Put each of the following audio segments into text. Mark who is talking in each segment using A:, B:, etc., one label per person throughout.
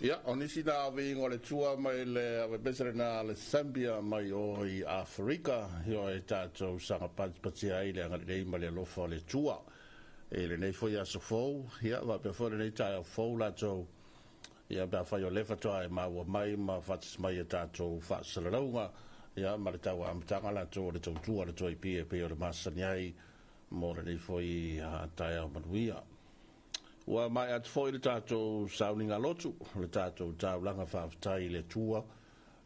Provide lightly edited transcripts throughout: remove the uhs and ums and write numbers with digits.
A: Ia, o nisi na o viiga o le Atua mai le avepese lena a le Zambia mai o i Aferika, ioe, e tatou saga patipatia ai le agalelei ma le alofa o le Atua i lenei foi aso fou, ia, faapea foi lenei taeao fou latou, ia, pe afai o lea faatoa e maua mai ma faatasi mai i tatou faasalalauga, ia, ma le tau amataga latou o le tautua a le 2AP e pei o le masani ai mo lenei foi taeao manuia. Ua maea atu foi le tatou sauniga lotu, le tatou taulaga faafetai i le Atua,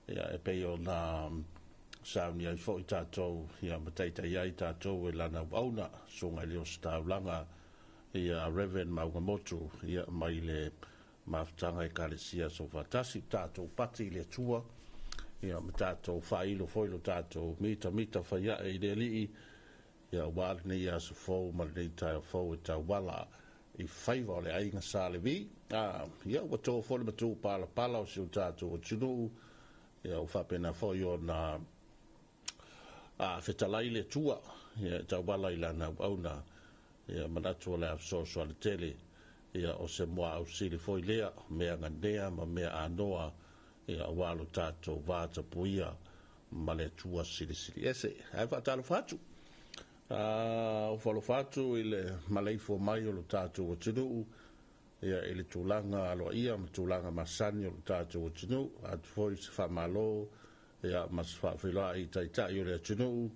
A: ia, e pei ona sauni ai foi tatou, ia, ma taitai ai tatou e lana auauna, susuga i le Ositaulaga, ia, Reverend Maugamotu, ia, mai le Mafutaga Ekalesia Soofaatasi. Tatou pati i le Atua, ia, ma tatou faailo foi lo tatou mitamita faiae i le Alii, ia, aua lenei aso fou ma lenei taeao fou e tauala i faiva o le aiga Sa Levi. Ia, ua to foi le matupalapala o si o tatou atunuu, ia, ua faapena foi ona fetalai le Atua, ia, e tauala i lana auauna, ia, manatu o le a fesoasoani tele, ia, o se muaau sili foi lea, mea ganea ma mea anoa, ia, aua lo tatou vatapuia ma le Atua Silisili Ese. Ae faatalofa atu, ofo alofa atu i le maleifua mai o lo tatou atunuu, ia, i le tulaga aloaia ma tulaga masani o lo tatou atunuu. Atu foi se faamalo, ia, ma se faafeiloai i taitai o le atunuu,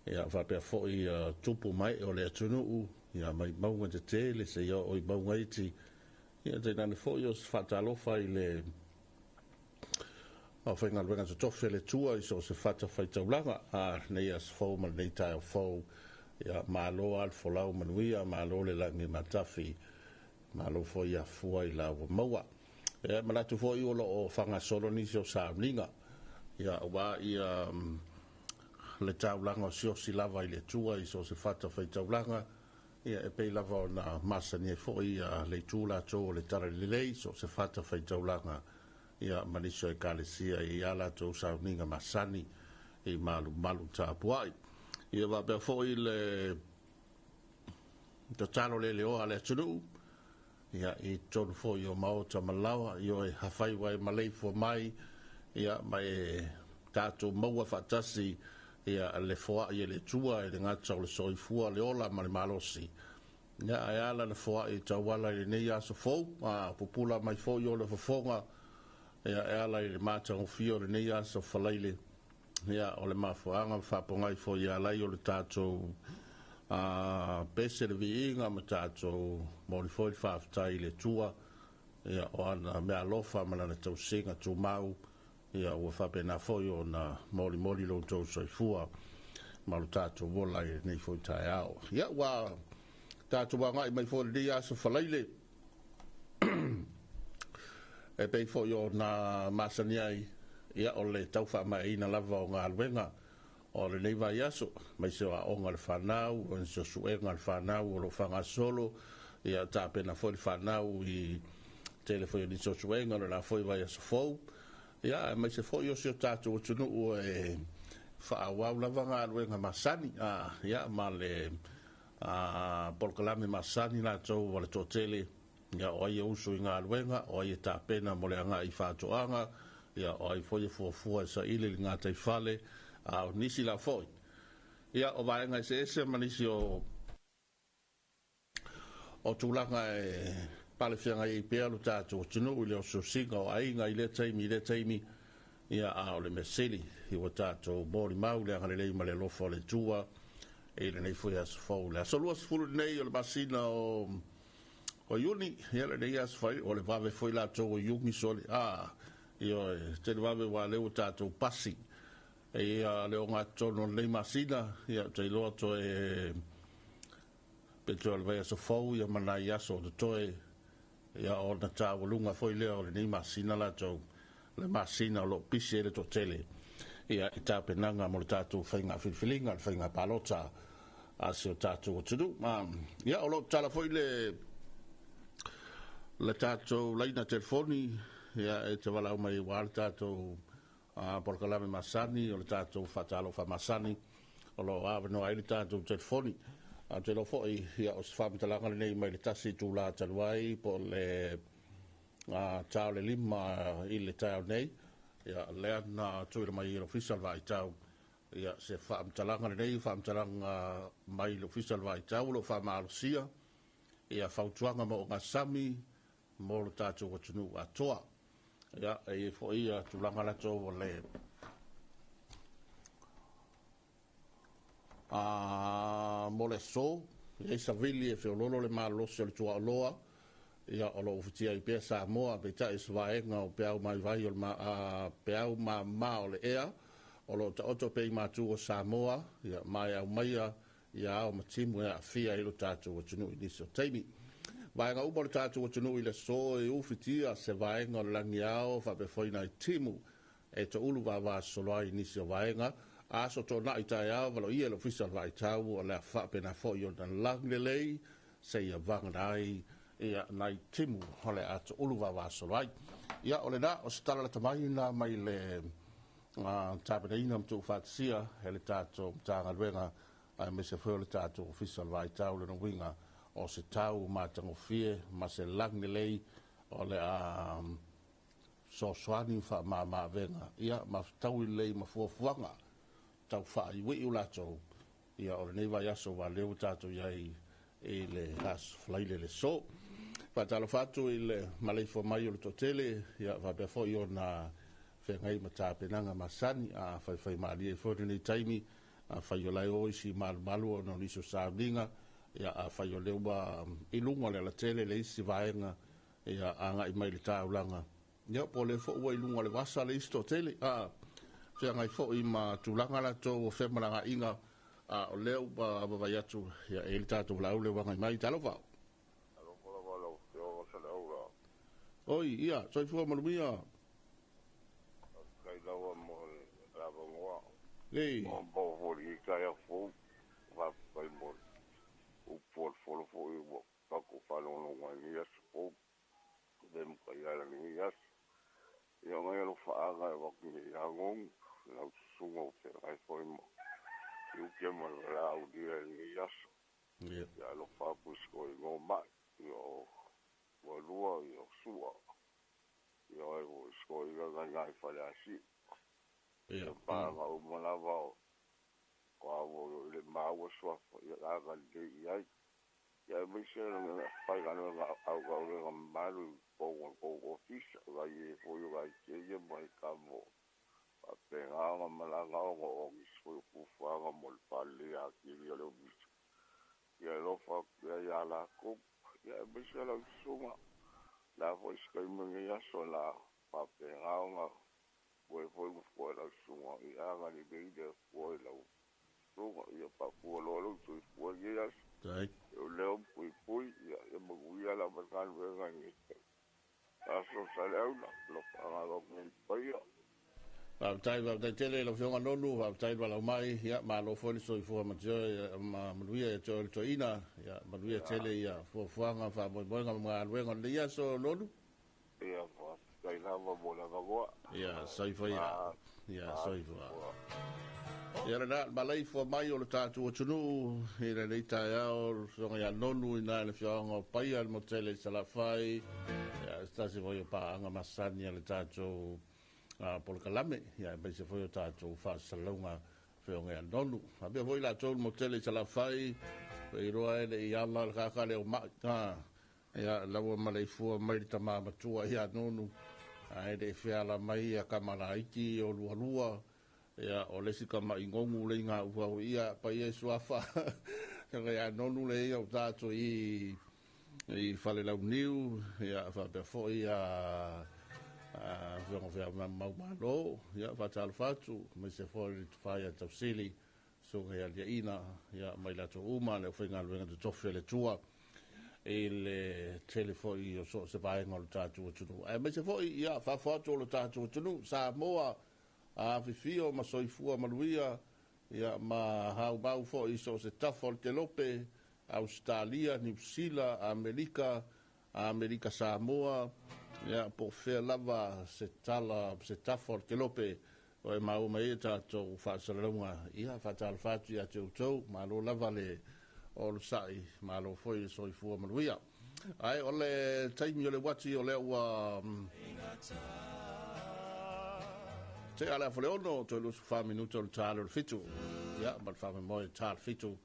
A: ia, faapea foi tupu mai o le atunuu, ia, mai mauga tetele seia oo i mauga iti, ia, tainane foi o se faatalofa i le aufaigaluega totofi a le Atua i so o se fatafaitaulaga lenei aso fou ma lenei taeao fou. Ia, malo lava le folau manuia, malo le lagi e matafi, malo foi afua i la ua maua. Ia, manatu foi o lo o faagasolo nisi o sauniga, ia, aua ia le taulaga osiosi lava i le Atua i so o se fatafaitaulaga, ia, e pei lava ona masani ai foi le itu latou o le Talalelei i so o se fatafaitaulaga, ia, ma nisi o ekalesia i a latou sauniga masani i malumalu tapuai. Ia, faapea foi le tatalo leleoa a le atunuu, ia, i totonu foi o maota ma laoa, ioe, afai ua e maleifua mai, ia, ma e tatou maua faatasi, ia, le foai e le Atua e le gata o le soifua, le ola ma le malosi, ia, ae ala le foai tauala i lenei aso fou, pupula mai foi o le fofoga, ia, e ala i le matagofie o lenei aso Faraile, ia, o le mafuaaga ma faapogai foi e ala ai o le tatou pese le viiga ma tatou momoli foi le faafetai i le Atua, ia, o ana meaalofa ma lana tausiga tumau, ia, ua faapena foi ona molimoli lo outou soifua ma lo tatou ola i lenei foi taeao. Ia, ua tatou agai mai foi i lenei aso Faraile, e pei foi ona masani ai, ia, o le tau faamaeaina lava o galuega o lenei vaiaso, aemaise o aoga a le fanau, o nisi o suega a le fanau o lo o faagasolo, ia, tapena foi le fanau i tele foi o nisi o suega o le la foi vaiaso fou, ia, aemaise foi o si o tatou atunuu e faaauau lava galuega masani, ia, ma le polokalame masani latou a le toatele, ia, o ai e usu i galuega, o ai e tapena mo le agai i faatoaga, ia, o ai foi e fuafua e saili i le gataifale, a o nisi la foi, ia, o vaega eseese ma nisi o tulaga e palefeagai ai pea lo tatou atunuu i le osiosiga o aiga i lea taimi i lea taimi, ia, a o le mea sili ua tatou molimau le agalelei ma le alofa o le Atua i lenei foi aso fou. Le aso 20 lenei o le masina o Iuni, ia, lenei aso fai, o le vave foi latou o Iuni sole, ioe, tele vave ua lea ua tatou pasi, ia, le ogatotonu o lenei masina, ia, ou te iloa toe pe toe o le vaiaso fou, ia, ma nai aso o totoe, ia, ona taualuga foi lea o lenei masina latou, le masina o lo o pisi ai le toatele, ia, i tapenaga mo le tatou faiga filifiliga, le faiga palota a si o tatou atunuu. Ia, o lo o tatala foi le tatou laina telefoni, ia, e te valaau mai aua le tatou polokalame masani o le tatou faatalofa masani o lo o avanoa ai le tatou telefoni. Ae ou te iloa foi, ia, o se faamatalaga lenei mai le tasi itula talu ai po o le Ta o le 5 i le taeao nei, ia, lea na tuuina mai e le Ofisa o le Vaitau, ia, se faamatalaga lenei, faamatalaga mai le Ofisa o le Vaitau o lo o faamalosia ia fautuaga ma ogasami mo le tatou atunuu atoa. Ia, e i ai foi ia tulaga latou o le mo le aso, e i ai savili e feololo le malolosi o le tuaoloa, ia, o lo o ufitia ai pea Samoa, peitai o se vaega o peau maivai o le peau mama o le ea, o lo o taoto pea i matu o Samoa, ia, ma e aumaia ia ao ma timu e aafia ai lo tatou atunuu i nisi o taimi. Vaega uma o le tatou atunuu i le aso e ufitia se vaega o le langiao faapea foi nai timu e toulu vavasolo ai i nisi o vaega. Aso toonai taeao valoia e le Ofisa o le Vaitau o le a faapena foi ona lagilelei seia vagana ai ia nai timu o le a toulu vavasolo ai. Ia, o lena, o se tala lata mai na mai le tapenaina ma tuufaatasia e le tatou Matagaluega aemaise foi o le tatou Ofisa o le Vaitau lona uiga o se tau matagofie ma se lagilelei o le a fesoasoani ma faamama-avega, ia, ma fetaui lelei ma fuafuaga tau faaiuiu latou, ia, o lenei vaiaso aua o lea ua tatou i ai i le Aso Faraile le aso. Faatalofa atu i le maleifua mai o le toatele, ia, faapea foi ona feagai ma tapenaga masani, a faifaimalie ai foi lenei taimi, afai o la e o isi malumalu ona o nisi o sauniga, ia, afai o lea ua i luga o le alatele le isi vaega, ia, agai mai i le taulaga, ia, po o lea foi ua i luga o le vasa le isi toatele, feagai foi ma tulaga latou o femalagaaiga, a o lea ua vaavaai atu, ia, e i ai le tatou valaau lea ua agai mai. Talofa.
B: Alofa lava lau Afioga Saleaula.
A: Oi, ia, soifua manuia.
B: Faafetai lava mo le avanoa.
A: Ei.
B: Ua maua foi i lenei taeao fou. Faafetai mo le upu folafolo foi ua tatou faalogologo ai i lenei aso fou. Le mataia i lenei aso. Ia, o nai alofaaga e avatu nei ia Nonu, lau susuga ua feagai foi ma tiute ma le valaaulia i lenei aso. Ia alofa atu i si toeaina o Mai, ia o Lualua, ia o Sua, ia oe foi si toeaina na i ina i Faleasiu. Ia paaga uma lava o o i le maua suafa, ia agalelei i ai. Ia aemaise le faigaluega auaulega mamalu i totonu o le tou ofisa, nai e foi o nai teine ma nai tama o faapena ona malaga ona o nisi foi o fuafuaga mo le faaleleia atili o le ofisa. Ia alofa atu pea ia latou. Ia aemaise lau susuga, o le a foi se taimi o lenei aso o le a faapena ona moe foi ma foe lau susuga, ia agalelei le Atua i lau susuga, ia faafualoa lou soifua i lenei aso. O leo ma puipui, ia manuia lava le galuega i lenei aso Saleaula, alofaga alofa i paia.
A: Faafetai, faafetai tele i lau Afioga Nonu, faafetai le valaau mai, ia, malo foi le soifua ma manuia ia te oe le toeaina, ia, manuia tele ia fuafuaga, faamoemoega ma galuega o lenei aso Nonu.
B: Ia, faafetai lava mo le avanoa.
A: Ia, soifua ia. Ia, soifua. Ia lena, malaifua mai o le tatou atunuu i lenei taeao, le Afioga ia Nonu i ina i le afioaga o Paia, le motele i Salafai, ia, se tasi foi o paaga masani a le tatou polokalame, ia, aemaise foi o tatou faasalalauga, Afioga ia Nonu. Faapea foi latou le motele i Salafai, iloa e le i ala le kaka lea o mai, ia, la ua maleifua mai le tama matua ia Nonu, ae le i feala mai ia kamalaiti o lualua, ia, o le isi tama'i gogu le iga ufau ia paia i suafa ia Nonu le ia o tatou i Falelauniu, ia, faapea foi ia Afioga fea mau malo, ia, faatalofa atu, aemaise foi le tufa ia Tausili, susuga ia Liaina, ia, mai latou uma le aufaigaluega totofi a le Atua i le tele foi o so o se vaega o le tatou atunuu, aemaise foi, ia, fafo atu o le tatou atunuu Samoa, afifio ma soifua manuia, ia, ma haumau foi i so o se tafa o le kelope, Ausetalia, Niu Sila, Amerika, Amerika Samoa, ia, po o fea lava se tala, se tafa o le kelope o e maua mai ai tatou faasalalauga, ia, faatalofa atu ia te outou, malo lava le onosai, malo foi le soifua manuia. Ai o le taimi o le uati o lea ua te ala fo le 6 toe 24 minuta o le ta le 7. Ia, ma le faamoemoe ta le 7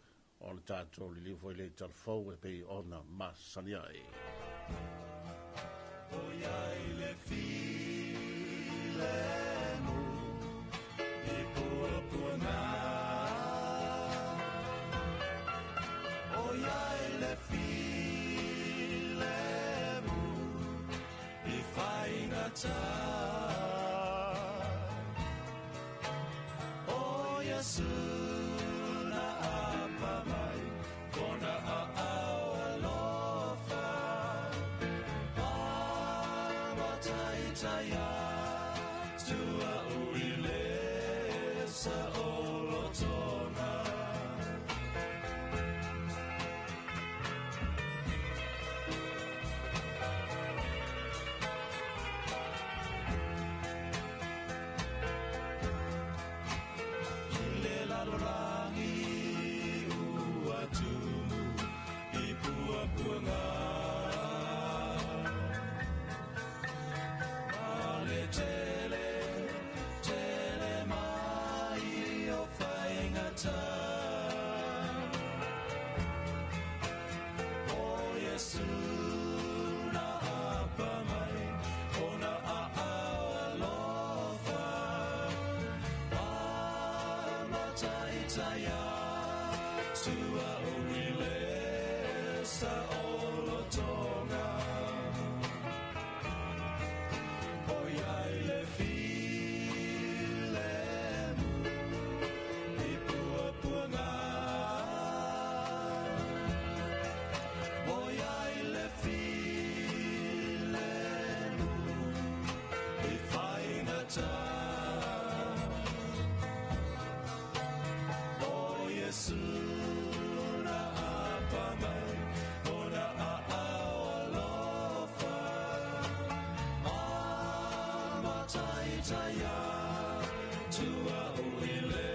A: o le tatou liliu foi le talafou e pei ona masani ai.
C: O ia i le filemu i puapuaga. O ia i le filemu i faigata. O Iesu na apa mai, kona aao alofa. Amataitaia, tua ui le sa olotoga. I le lalolagi ua tumu i puapuaga. Ma le tele, tele mai o faigata. O Iesu na apa mai, ona aao alofa. Amataitaia, tua ui le sa olotoga. O ia i le filemu i puapuaga. O ia i le filemu i faigata. O Iesu na apa mai, ona aao alofa. Amataitaia, tua ui le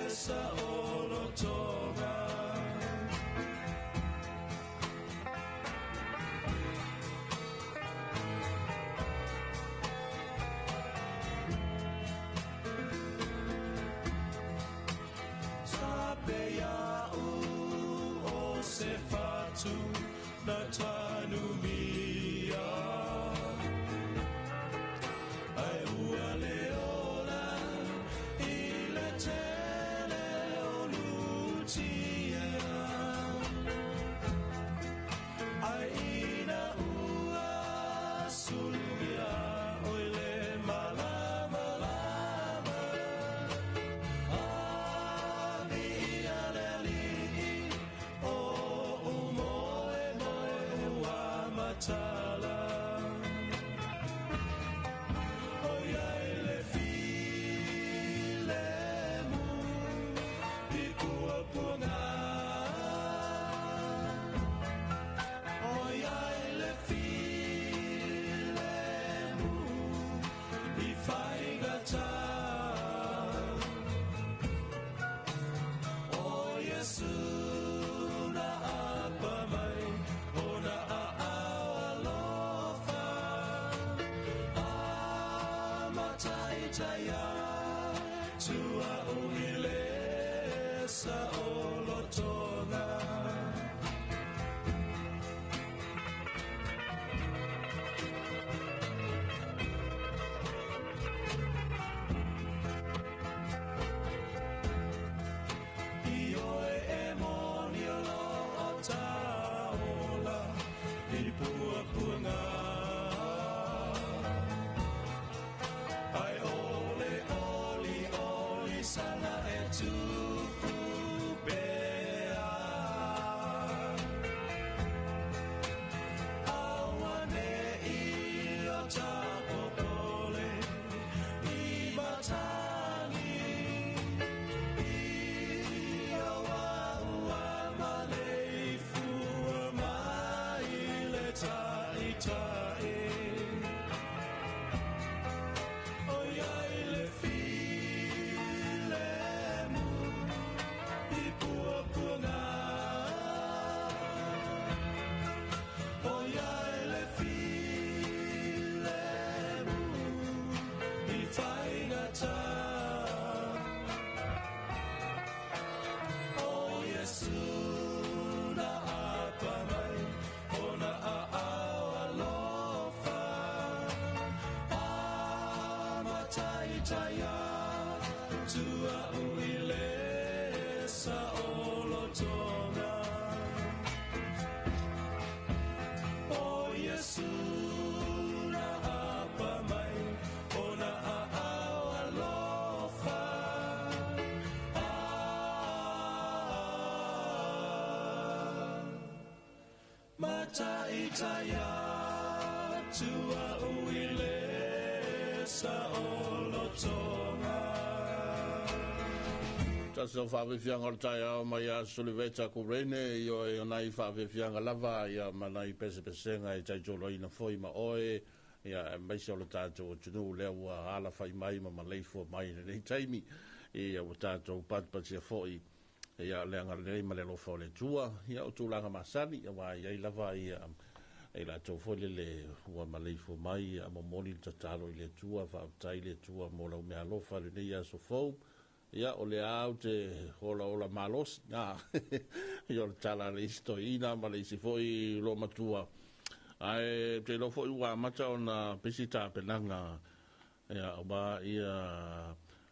C: sa olotoga. Sape ia u o se fatu na tanumia. Ai ua le ola i le tele o lutia. Ai ina ua sulugia oi le malama lama. Ami ia le alii o umoe moe ua matala. O ia i le filemu i puapuaga. O ia i le filemu i faigata. O Iesu na apa mai, ona aao alofa. Amataitaia, tua ui le sa olotoga. I oe e moni o lo o taola i puapuaga. Ai ole oli oli sana e tupu pea. Aua ne i o tapopole i matangi. I aua ua maleifua mai le taitai. O ia i le filemu i puapuaga. Mataitaia tua uile sa olotoga. O Yesu na apa mai o na a'ao alofa. Ah, Mataitaia tua uile sa olotoga.
A: Tasi o whaawefianga o le taeao mai a Suliveta Kurene i o e onai whaawefianga lava ia manai pese pesenga e taitoloina foi ma oe ia e maise o le tātou o tunu lea ua ala whai mai ma maleifua mai le nei taimi ia ua tātou patpatia foi ia le anga lelei ma le alofa o le Atua ia o tulaga masani ia wā iai lava ia e latou foi lele ua maleifua mai ia momoli le tatalo i le Atua faafetai le Atua mo lau meaalofa lenei aso fou. Ia, o le a ou te olaola malosi, a, ia o le tala a le isi toeaina ma le isi foi loomatua. Ae ou te iloa foi ua amata ona pisi tapenaga, ia, aua ia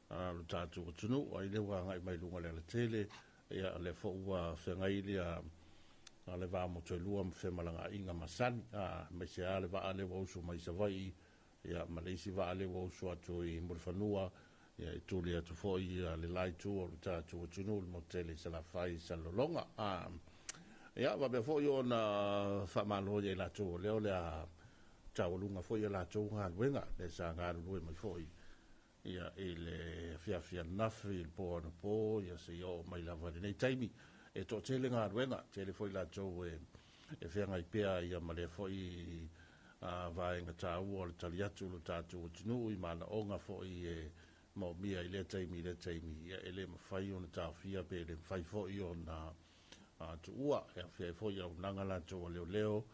A: lo tatou atunuu, ai lea ua agai mai luga o le alatele, ia, o lea foi ua feagai ia le va motu e lua ma femalagaaiga masani, a, aemaise lava le vaa lea ua usu mai Savaii, ia, ma le isi vaa lea ua usu atu i Mulifanua, ia, e tuli atu foi ia le la itu o le tatou atunuu, le motu tele i Salafai, i Salelologa. A, ia, faapea foi ona faamalo ia i latou o lea o le a taualuga foi ia latou galuega, lea sa galulue mai foi ia i le afiafi ananafi, i le po anapo, ia seia oo mai lava i lenei taimi. E toatele galuega, tele foi latou e feagai pea ia ma lea foi vaega taua o le tali atu o lo tatou atunuu i manaoga foi e maomia i lea taimi i lea taimi, ia e le mafai ona taofia pe le mafai foi ona tuua. E afea ai foi auaunaga latou a leoleo,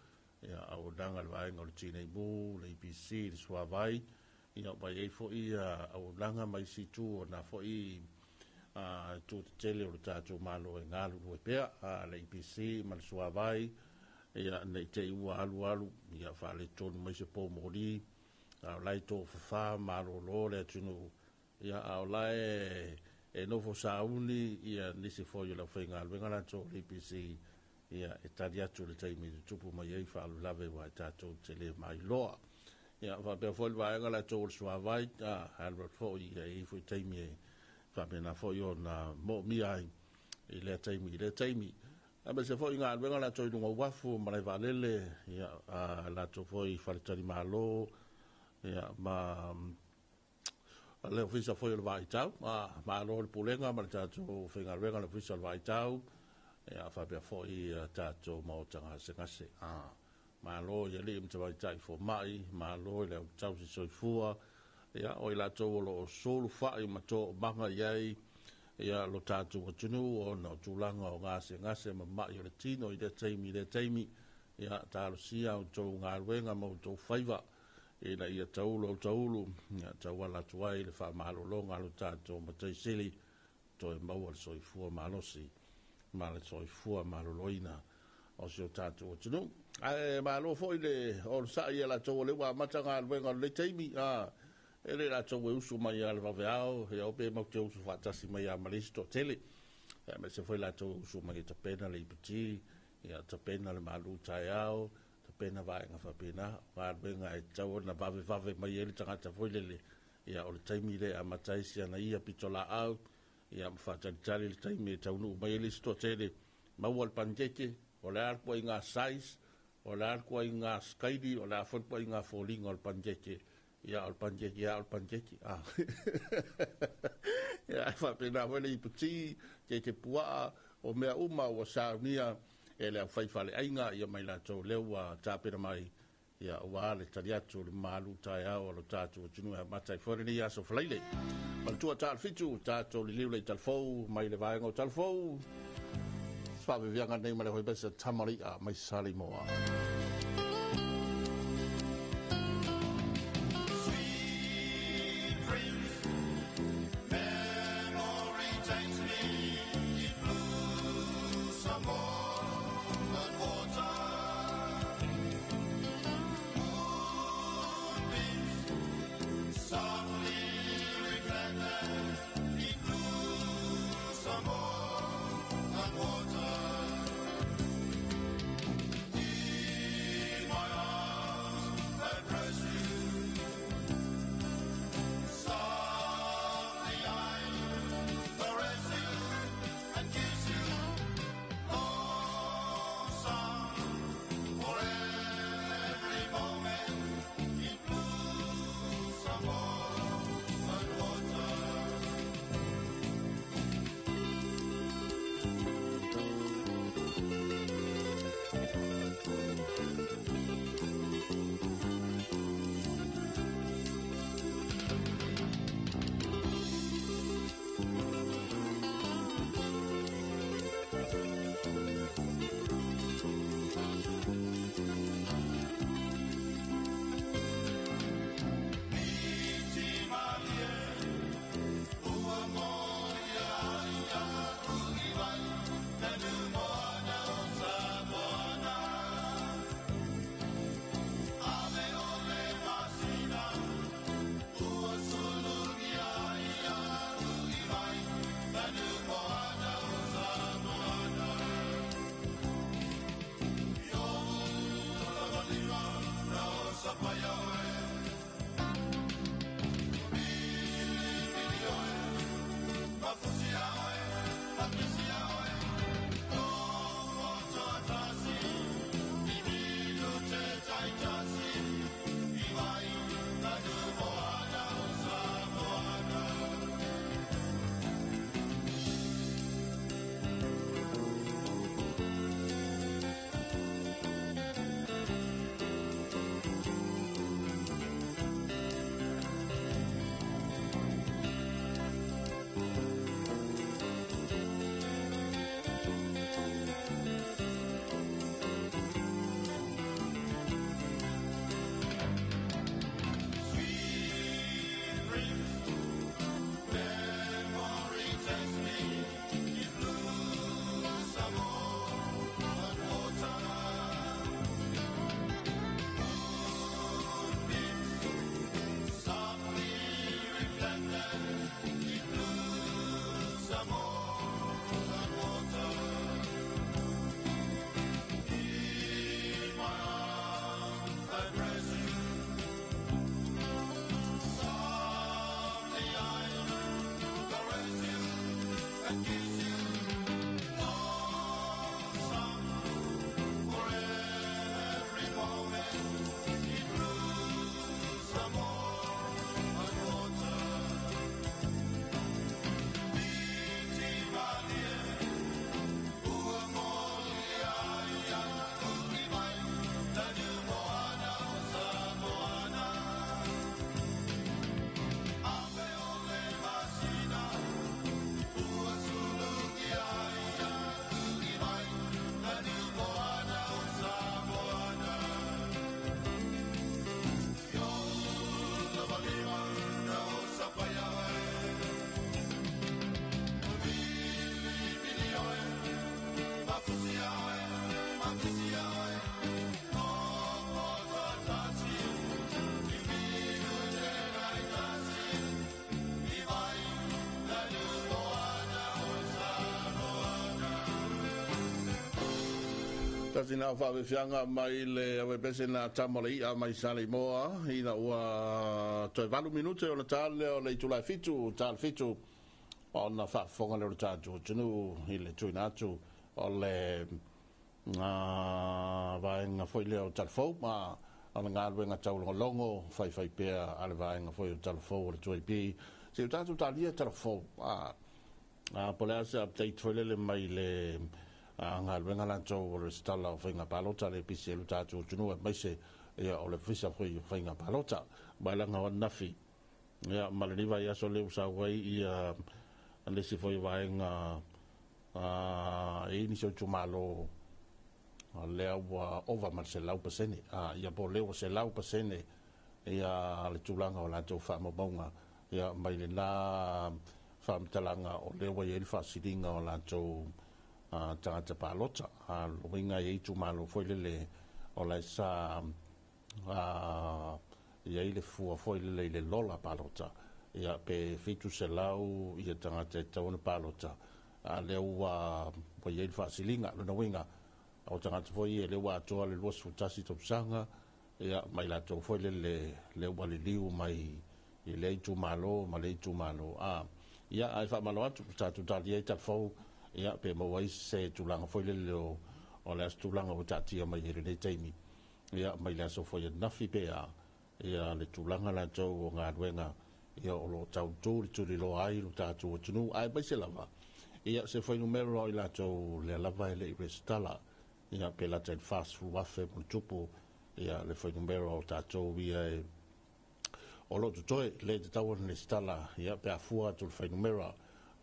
A: ia auaunaga a le vaega o le Tinei Mu, le EPC, le Suavai, ia ua i ai foi auaunaga ma isi itu o na foi itu tetele o le tatou Malo e galulue pea, le EPC ma le Suavai, ia ne i te i ua alualu ia faaletonu mai se poumoli, a o la e tofafa malolo le atunuu, ia a o la e nofo sauni ia nisi foi o le aufaigaluega latou o le EPC, ia e tali atu le taimi e tutupu mai ai faalavelave aua e tatou te le mailoa. Ia faapea foi le vaega latou o le Suavai, a alu atu foi ia e i ai foi taimi e faapena foi ona moomia ai i lea taimi i lea taimi. Aemaise foi galuega latou i luga o uafu, malae vaalele, ia latou foi i faletalimalo, ia ma le ofisa foi o le Vaaitau. Malo le pulega ma le tatou faigaluega le ofisa o le Vaaitau, ia faapea foi tatou maota gasegase. Malo i alii ma tamaitai fomai, malo i le au tausi soifua, ia o i latou o lo o sulufai ma toomaga i ai ia lo tatou atunuu ona o tulaga o gasegase ma mai o le tino i lea taimi i lea taimi, ia talosia outou galuega ma outou faiva ina ia taulu au taulu, ia tauala atu ai le faamalologa a lo tatou Matai Sili, toe maua le soifua malosi ma le soifua maloloina o si o tatou atunuu. Ae malo foi le onosai ia latou o lea ua amata galuega o lenei taimi, a e le latou e usu mai ia le vaveao, ia o pe matou te usu faatasi mai ia ma le isi toatele. Aemaise foi latou e usu mai e tapena le iputi, ia tapena le malu taeao, tapena vaega faapena, o galuega e tatau ona vavevave mai ai le tagata foi lele, ia o le taimi lea e amata ai si ana ia pitolaau, ia ma faatalitali le taimi e taunuu mai ai le isi toatele, maua le panikeke, o le a le ituaiga size, o le a le ituaiga sikaili, o le a foi le ituaiga foliga o le panikeke, ia o le panikeke lava o le panikeke. Ia e faapena foi le iputi, keke puaa, o mea uma ua saunia e le aufaifaleaiga ia mai latou lea ua tapena mai, ia aua le tali atu o le malu taeao o lo tatou atunuu e amata ai foi lenei aso Faraile. Matua 6:30, tatou liliu le i talafou mai le vaega o talafou. Faaveveaga nei ma le hoipesa Tamali'a mai Salimoa.
C: Sweet dreams, memory takes me in blue some more than water. Moonbeams softly
A: Tasi na faavefiaga mai le avepese na tama o le i'a mai Saleimoa ina ua toe 8 minute ona ta lea o le itula e 7, ta le 7 ona faafofoga lea o le tatou atunuu i le tuuina atu o le vaega foi lea o Talafou ma o le galuega taulogologo faifaipea a le vaega foi o Talafou o le 2AP. Se o tatou talia Talafou, po o le a se update foi lele mai le galuega latou o le resitala o faiga palota le pisi e lo tatou atunuu aemaise ia o le ofisa foi o faiga palota. Ma laga o ananafi ia ma lenei vaiaso lea ua sau ai ia le isi foi vaega e i ai nisi o itumalo lea ua ova ma le 100%, ia po o lea ua 100% ia le tulaga o latou faamaumauga ia mai lena faamatalaga o lea ua i ai le faasiliga o latou tagata palota. O uiga e i ai itumalo foi lele o la e sa i ai le fua foi lele i le lola palota, ia pe 700 ia tagata e tatau ona palota, a lea ua i ai le faasiliga. Lona uiga o tagata foi ia lea ua atoa le 21 tausaga ia mai latou foi lele lea ua liliu mai i lea itumalo ma lea itumalo. Ia ae faamalo atu tatou talia ai Talafou ia pe maua ai se tulaga foi lele o le aso tulaga ua taatia mai i lenei taimi ia mai le aso foi ananafi pe a ia le tulaga latou o galuega ia o lo o tautu le tuliloa ai lo tatou atunuu aemaise lava ia se fuainumera o i latou lea lava e le i resitala ia pe lata i le 40,000 ma tupu ia le fuainumera o tatou ia e o lo o totoe le tatau ona resitala ia pe afua atu le fuainumera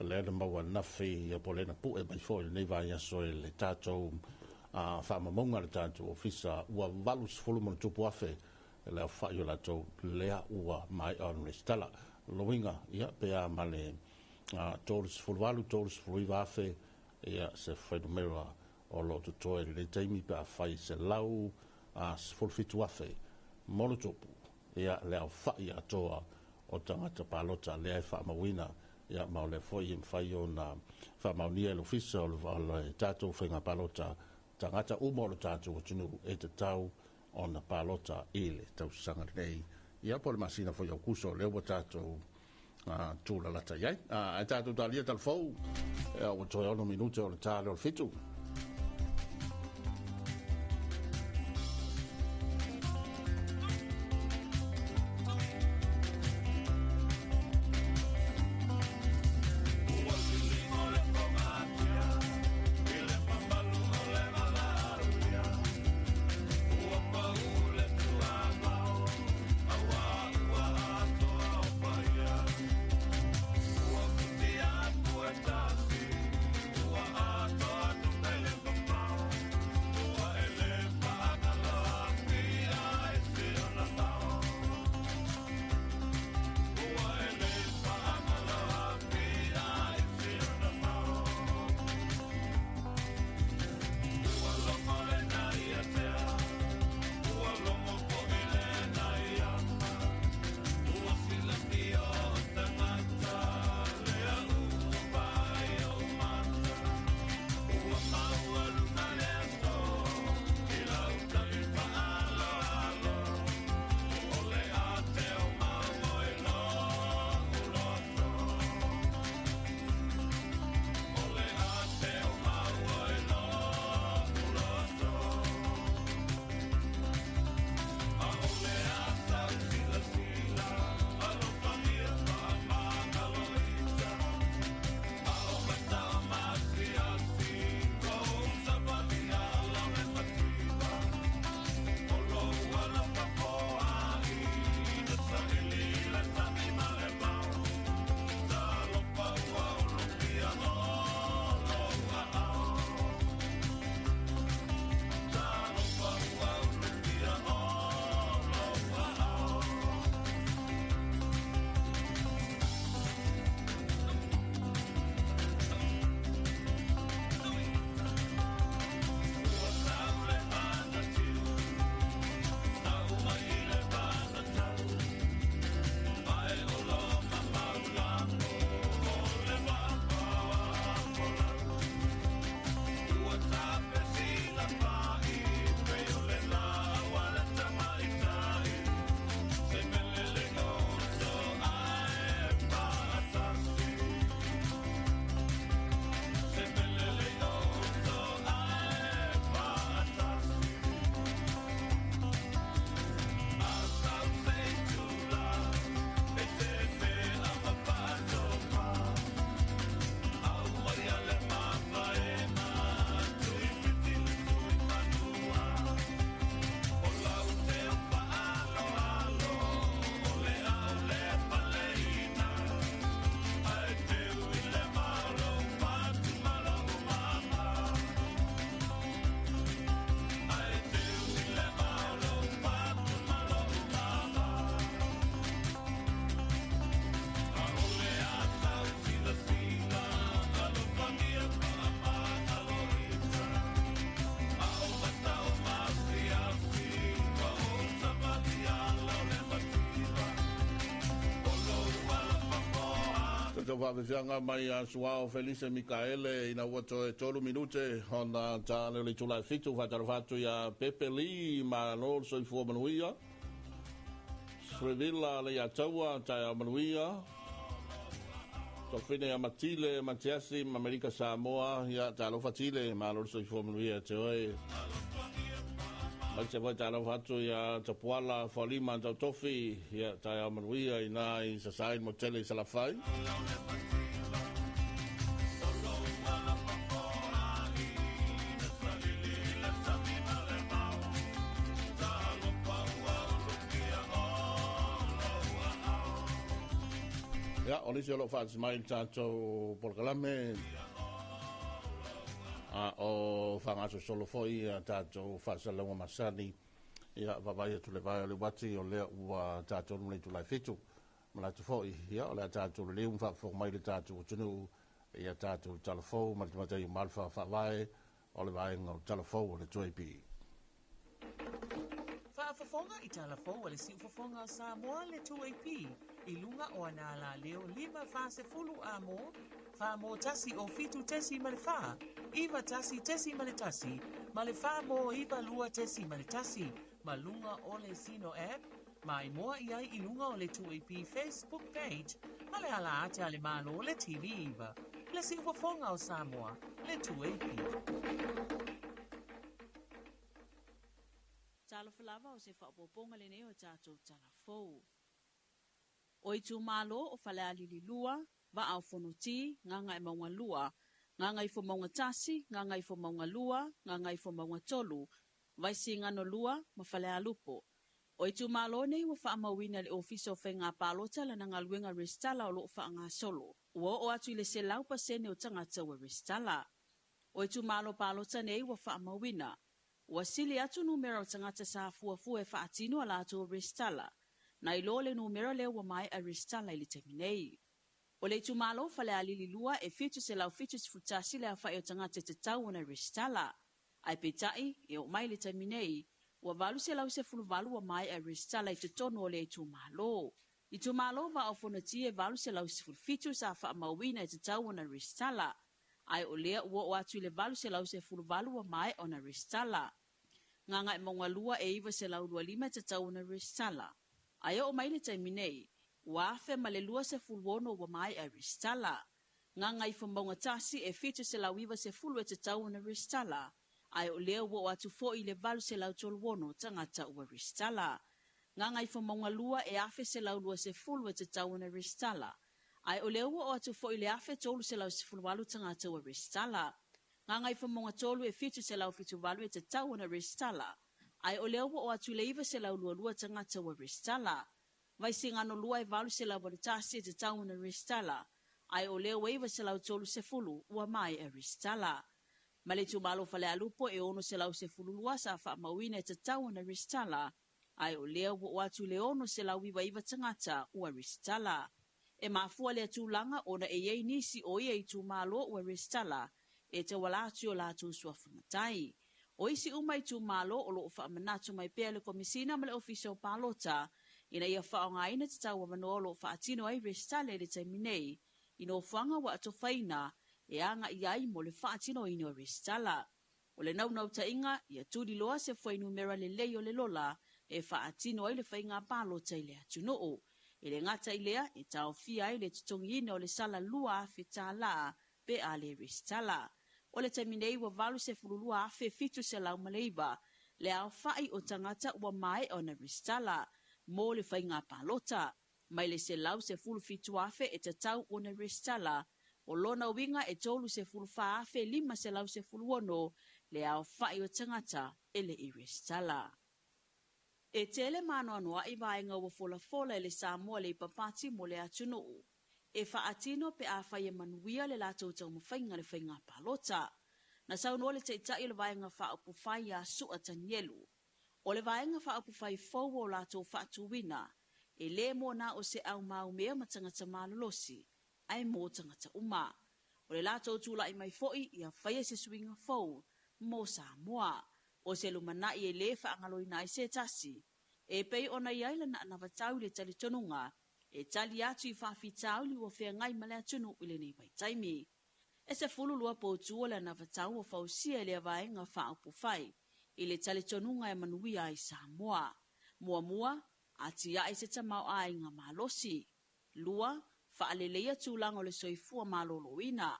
A: lea na maua ananafi ia po o lea na pue mai foi lenei vaiaso e le tatou faamaumauga a le tatou ofisa ua 80 ma tupu afe le aofai o latou lea ua maea ona resitala. Lona uiga ia pe a ma le 38, 39 afe ia se fuainumera o lo o totoe i lenei taimi pe afai 117,000 ma ona tupu ia le aofai atoa o tagata palota lea e faamauina ia ma o lea foi e mafai ona faamaonia e le ofisa o le tatou faiga palota tagata uma o le tatou atunuu e tatau ona palota i le tausaga lenei ia po o le masina foi o Aokuso lea ua tatou tulalata i ai. Ae tatou talia Talafou ua toe 6 minute o le ta lea o le 7.
C: Ua siligo le fogatia i le mamalu o le valaaulia. Ua pau le tuavao, aua ua atoa o paia. Ua futia atu e tasi, ua atoa.
A: tatou faafefiaga mai ia Suao Felise Mikaele ina ua toe 3 minute ona ta leo le itula e 7. Faatalofa atu ia Pepe Lee, malo le soifua manuia. Srevila le Iataua, taeao manuia. Tofine ia Matile Matiasi ma Amerika Samoa, ia talofa Tile, malo le soifua manuia te oe. Aise foi talofa atu ia Tapuala Falima Tautofi, ia taeao manuia ina i Sasae mo tele i Salafai. Ia, o nisi o loo faasimai i le tatou polokalame a o faagasosolo foi a tatou faasalalauga masani. Ia, vaavaai atu le vae o le uati o lea ua tatou le itula e 7. Manatu foi, ia, o le a tatou leleu ma faafofoga mai le tatou atunuu ia tatou talafou ma le tamaitai o Malfa Faavae o le vaega o talafou o le 2AP.
D: Faafofoga i talafou a le siufofoga o Samoa le 2AP i luga o ana alaleo 5 40 a mo 4 mo 1 o 7 tesi ma le 4, 9 1 tesi ma le 1, ma le 4 mo 9 2 tesi ma le 1, ma luga o le Sino app, ma i moa i ai i luga o le 2AP Facebook page, ma le ala ate a le malo le TV iva. Le siufofoga o Samoa, le 2AP.
E: Talofa lava o se faaopoopoga lenei o tatou talafou. O itumalo o Falealili 2, Vaa o Fonoti, Gagaemauga 2, Gagaifomauga 1, Gagaifomauga 2, Gagaifomauga 3, Vaisigano 2 ma Falealupo. O itumalo nei ua faamauina le Ofisa o Faiga Palota lana galuega resitala o loo faagasolo. Ua oo atu i le 100% o tagata ua resitala. O itumalo palota nei ua faamauina. Ua sili atu numera o tagata sa fuafua e faatino a latou resitala. Nai lo le numera lea ua maea resitala i le taimi nei. O le itumalo Falealili 2 e 771 le aofai o tagata e tatau ona resitala. Ae peitai, e oo mai le taimi nei, ua 818 ua maea resitala i totonu o le itumalo. Itumalo Vaa o Fonoti e 817 sa faamauina e tatau ona resitala. Ae o lea ua oo atu i le 818 ua maea ona resitala. Gagaemauga 2 e 925 e tatau ona resitala. Ae oo mai le taimi nei, ua 1026 ua maea resitala. Gagaifomauga 1 e 790 e tatau ona resitala. Ae o lea ua oo atu foi i le 836 tagata ua resitala. Gagaifomauga 2 e 1120 e tatau ona resitala. Ae o lea ua oo atu foi i le 1318 tagata ua resitala. Gagaifomauga 3 e 778 e tatau ona resitala. Ae o lea ua oo atu i le 922 tagata ua resitala. Vaisigano 2 e 881 e tatau ona resitala. Ae o lea ua 930 ua maea resitala. Ma le itumalo Falealupo e 612 sa faamauina e tatau ona resitala. Ae o lea ua oo atu i le 699 tagata ua resitala. E mafua lea tulaga ona e i ai nisi o ia itumalo ua resitala e tauala atu i o latou suafa matai. O isi uma itumalo o loo faamanatu mai pea le Komesina ma le Ofisa o Palota ina ia faaaogaina tatau avanoa o loo faatino ai resitala i le taimi nei i nofoaga ua atofaina e aga'i ai mo le faatinoina o resitala. O le naunautaiga ia tuliloa se fuainumera lelei o le lola e faatino ai le faiga palota i le atunuu. E le gata i lea e taofia ai le totogiina o le sala $2,000 pe a le resitala. O le taimi nei ua 82,709 le aofai o tagata ua maea ona resitala mo le faiga palota. Mai le 117,000 e tatau ona resitala, o lona uiga e 34,516 le aofai o tagata e le i resitala. E tele maanoanoa'i vaega ua folafola e le Samoa Labour Party mo le atunuu e faatino pe afai e manuia le latou taumafaiga le faiga palota. Na saunoa le taitai o le vaega faaupufai ia Su'a Tanielu. O le vaega faaupufai fou o latou faatuina, e lē mo na o se aumaumea ma tagata malolosi, ae mo tagata uma. O le latou tula'i mai fo'i ia faia se suiga fou mo Samoa. O se lumana'i e lē faagaloina ai se tasi. E pei ona i ai lana anavatau i le talitonuga. E tali atu i faafitauli ua feagai ma le atunuu i lenei vaitaimi. E 12 poutu o le anavatau ua fausia e lea vaega faaupufai i le talitonuga e manuia ai Samoa. Muamua, atiae se tamaoaiga malosi. 2, faaleleia tulaga o le soifua maloloina.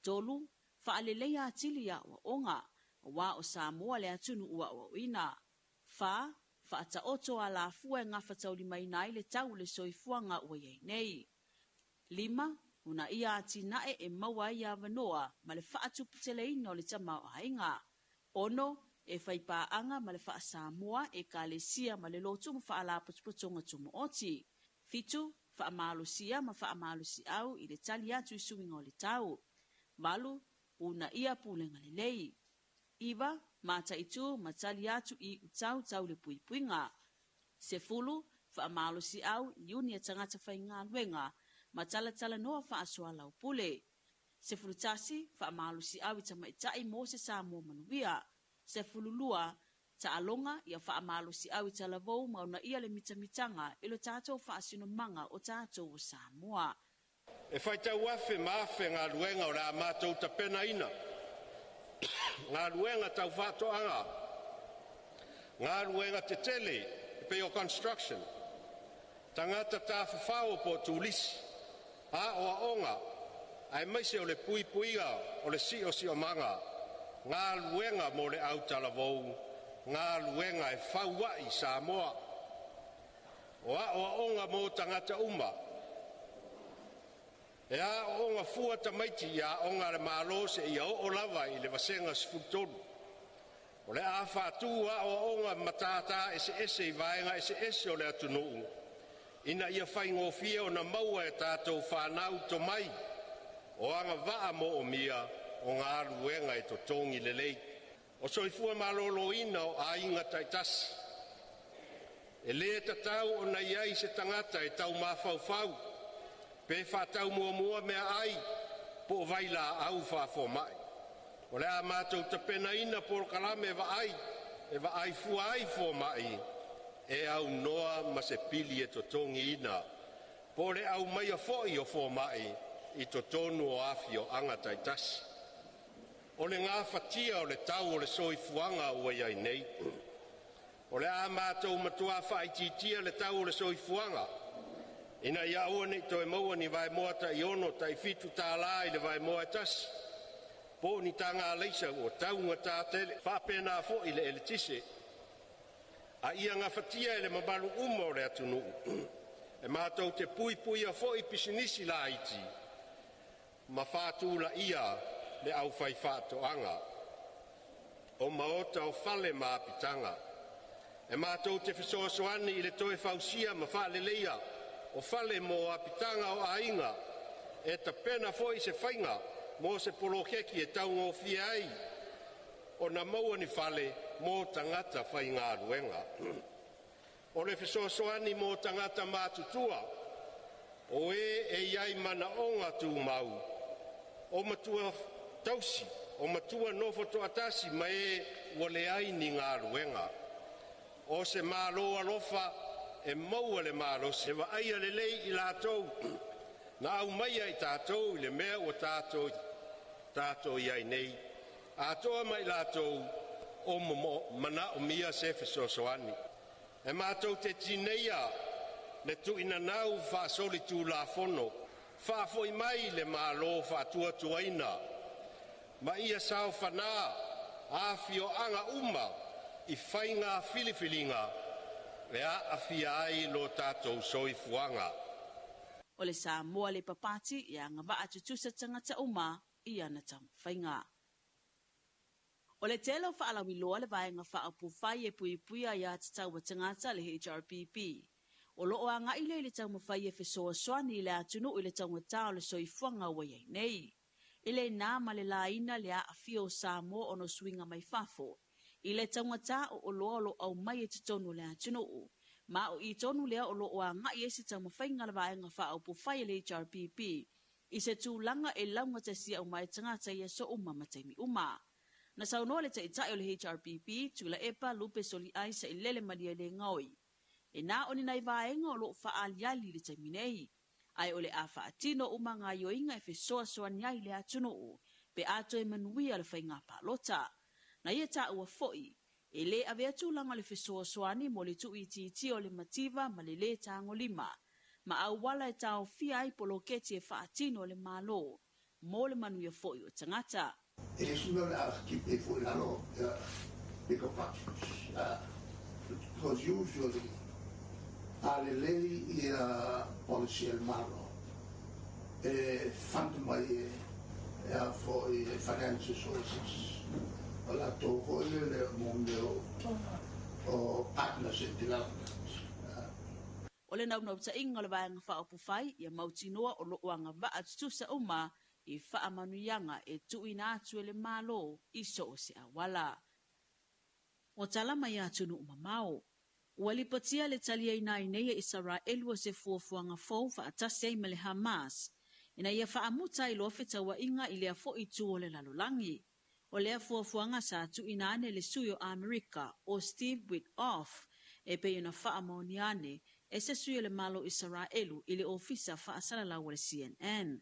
E: 3, faaleleia atili aoaoga, aua o Samoa le atunuu aoaoina. 4, faataoto alafua e gafataulimaina ai le tau o le soifuaga ua i ai nei. 5, uunaia atinae e maua ai avanoa ma le faatuputeleina o le tamaoaiga. 6, e faipaaga ma le faa-Samoa, ekalesia ma le lotu ma faalapotopotoga tumaoti. 7, faamalosia ma faamalosiau i le tali atu i suiga o le tau. 8, uunaia pulega lelei. 9, mataitu ma tali atu i utau tau le puipuiga. 10, faamalosiau i uni a tagata faigaluega ma talatalanoa faasoalaupule. 11, faamalosiau i tamaitai mo se Samoa manuia. 12, taaloga ia faamalosiau i talavou ma uunaia le mitamitaga i lo tatou faasinomaga o tatou o Samoa.
F: E faitau afe ma afe galuega o le a matou tapenaina, galuega tau faatoaga, galuega tetele e pei o construction, tagata tafafao po o turisi, aoaoga, aemaise o le puipuiga o le siosiomaga, galuega mo le autalavou, galuega e fau ai Samoa. O aoaoga mo tagata uma, e aooga fua tamaiti i aoga a le Malo seia oo lava i le vasega 13. O le a faatu aoaoga matata eseese i vaega eseese o le atunuu ina ia faigofie ona maua e tatou fanau tomai o agavaa moomia o galuega e totogi lelei. O soifua maloloina o aiga taitasi. E le tatau ona i ai se tagata e tau mafaufau pe faatau muamua meaai po o vailaau faafomai. O le a matou tapenaina polokalame vaai e vaai fua ai fomai e aunoa ma se pili e totogiina, po o le aumaia foi o fomai i totonu o afioaga taitasi. O le gafatia o le tau o le soifuaga ua i ai nei. O le a matou matua faaitiitia le tau o le soifuaga ina ia aua ne i toe maua ni vaemoa tai $6 tai $7 i le vaemoa e tasi, po o ni taga alaisa ua taugata tele, faapena foi i le eletise. A ia gafatia e le mamalu uma o le atunuu. E matou te puipuia foi pisinisi laiti ma faatulaia le aufaifaatoaga o maota o fale ma apitaga. E matou te fesoasoani i le toe fausia ma faaleleia o fale mo apitaga o aiga. E tapena foi se faiga mo se poloketi e taugofie ai ona maua ni fale mo tagata faigaluega. O le fesoasoani mo tagata matutua, o e e i ai manaoga tumau, o matua tausi, o matua nofo toatasi ma e ua leai ni galuega. O se Malo alofa e maua le malosi e vaaia lelei i latou na aumaia i tatou i le mea ua tatou i ai nei, atoa ma i latou o manaomia se fesoasoani. E matou te tineia le tuuinanau faasolitulafono, faafoi mai le Malo Faatuatuaina ma ia saofana afioaga uma i faiga filifiliga e aafia ai lo tatou soifuaga.
E: O le Samoa Labour Party e agavaa tutusa tagata uma i ana taumafaiga. O le tele o faalauiloa le vaega faaupufai e puipuia aiā tatau a tagata le HRPP. O loo agai lea i le taumafai e fesoasoani i le atunuu i le taugata o le soifuaga ua i ai nei. E le na ma le laina le aafia o Samoa ona o suiga mai fafo i le taugata o oloa o lo o aumai i totonu o le atunuu. Ma o i tonu lea o lo o agai ai se taumafaiga a le vaega faaupufai a le HRPP i se tulaga e laugatasia uma ai tagata i aso uma ma taimi uma. Na saunoa le taitai o le HRPP, Tuilaepa Lupe Soliai Sailele Malielegaoi, E na o ni nai vaega o loo faaaliali i le taimi nei. Ae o le a faatino uma gaoioiga e fesoasoani ai i le atunuu pe a toe manuia le faiga palota. Na ia taua foi, e lē avea tulaga o le fesoasoani mo le tuuitiitia o le mativa ma le lē tagolima ma auala e taofia ai poloketi e faatino e le Malo mo le manuia foi o tagata.
G: E le isi mea o le a keep ai foi i lalo bigger budgets because usually a lelei ia policy a le Malo e fund mai e a foi e financial sources o latou foi lele mo mea o partners in development.
E: O le naunautaiga o le Vaega Faaupufai ia mautinoa o loo agavaa tutusa uma i faamanuiaga e tuuina atu e le Malo i so o se auala. O tala mai atunuu mamao. Ua lipotia le taliaina ai nei e Isaraelu o se fuafuaga fou faatasi ai ma le Hamas ina ia faamuta ai loa fetauaiga i lea foi itu o le lalolagi. O lea fuafuaga sa tuuina ane le sui o Amerika o Steve Witkoff e pei ona faamaonia ane e se sui o le Malo o Isaraelu i le ofisa faasalalau a le CNN.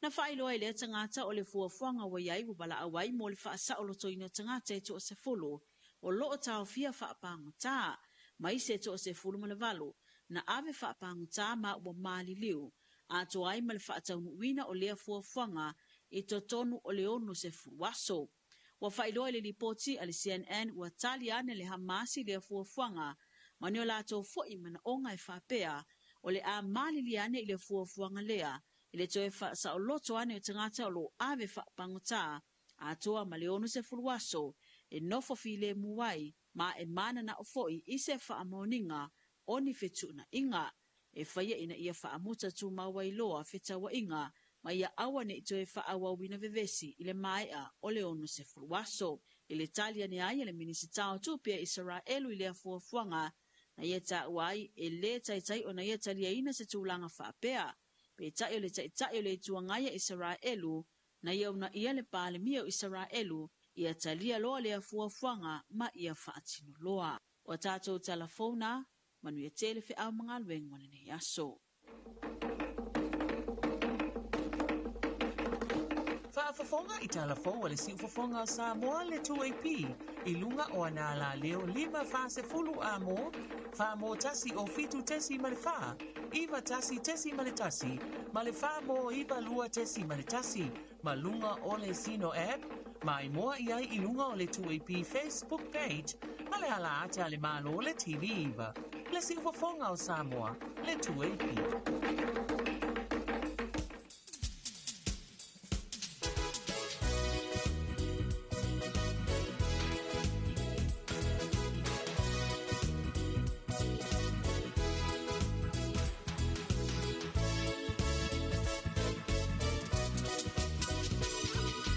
E: Na faailoa e lea tagata o le fuafuaga ua i ai ua valaau ai mo le faasaolotoina o tagata e 10 o loo taofia faapagota ma isi e 18 na ave faapagota ma ua maliliu atoa ai ma le faataunuuina o lea fuafuaga i totonu o le 60 aso. Ua faailoa i le lipoti a le CNN ua tali ane le Hamas i lea fuafuaga ma ni o latou foi manaoga e faapea o le a malilie ane i le fuafuaga lea i le toe faasaoloto ane o tagata o loo ave faapagota atoa ma le 60 aso e nofo filemu ai ma e mananao foi i se faamaoniga o ni fetuunaiga e faia ina ia faamuta tumau ai loa fetauaiga ma ia aua nei toe faaauauina vevesi i le maea o le 60 aso. I le tali ane ai a le Minisita o Tupe a Isaraelu i lea fuafuaga, na ia taua ai e lē taitai ona ia taliaina se tulaga faapea. Peitai o le Taitai o le Itu Agai a Isaraelu na ia uunaia le Palemia o Isaraelu ia talia loa lea fuafuaga ma ia faatino loa. O a tatou tala fou na, manuia tele feau ma galuega o lenei aso.
D: Faafofoga i tala fou a le Siufofoga o Samoa le 2AP i luga o ana alaleo 5 40 A mo, 4 mo 1 o 7.4, 91.1, ma le 4 mo 92.1, ma luga o le Sino app, ma imoa i ai i luga o le 2AP Facebook page, ma le ala ata a le Malo le TV9. Le Siufofoga o Samoa, le 2AP.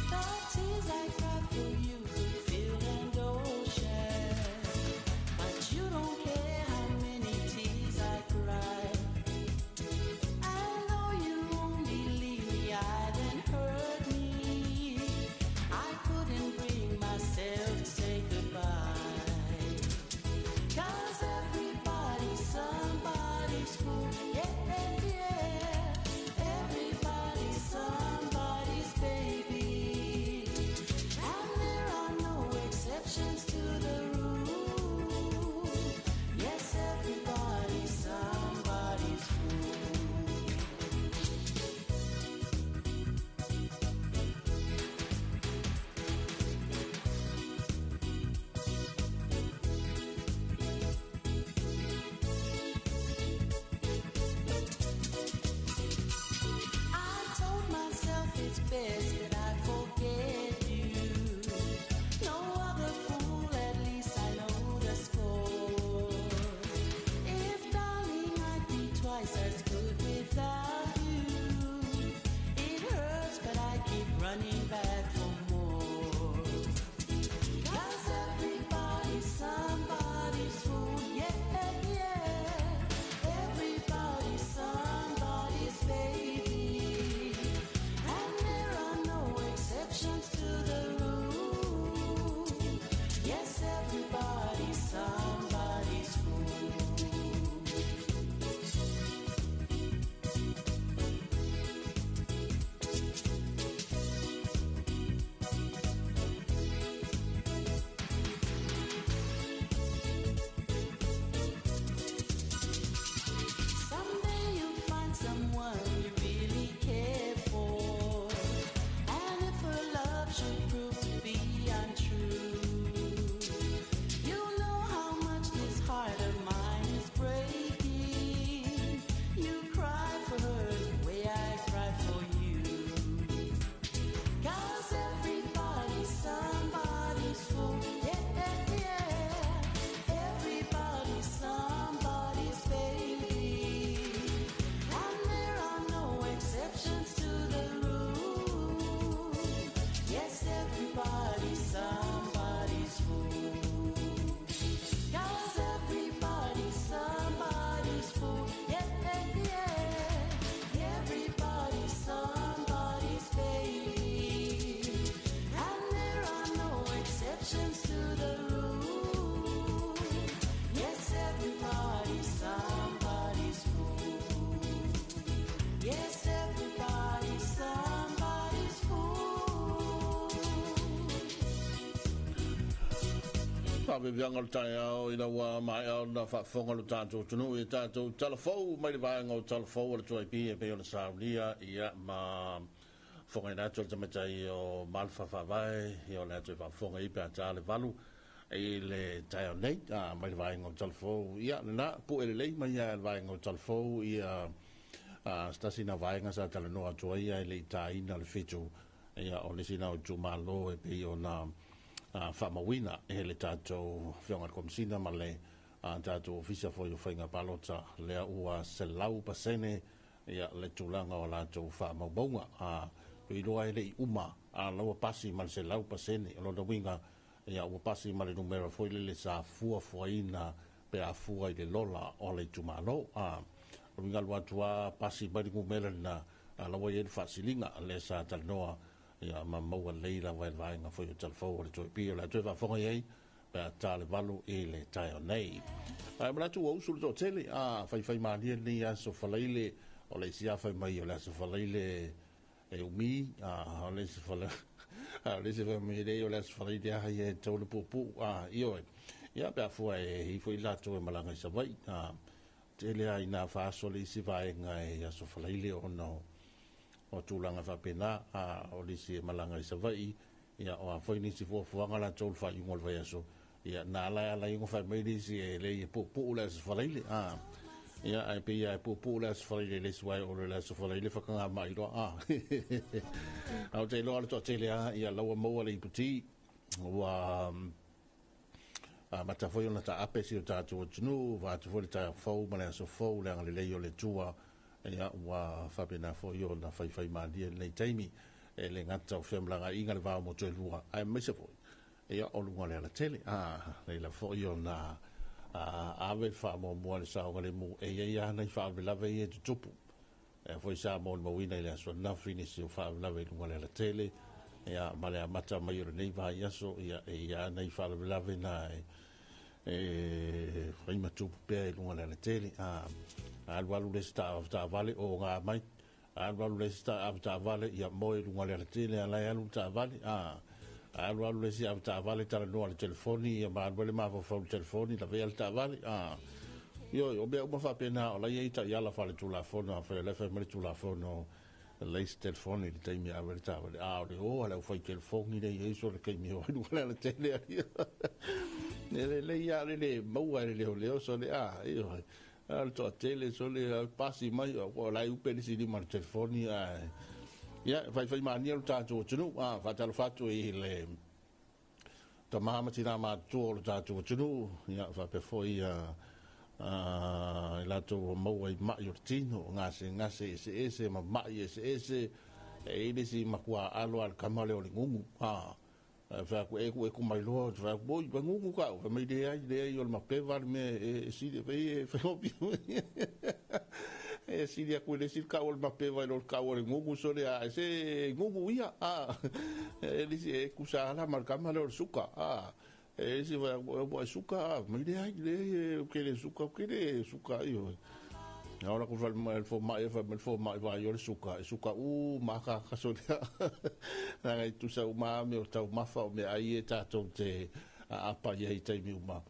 H: The tears I cried for you could fill an ocean, but you don't care how many tears I cry. And though
A: Faaveaveaga o le taeao ina ua maea ona faafofoga lo tatou atunuu i tatou tala fou mai le vaega o tala fou a le 2AP e pei ona saunia ia ma fofogaina atu e le tamaitai o Malfa Faavae ia o le atu e faafofoga i pe a ta le 8 i le taeao nei mai le vaega o tala fou ia lena pue lelei mai lava e le vaega o tala fou ia se tasi na vaega sa talanoa atu ai ae le i taina le 7 ia o le isi na o itumalo e pei ona faamauina e le tatou Afioga i le Komesina ma le tatou Ofisa foi o Faiga Palota lea ua 100% ia le tulaga o latou faamaumauga. Iloa e le i uma a la ua pasi ma le 100%. O lona uiga ia ua pasi ma le numera foi lele sa fuafuaina pe a fua i le lola o le itumalo. O le uiga alu atu lava pasi mai le numera lena, a la ua i ai le faasiliga lea sa talanoa ia ma maua lelei lava e le vaega foi o talafou o le 2AP o le a toe faafofoga i ai pe a ta le 8 i le taeao nei. Ae manatu ua usu le toatele, a faifai malie lenei aso Faraile, o le isi afa mai o le aso Faraile e umi, a o le isi fala a o le isi fai mai lei o le aso Faraile a ia e tau le puupuu, a ioe. Ia pe a fua e i foi latou e malaga i Savaii, a tele lava ina faaso le isi vaega e aso Faraile ona o tulaga faapena, a o le isi e malaga i Savaii, ia o a foi nisi fuafuaga latou le faaiuga o le vaiaso, ia na ala e ala ai ona fai mai le isi e lei e puupuu le aso Faraile, a ia ae pei lava e puupuu le aso Faraile i le isi uae o le aso Faraile whakangā mai loa, a a o te iloa le toatele a ia laua maua le iputi ua amata foi ona taape si o tatou atunuu, vaeatu foi le taeao fou ma le aso fou le agalelei o le Atua, ia ua faapena foi ona faifai malie lenei taimi e le gata o femalagaaiga le va o motu e lua aemaise foi ia o luga o le alatele. A leila foi ona ave le faamuamua i le saogalemu e i ai lava nai faalavelave ia e tutupu. E foi sa molimauina i le aso ananafi nisi o faalavelave i luga o le alatele, ia ma le amata mai o lenei vaiaso, ia e i ai lava nai faalavelave na e fai ma tupu pea i luga o le alatele. A alu alu le isi taavale o gā mai, alu alu le isi avetaavale ia moe i luga o le alatele a la e alu le taavale. A alu alu le isi avetaavale talanoa i le telefoni ia ma alu ai le mafaufau i le telefoni lavea le taavale. A ioe, o mea uma faapena o la e i ai taiala faaletulafono, afai o la e fai mai le tulafono leai se telefoni i le taimi e ave ai le taavale, a o le o a le aufai telefoni lea i ai so le taimi e o ai luga o le alatele e lelei lava le le maua e le leoleo sole a ioe. A o le toatele sole pasi mai o la e upe le isi lima i le telefoni ae ia faifai mania lo tatou atunuu. A faatalofa atu i le tama ma tina matutua o lo tatou atunuu, ia faapea foi i latou ua maua i mai o le tino, gasegase eseese ma mai eseese, e i le isi matua alo lava le tama lea o le gugu. A fai atu e ku e ku mai loa, fai atu oi, pa gugu kau, fai mai leai, leai o le mapeva le mea e sili, fai e fai e sili atu i le isi le kau o le mapeva i lo le kau o le gugu sole a e se gugu ia. A e le isi e kusa ala ma le kama lea o le suka. A e isi fai atu e suka, a mai leai, leai e ke le suka, ke le suka ioe. A ora ku fai mai le fomai, fai mai le fomai vai o le suka, e suka u ma ka ka so lea. Nanga i tusa uma me o tau mafa o mea ai e tātou te apa i ai taimi uma.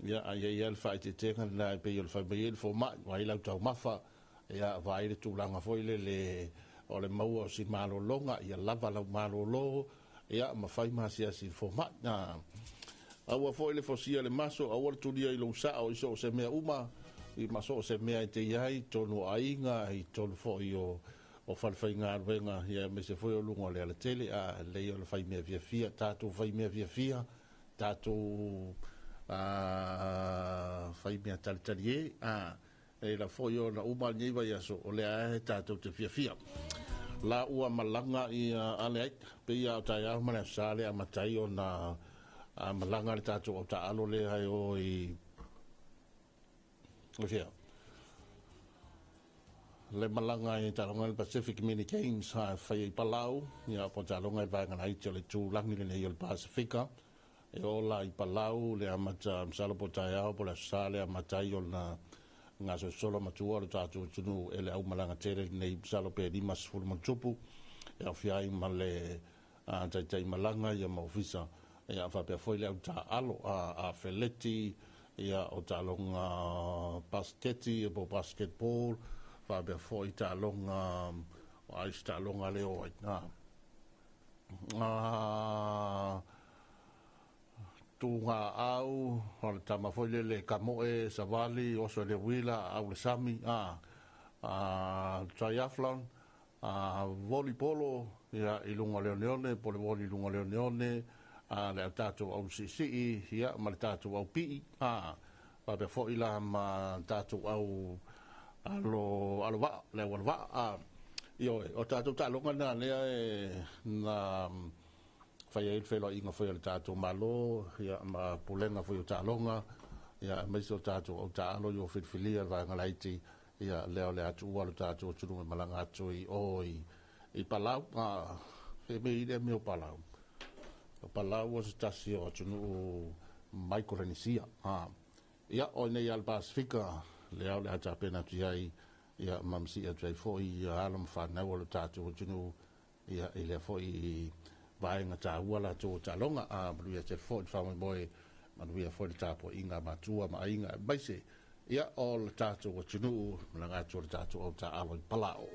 A: Ia ai ai le whaetetenga lena e pei o le fai mai e le fomai, vai lau tau mafa, ia vai le tulaga foi le le o le maua o si malologa, ia lava lau malolo, ia ma fai masiasi i le fomai. Aua foi le fosia le maso, aua le tulia i lou sao i so o se mea uma, i ma so o se mea e te i ai, tonu o aiga, i tonu foi o falefaigaluega, ia aemaise foi o luga o le alatele, a lelei o le fai mea fiafia, tatou fai mea fiafia, tatou fai mea talitali e, a e la foi ona uma lenei vaiaso, o lea e tatou te fiafia. La ua malaga ia ale ai, pei a o taeao ma le aso sa le amatai ona malaga le tatou autaalo lea e o i fea. Le malaga i taaloga le Pacific Mini Games a fai i Palau, ia po taaloga i vaega laiti o le tūlagi lenei o le Pasifika. E ola i Palau le amata masalo po taeao po le aso sa le amata ai ona gasolosolo matua o le tatou atunuu e le aumalaga tele lenei masalo pe 50 ma tupu e aofia ai ma le taitai malaga ia ma ofisa Ia, faapea foi le au taaalo, afeleti, ia, o taaloga pasiketi po o basketball, faapea foi taaloga, o a isi taaloga lea o ai. Tugaau, o le tama foi lele kamoe, savali, oso i le uila, au le sami, triathlon, volleyball, ia, i luga o le oneone, po o le voli i luga o le oneone, le au tatou au siisii, ia, ma le tatou au pii, faapea foi la ma tatou au alo, alo vaa, le au alo vaa, ioe, o tatou taaloga na lea e na fai ai le feiloaiga foi a le tatou Malo, ia, ma pulega foi o taaloga, ia, aemaise o tatou au taalo i o filifilia le vaega laiti, ia, lea o le a tuua lo tatou atunuu e malaga atu i o i Palau. E mea i lea mea o Palau. O Palau o se tasi o atunuu Maikorenisia. Ia, o nei ale Pasifika, lea o le a tapena atu i ai, ia, ma masii atu ai foi ia alo ma fanau o le tatou atunuu, ia, i lea foi vaega taua latou o taaloga. Manuia tele foi le faamoemoe, manuia foi le tapuaiga a matua ma aiga, aemaise, ia, o le tatou atunuu, malaga atu o le tatou au taaalo i Palau.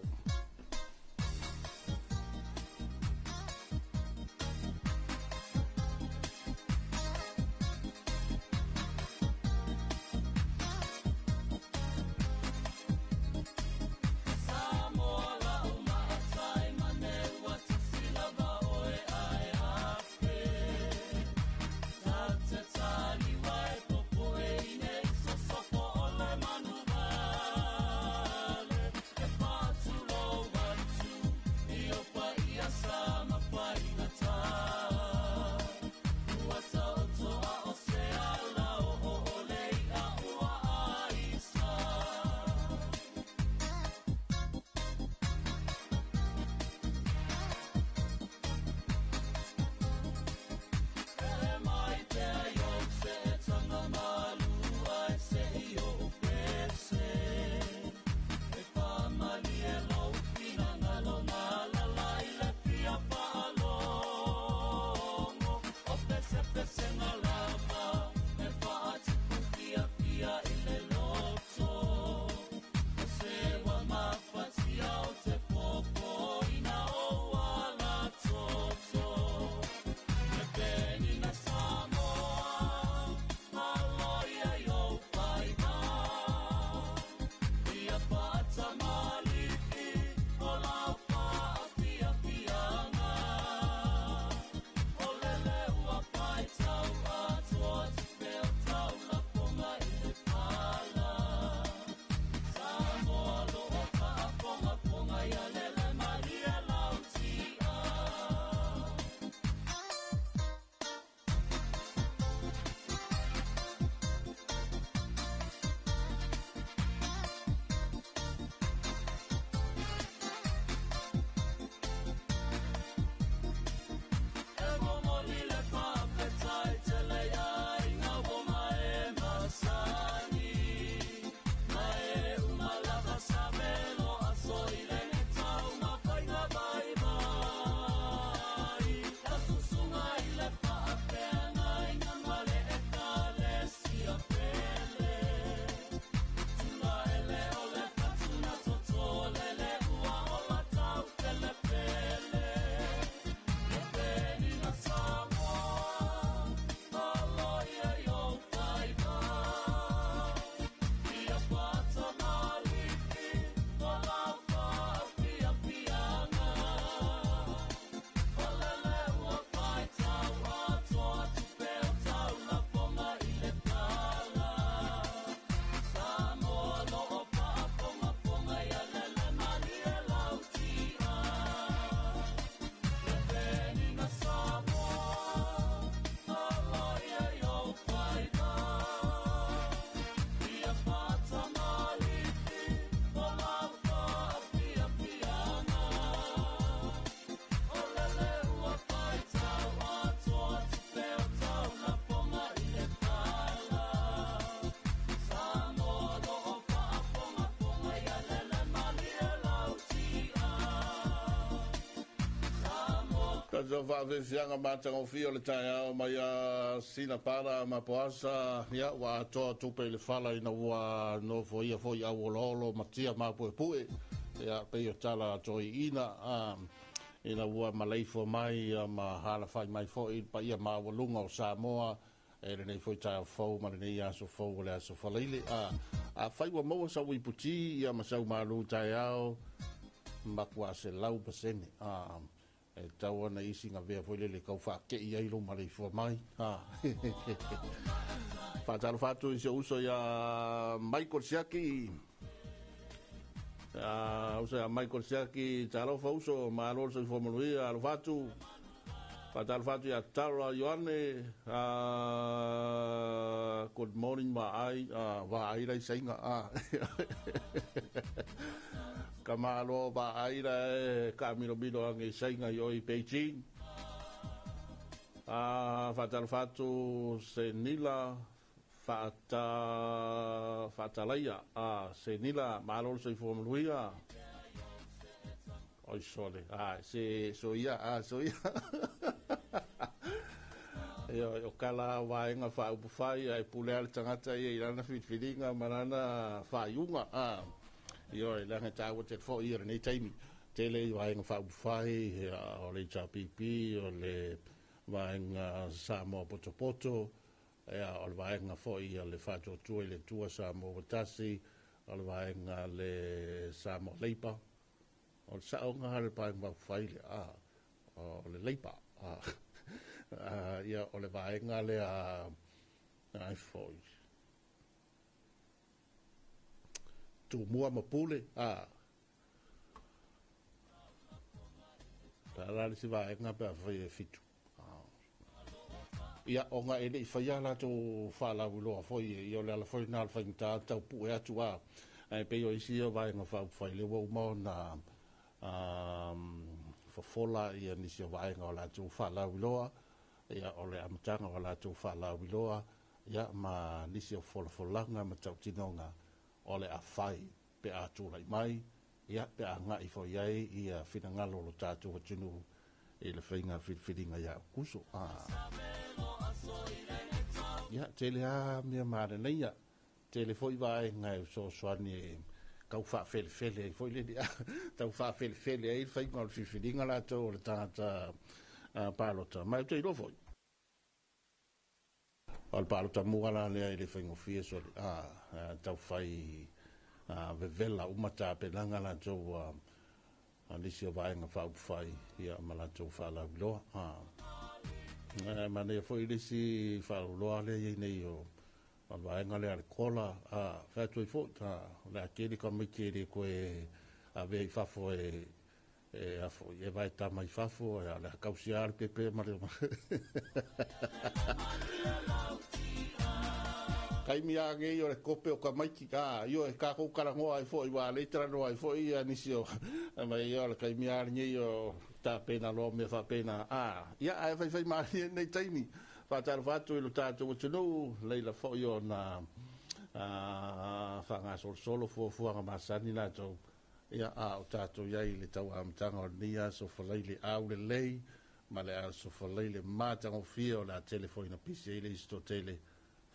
A: Tatou faafiafiaga matagofie o le taeao mai ia Sina Pala ma Poasa, ia ua atoa tupe i le fala ina ua nofoia foi auoloolo ma tia mapuepue, ia pei o tala a toeaiina ina ua maleifua mai ia ma alafai mai foi i le paia maualuga o Samoa e lenei foi taeao fou ma lenei aso fou o le aso Faraile. Afai ua maua sau iputi ia ma sau malu taeao, matua 100%. E tau ona isi gavea foi lele tau faakei ai lou maleifua mai. Faatalofa atu i si ou uso ia Michael Siaki. Uso ia Michael Siaki, talofa uso, malo le soifua manuia, alofa atu. Faatalofa atu ia Tara Ioane, good morning vaai, vaai lai saiga. Ka malo vaai la e kaamilomilo age i saiga i o i Beijing. Faatalofa atu Senila Faatalaia. Senila, malo le soifua manuia. Oi sole, se soia, soia. Ia, o kala vaenga faaupufai ai pule a le tagata ia i lana filifiliga ma lana faaiuga. Ioe, leaga e taua tele foi ia lenei taimi. Tele i vaega faaupufai, o le HRPP, o le vaega Samoa Potopoto, ia, o le vaega foi o le Faatuatua i le Atua Samoa ua Tasi, o le vaega le Samoa Labour, o le saoga le vaega faaupufai le, o le Labour, ia, o le vaega lea, ai foi, Tumua ma Pule, la le isi vaega pe afai e fitu. Ia, ona e le i faia latou faalauiloa foi, ia o le ala foi lena o le faigata tau pue atu a. Ae pei o isi ia vaega faaupufai lea ua uma ona fofola ia nisi o vaega o latou faalauiloa, ia o le amataga o latou faalauiloa, ia ma nisi o folafolaga ma tautinoga o le a fai pe a tulai mai, ia pe a agai foi ai ia finagalo o lo tatou atunuu i le faiga filifiliga ia Aokuso. Ia, tele lava mea manaia, tele foi vaega e fesoasoani e tau faafelefele ai foi lele, tau faafelefele ai le faiga o le filifiliga latou o le tagata palota. Ma ou te iloa foi, o le palota mua la lea i le faigofie sole, tau fai vevela uma tapenaga latou nisi o vaega faaupufai ia ma latou faalauiloa. Manaia foi le isi faalauiloa lea e i ai nei o le vaega lea a le Kola, fai atu ai foi, o le a tele tamaiti e le toe avea i fafo e e vae tama i fafo, o le a tausia lava le pepe ma le taimi a nei o le kope o tamaiti, io e tatou talanoa ai foi, ua lei talanoa ai foi ia nisi o mai ia o le taimi a nei o tapena loa mea faapena. Ia ae faifai malie nei taimi. Faatalofa atu i lo tatou atunuu, leila foi ona faagasolosolo fuafuaga masani latou, ia a o tatou iai i le tau amataga o lenei aso Faraile aulelei ma le aso Faraile matagofie o le a tele foi na pisi ai le isi toatele.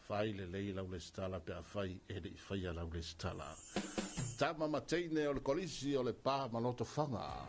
A: Fai lelei lau lesitala pe afai e le i faia lau lesitala. Tama ma teine o le kolisi o le pa ma Lotofaga.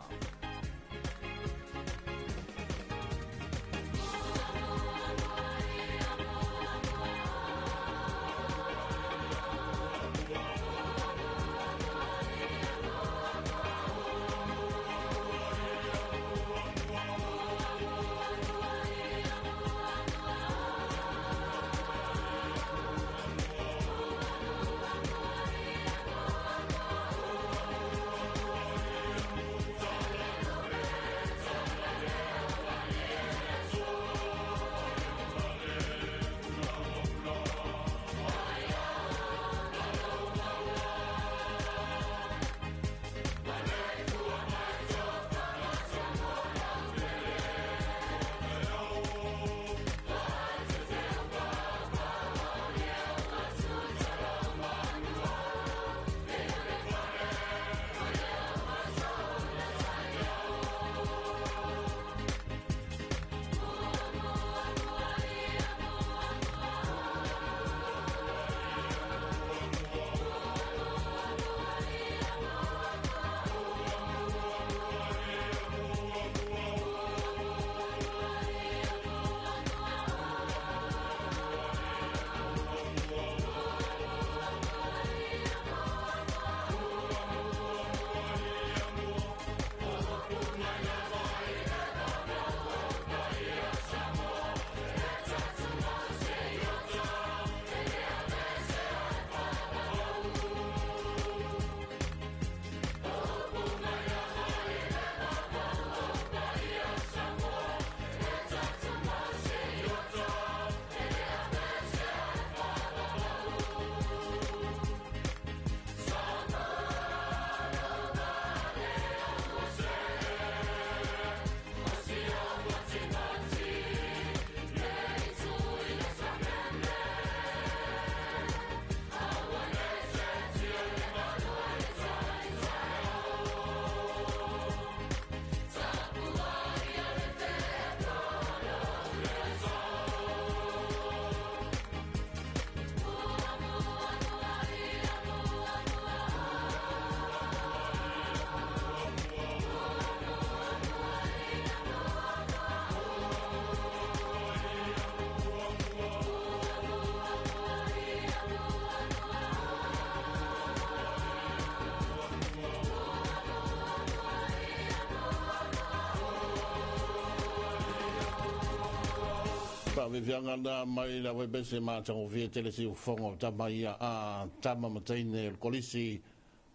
A: Faafiafiaga na mai le uepese matagofie tele siufofoga o tama ia a tama ma teine o le kolisi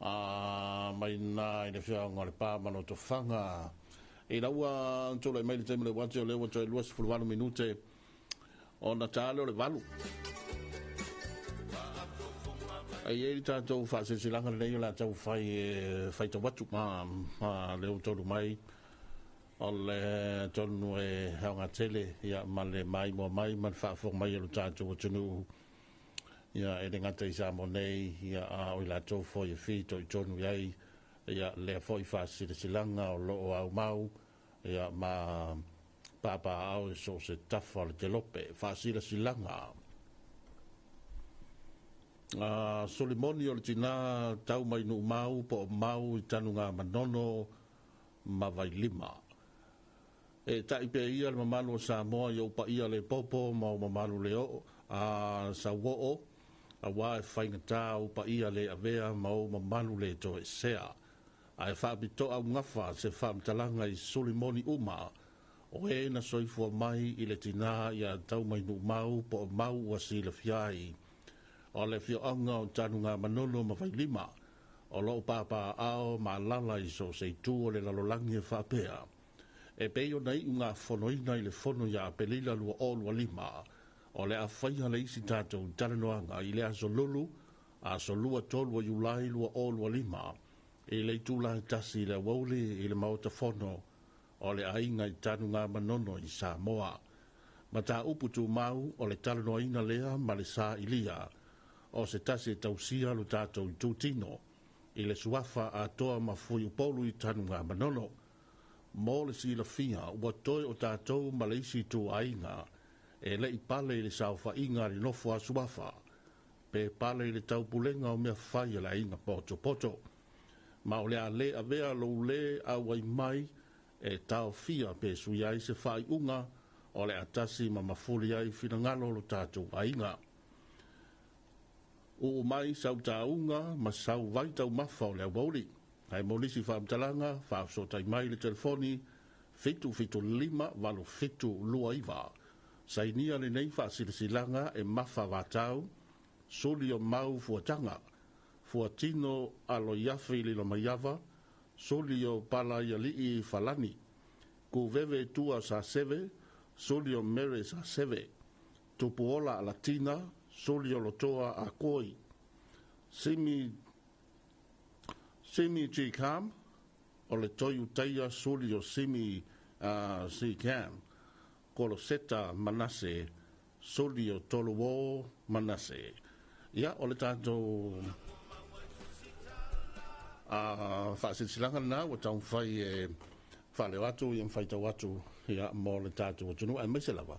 A: a mai na i le afioaga o Lepa ma Lotofaga. I lau ua tulai mai le taimi o le uati o lea ua toe 28 minute ona ta lea o le 8. E i ai le tatou faasilasilaga lenei o le a taumafai e faitau atu ma lea ua taunuu mai o le atonu e aoga tele ia, ma le maimoa mai ma le faafofoga mai o le tatou atunuu ia, e le gata i Samoa nei ia, a o i latou foi e fitoitonu i ai ia, lea foi faasilasilaga o lo o aumau ia, ma papaaao i so o se tafa o le kelope. Faasilasilaga. Solimoni o le tinā tau mai Nuumau po o Mau i Tanugamanono ma Vailima. E ta'i pea ia le mamalu o Samoa i ou paia le popo ma ou mamalu le oo a sauoo, auā e faigata ou paia le avea ma ou mamalu le toesea. Ae faapitoa augafa se faamatalaga i Solimoni uma o e na soifua mai i le tinā ia Taumainuumau po o Mau ua silafia ai o le afioaga o Tanugamanono ma Vailima o loo papaaao ma alaala i so o se itu o le lalolagi e faapea. E pei ona iugafonoina i le fono ia Aperila 2025, o le a faia le isi tatou talanoaga i le aso Lulu, aso 23 o Iulai 2025, i le itula e 1 i le aoauli i le Maota Fono o le Aiga i Tanugamanono i Samoa. Mataupu tumau o le talanoaina lea ma le sailia o se tasi e tausia lo tatou itutino i le suafa Atoa ma Fuiupolu i Tanugamanono. Mo le silafia, ua toe o tatou ma le isi ituaiga e le i pale i le saofaiga a le nofo a suafa, pe pale i le taupulega o mea fai a le aiga potopoto. Ma o le a le avea lou lē auai mai e taofia pe sui ai se faaiuga o le a tasi ma mafuli ai finagalo o lo tatou aiga. Uu mai sau tauga ma sau vai taumafa o le aoauli. Ae mo nisi faamatalaga, faafesootai mai i le telefoni 775 8729. Sainia lenei faasilasilaga e Mafa Vatau, Suli o Mau Fuataga, Fuatino Aloiafe i Lilomaiava, Suli o Palaialii Falani, Kuveve Tua Saseve, Suli o Mere Saseve, Tupuola Latina, Suli o Lotoa Akoi, Simi G. Cam, o le Toiutaia Suli o Simi C. Cam, Koloseta Manase, Suli o Toluo Manase. Ia, o le tatou faasilasilaga lena ua taumafai e faaleo atu ia ma faitau atu ia, mo le tatou atunuu aemaise lava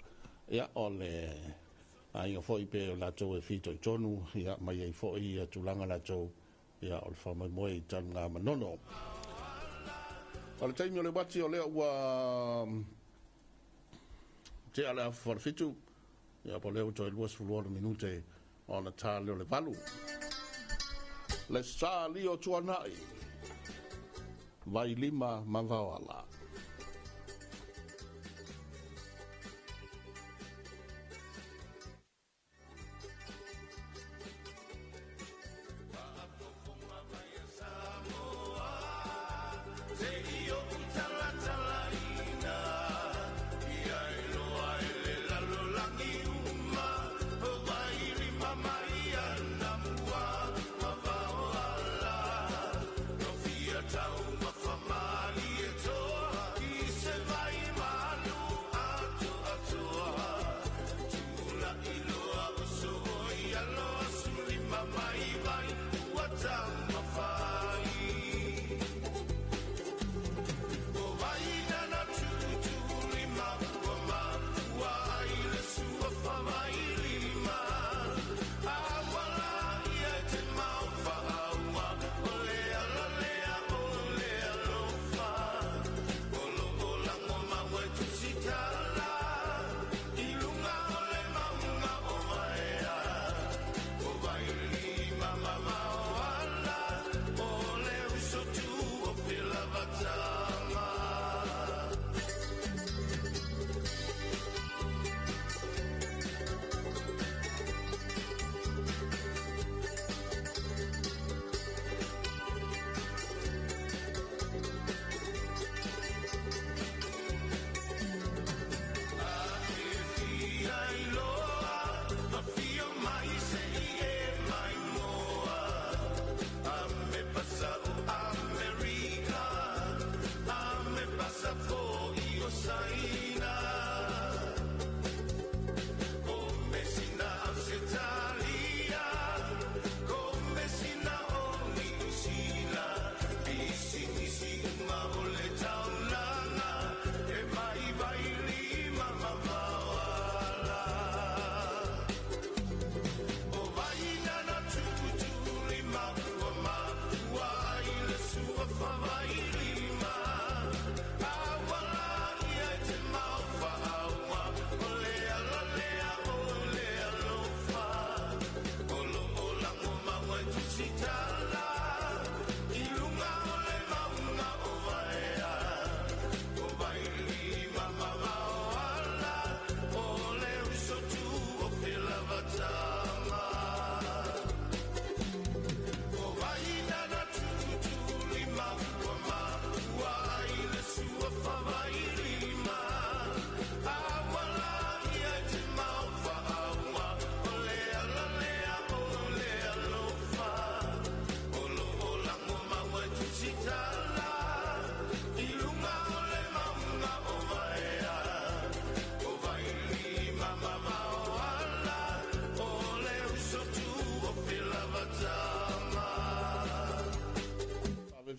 A: ia, o le aiga foi pe o latou e fitoitonu ia, mai ai foi ia tulaga latou ia, o le faamoemoe i Tanugamanono. O le taimi o le uati o lea ua tea le afa o le 7, ia, po o lea ua toe 26 minute ona ta lea o le 8. Le sa lio tuanai, Vailima ma Vaoala.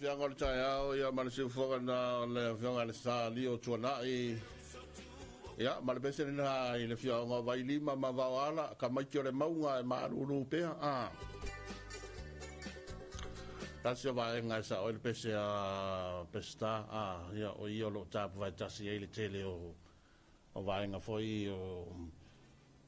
A: Fiaga o le taeao ia ma le siufoga na o le afioga i le Sa Lio Tuanai. Ia, ma le pese lena i le afioaga o Vailima ma Vaoala, tamaiti o le mauga e malulu pea. Ah. Tasi o vaega e sao ai le pese a Peseta, ah, ia, o ia o lo o tapu faatasi ai le tele o vaega foi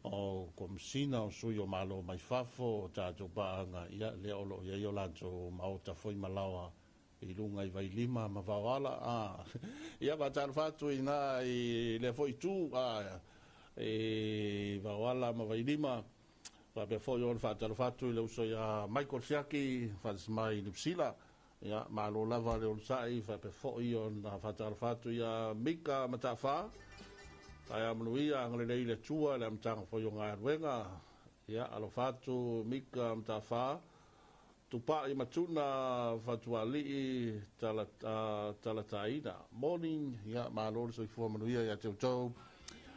A: o Komesina, o sui o Malo mai fafo, o tatou paaga, ia, lea o lo o i ai o latou maota foi ma laoa i luga i Vailima ma Vaoala. Ah. Ia, faatalofa atu i ina i lea foi itu, ah, i Vaoala ma Vailima, faapea foi ona faatalofa atu i le uso ia Michael Siaki, faatasi mai i Niu Sila. Ia, malo lava le onosai, faapea foi ona faatalofa atu ia Mika Mataafa. Taeao manuia, agalelei le Atua i le amataga foi o galuega. Ia, alofa atu Mika Mataafa, Tupai Matuna Fatualii Talataina. Morning, ia, malo le soifua manuia ia te outou.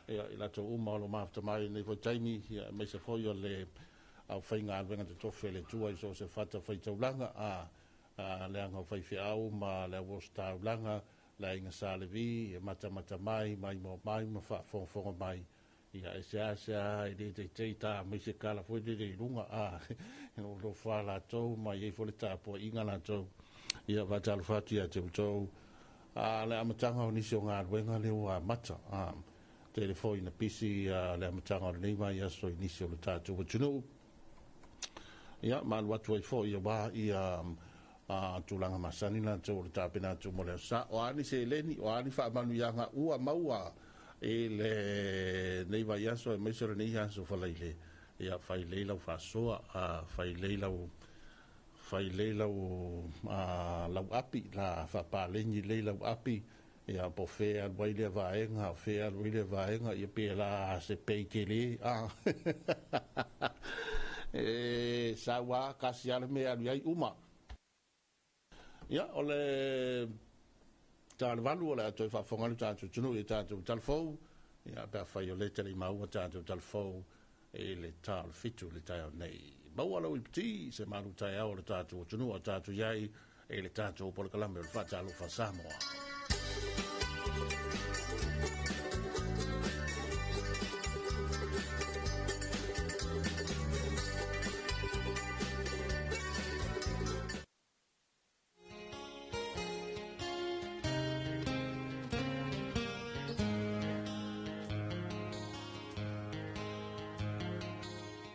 A: Ia, i latou uma o lo o mafuta mai i lenei foi taimi, ia, aemaise foi o le aufaigaluega totofi a le Atua i so o se fata faitaulaga, a le aga o faifeau ma le auositaulaga, le aiga Sa Levi, e matamata mai, maimoa mai ma faafogafoga mai. Ia, e seasea e le teitei ta mai se kala foi lele i luga, a o lo fa latou ma i ai foi le tapuaiga latou. Ia, faatalofa atu ia te outou. A le amataga o nisi o galuega lea ua amata. A tele foi na pisi le amataga o lenei vaiaso i nisi o le tatou atunuu. Ia, ma alu atu ai foi aua ia tulaga masani latou o le tapena atu mo le aso Sa. O a ni seleni, o a ni faamanuiaga ua maua i lenei vaiaso aemaise o lenei aso falaile, ia fai lelei lau faasoa, fai lelei lau fai lelei lau api, la faapaleni lelei lau api, ia po o fea e alu ai lea vaega, o fea e alu ai lea vaega, ia pe la se pei tele, e sau lava tasi lava le mea e alu i ai uma. Ia, o le ta o le 8 o le a toe faafofoga ai le tatou atunuu i tatou talafou, ia pe afai o lea e te le i maua tatou talafou i le ta o le 7 i le taeao nei. Maua lau iputi se malu taeao o le tatou atunuu a tatou i ai i le tatou polokalame o le Faatalofa Samoa.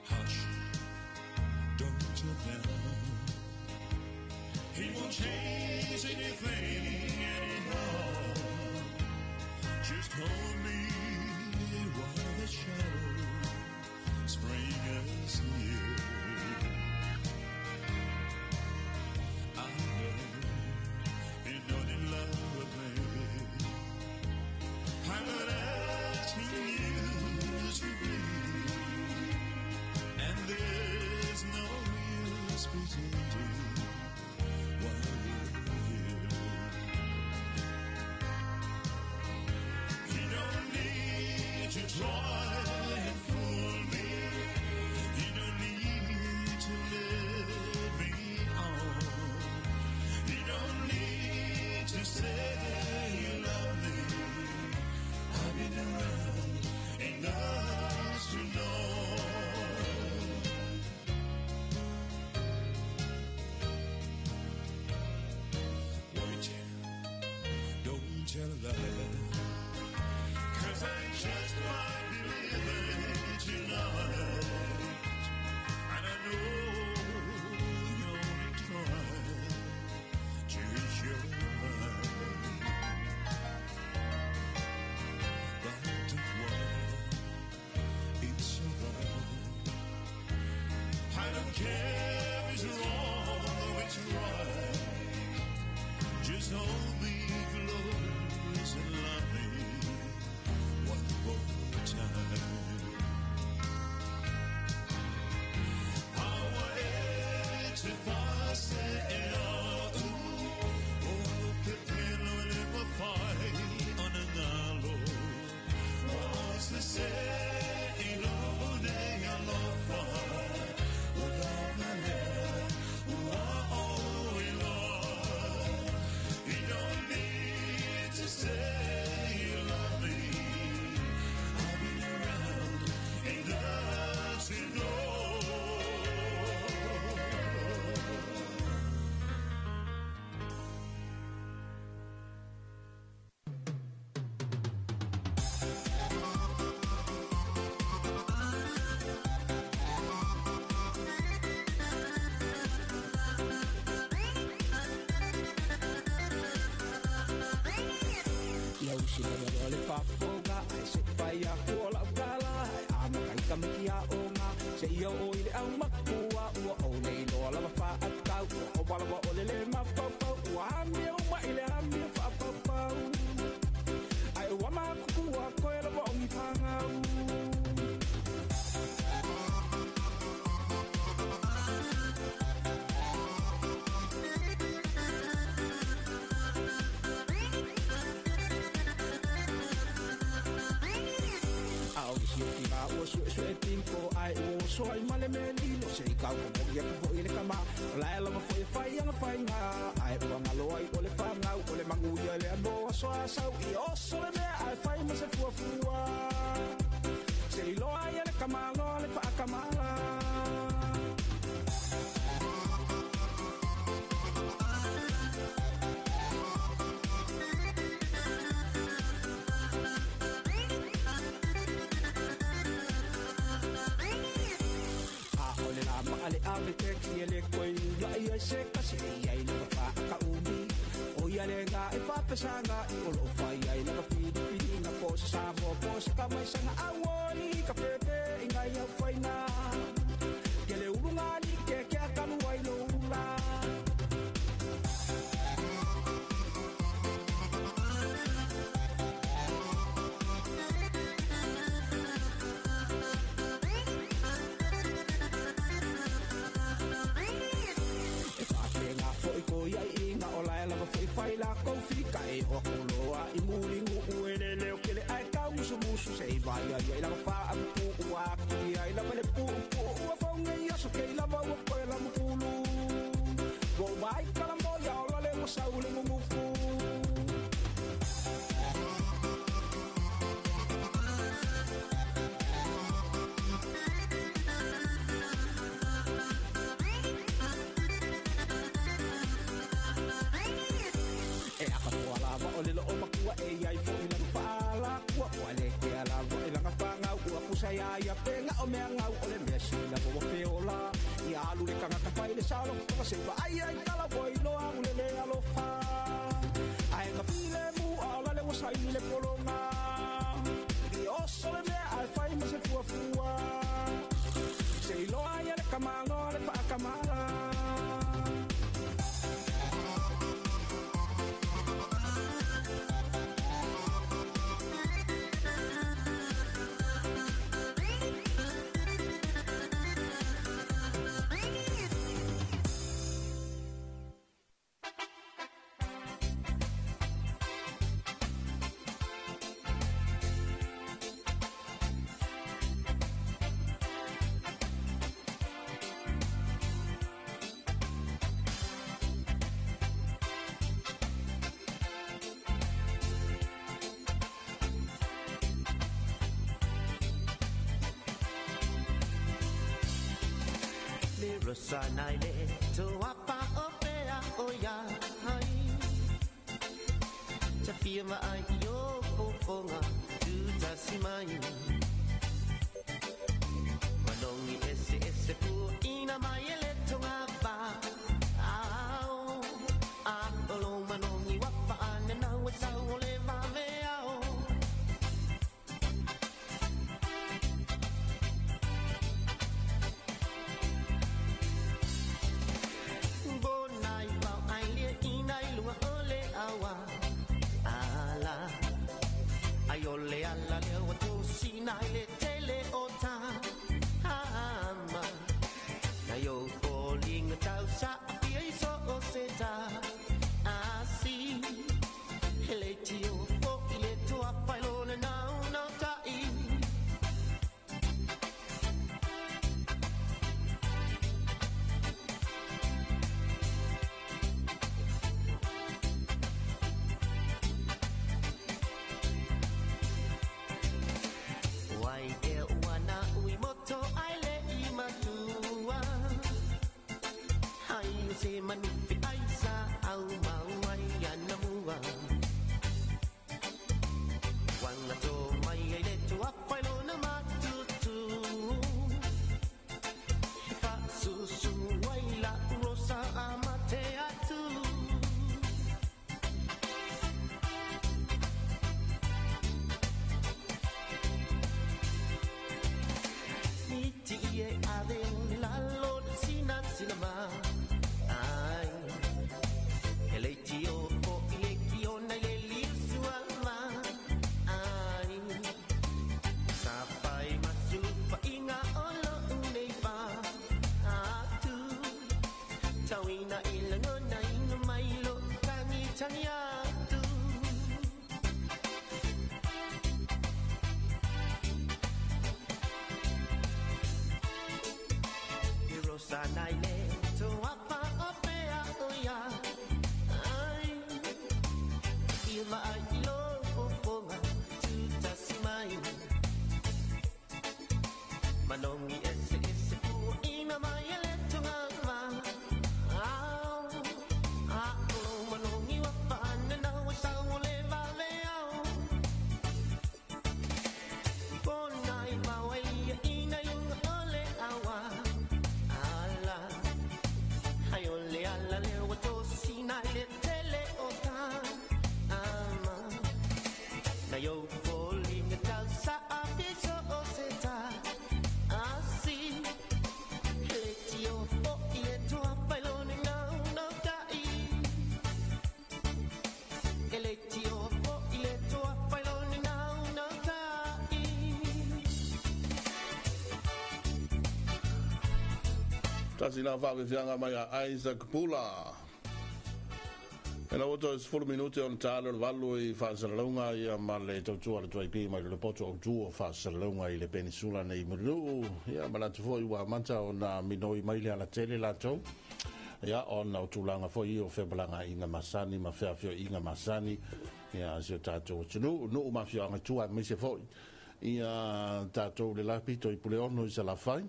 C: Hush, don't tell him. He won't change anything anyhow. Just hold me while the shadows bring us near. I know you're not in love with me. I'm not asking you to be, and there's no use pretending while we're here. You don't need to try and fool me. You don't need to let me on. You don't need to say you love me. I've been around enough to know.
I: Soai male me lilo se i kau ko ia ko ile kama la la mo foi fai anga fai nga ai o nga loa i ole fa ngau ole mangu ia le no so a sau i o so le me ai fai mo se fua fua se i loa ia le kama loa le fa kama la. Se kasi ai na fa ka umi o ia le nga e fa pesanga i o lo fa ai na fili fili na po sa mo po sa ka mai sanga awoi ka pepe inga ia faina ke le ulunga ni ke ke ka lu ai lo ula. O kuloa i mulingu uelele o kele ai kau musu musu se i vai ai ai lava fa apu ua ki ai lava le pu pu ua faunga i aso ke i lava ua koe la mukulu ua mai kala moia o lale ua saule ngumuku. Ia penga o mea ngau o le mea sila o feola ia alu le kangata fai le salo ka se va ai ai kala boi loa ule le alofa ai ka file mu ala le wasai le polonga i oso le mea ai fai ma se fua fua se iloa ia le kamalo le faakamala.
J: Rosanai le toapa o pea o ia ai Ta fia ma ai i o fofonga tūtasi mai Manongi ese ese pu ina mai ele tonga va Au a olo manongi wapa ane nau e sau o le vave ao. Ole ala le o tu sina ile tele o ta ama na yo manufi ai sa au mau ai ana mua. Wanga tō mai ai le tua whailona matutu. He whaasusu ai la urosa a mate atu. Miti i e ave o lalo le sina sina ma. Ai, he leiti o po i le ki o nei le liu ma. Ai, sa pai masulu fa inga o lo unei fa. Atu, tauina i langona inga mai lo tangi tangi atu. Rosa nai le toa pa o pea o ia. Ai, i ma ai lo fofonga tutasi mai. Manongi ese ese pu ina mai ele tunga ma. Au, a o manongi wa pa na na wa sa o le va ve au. Konai mau ai ina yung ole awa. Ala, hai ole ala le wa to sina le tele o ta. Ama, na yo foli nga tau sa a piso o se ta. Asi, le ti o fo i le tua whailone ngau nau ta i. E le ti o fo i le tua whailone ngau nau ta i.
A: Tasi la whaawefianga mai a Isaac Pula. E la oto e 10 minute o talo le valu i whaasalalauga ia ma le tautua le tuaipi mai le poto au tua whaasalalauga i le penisula nei Mulinuu. Ia ma latu foi ua manta o na minoi mai le ala tele latou. Ia o na o tulaga foi o whebalaga inga masani ma wheawhio inga masani. Ia si o tātou tunu, nuu mawhioanga tua mise foi. Ia tātou le lapito i pule ono i sa la whai.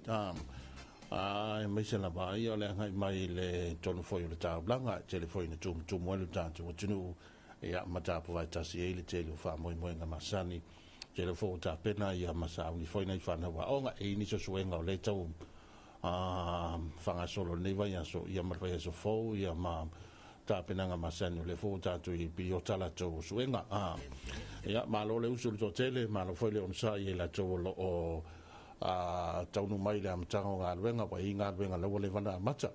A: A mai se lava ia o le agai mai le tonu foi o le taulaga e tele foi na tumutumu ai le tatou atunuu ia ma tapuvae tasi ai le tele o faamoemoega masani tele foi o tapena ia ma sauni foi nai fanau aoga e i nisi o suega o lē tau fagasolo lenei vaiaso ia ma le vaiaso fou ia ma tapenaga masani o lea foi ua tatou i piliota latou o suega ia malo le usu le toatele malo foi le onosai e latou o loo taunu mai le amataga o galuega ua i galuega laua leva na amata.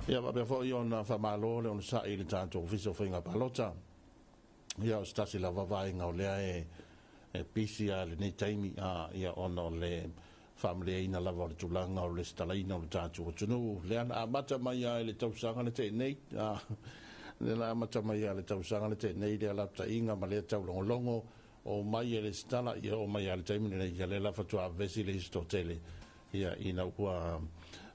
A: Ia faapea foi ona faamalo le onosai i le tatou ofisa o faiga palota. Ia o se tasi lava vaega o lea e pisi a lenei taimi ia ona o le faamaliaina lava o le tulaga o le lesitalaina o le tatou atunuu. Lea na amata mai a i le tausaga le teenei. Lea na amata mai a le tausaga le teenei lea lapataiga ma lea taulogologo o mai e lesitala ia o mai a le taimi lenei ia lea la faatoa vesi le isi toatele ia ina ua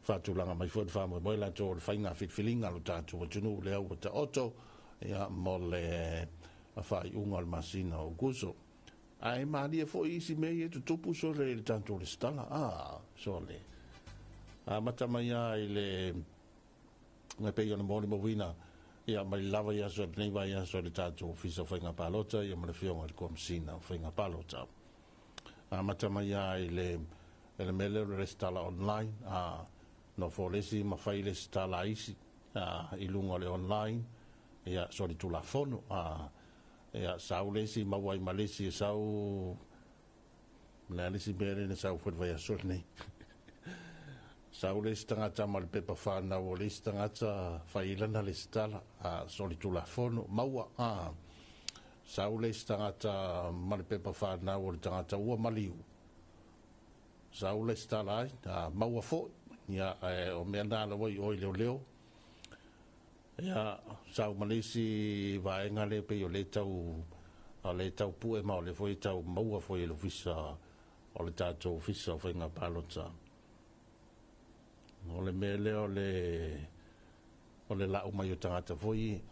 A: faatulaga mai foi le faamoemoe latou o le faiga filifiliga lo tatou atunuu lea ua taoto ia mo le faaiuga o le masina o Aokuso. Ae malie foi isi mea ia e tutupu sole i le tatou lesitala sole amata mai a i le e pei ona molimauina ia mai lava i aso lenei vaiaso i le tatou ofisa o faiga palota ia ma le afioga i le Komesina o Faiga Palota. Amata mai a i le le mea lea o le resitala online nofo le isi ma fai le resitala a isi i luga o le online ia soli tulafono ia sau le isi maua ai ma le isi e sau le a le isi mea lea na sau foi le vaiaso lenei. Sau le isi tagata ma le pepa whanau o le isi tagata fai lana lesitala soli tulafono maua sau le isi tagata ma le pepa whanau o le tagata ua maliu sau lesitala ai maua foi ia o mea nā lawa i oi leo leo ia sau ma le isi vaega le pei o le tau o le tau pue ma o le foi tau maua foi e le ofisa o le tatou ofisa o faiga palota. O le mea lea o le lau mai o tagata foi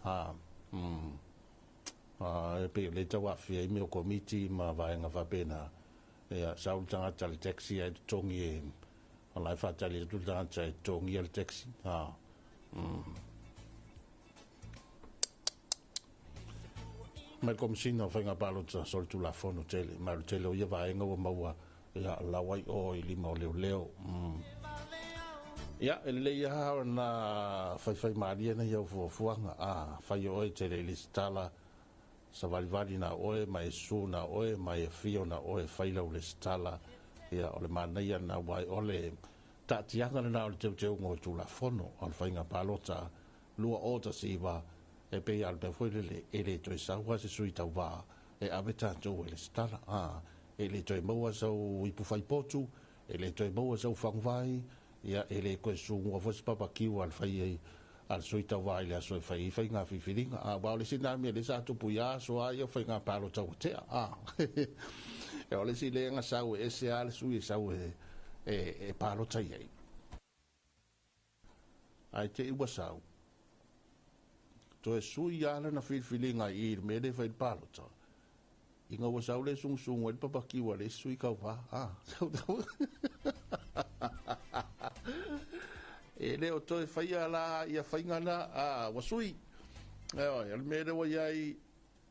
A: e pei o le tau aafia ai mea o komiti ma vaega faapena. Ia sau le tagata le taxi ae totogi e O la e faatali atu le tagata e totogia le taxi. Mai le Komesina o Faiga Palota solitulafono tele, ma o le tele o ia vaega ua maua ia lau ai o i lima o leoleo. Ia, e lelei lava ona faifaimalie nei au fuafuaga, a fai o oe e te le i lesitala, savalivali na oe ma e susu na oe ma e afio na oe e fai lau lesitala. Ia, o le manaia lena, aua o le taatiaga lena o le teuteuga o le Tulafono o le Faiga Palota 2019, e pei lava o le mea foi lele, e le toe sau lava se sui tauva e ave tatou e lesitala. A, e le toe maua sau ipu faipotu, e le toe maua sau faguvai, ia, e le toe sugua foi se papakiu a le fai ai a le sui tauva i le aso e fai ai faiga filifiliga. A, aua o le isi lena mea lea sa tupu i aso lava ia o faiga palota ua tea. A, e o le isi lea na sau e ese lava le sui e sau e palota i ai. Ae te i ua sau, toe sui lava lana filifiliga i i le mea lea e fai i le palota, ina ua sau le sugusugu ai le papakiu a le isi sui tauva. A, e le o toe faia la ia faiga na, a, ua sui. E oi, o le mea lea ua i ai,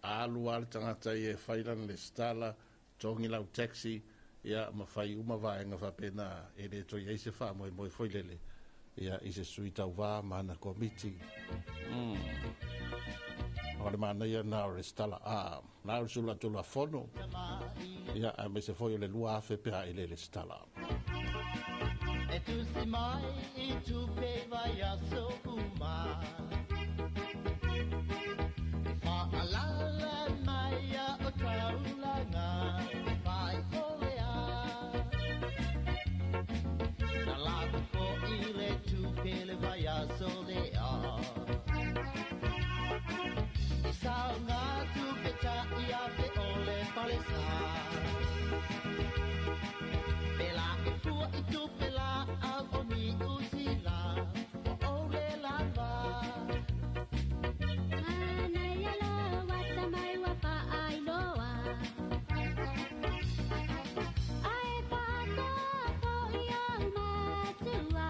A: alu lava le tagata ia e fai lana lesitala, togi lau taxi, ia, ma fai uma vaega faapena, e le toe i ai se faamoemoe foi lele, ia, i se sui tauva ma ana komiti. O le manaia lena o le lesitala, a, na o le sula tulafono, ia, aemaise foi o le 2,000 pe a i le lesitala.
J: E tusi mai i tupe vai aso uma. E whaalala mai a o taulanga, e whai ole a. Na lako ko i le tupe le vai aso le a. I sao ngā tupe ta i a te ole palesa. Pela e fua i tupe la au o ni usila, o ole lava.
K: Anai alo wata mai wa pa ai loa. Ai pa ko ko i au matua.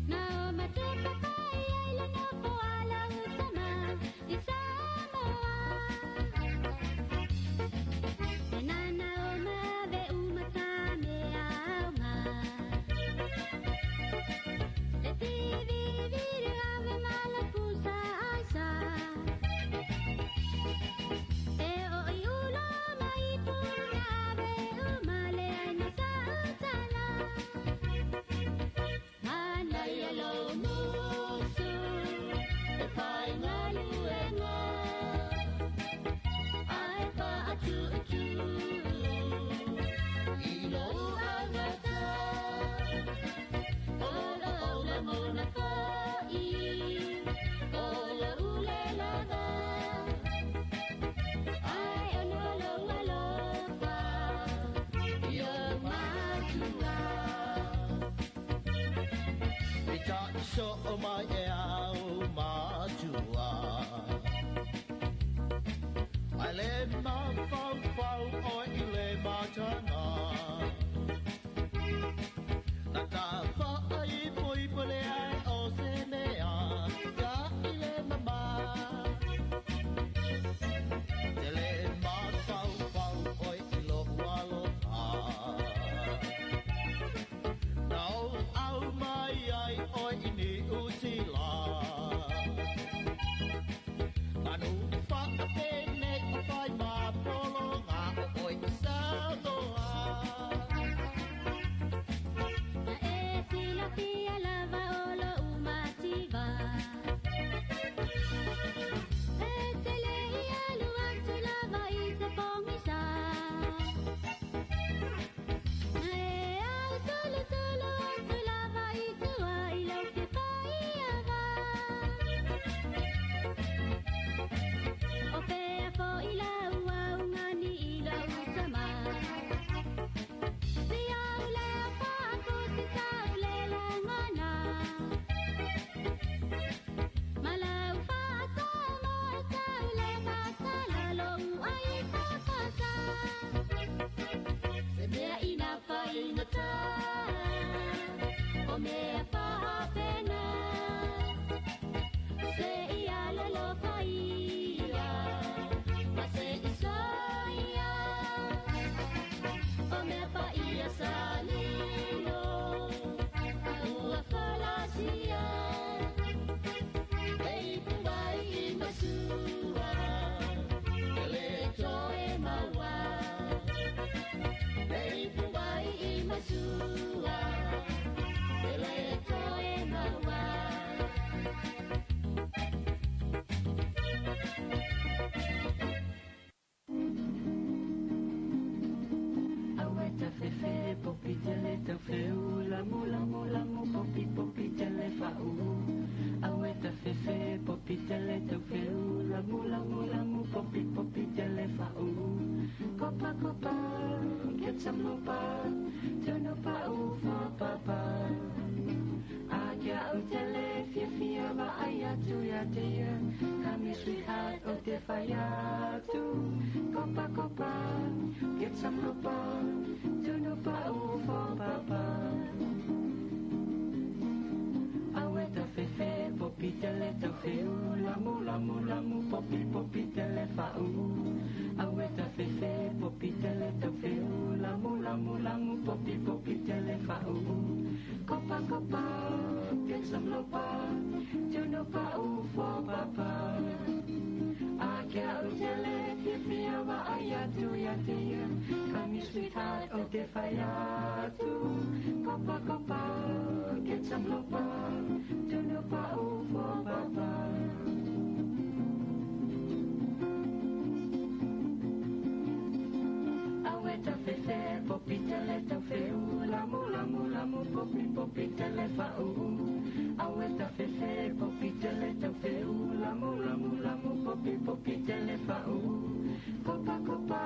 K: Na o matupa kai ai le no po ala utama i Samoa. E nana o mave umata me aunga. E tivi viru ave mala pusa aisa. E o i ulo mai puna ave umale ai na sa utala. Manai alo musu, e pai ngaluenga. Ai pa atu atu,
J: i lo angata.
K: Ola ola mona foi, ola ule lava. Ai ono lo alofa,
J: i o matua. E ta so o mai e au matua. Ai le ma fau fau o i le matanga. Na ka fa ai poi pole ai o se mea, ka i le mama. Te le ma fau fau o i lo alofa. Na o au mai ai o i ni usila. Manu whakapene o whai mā polo ngā o oi i Samoa.
K: Na e apena Se ia lolo paia Ma se isoia O mea paia salilo Ua falasia E ipu vai i masua E le toe maua E ipu vai i masua E le toe maua.
H: Aweta fefe popi tele tau feu lamu lamu lamu popi popi tele fa'u. Aweta fefe popi tele tau feu lamu lamu lamu popi popi tele fa'u. Kopa kopa get some lopa tunu pa'u for papa. Akia o tele fia fia va ai atu ia te ia. Come here sweetheart o te whai atu. Kopa kopa get some lopa tunu pa'u for papa. Aweta fefe popi tele tau feu lamu lamu lamu popi popi tele fa'u. Aweta fefe popi tele tau feu lamu lamu lamu popi popi tele fa'u. Kopa kopa get some lopa tunu pa'u for papa. Akia o tele fia fia va ai atu ia te ia. Come here sweetheart o te whai atu. Kopa kopa get some lopa tunu pa'u for papa. Aweta fefe popi tele tau feu lamu lamu lamu popi popi tele fa'u. Aweta fefe popi tele tau feu lamu lamu lamu popi popi tele fa'u. Kopa kopa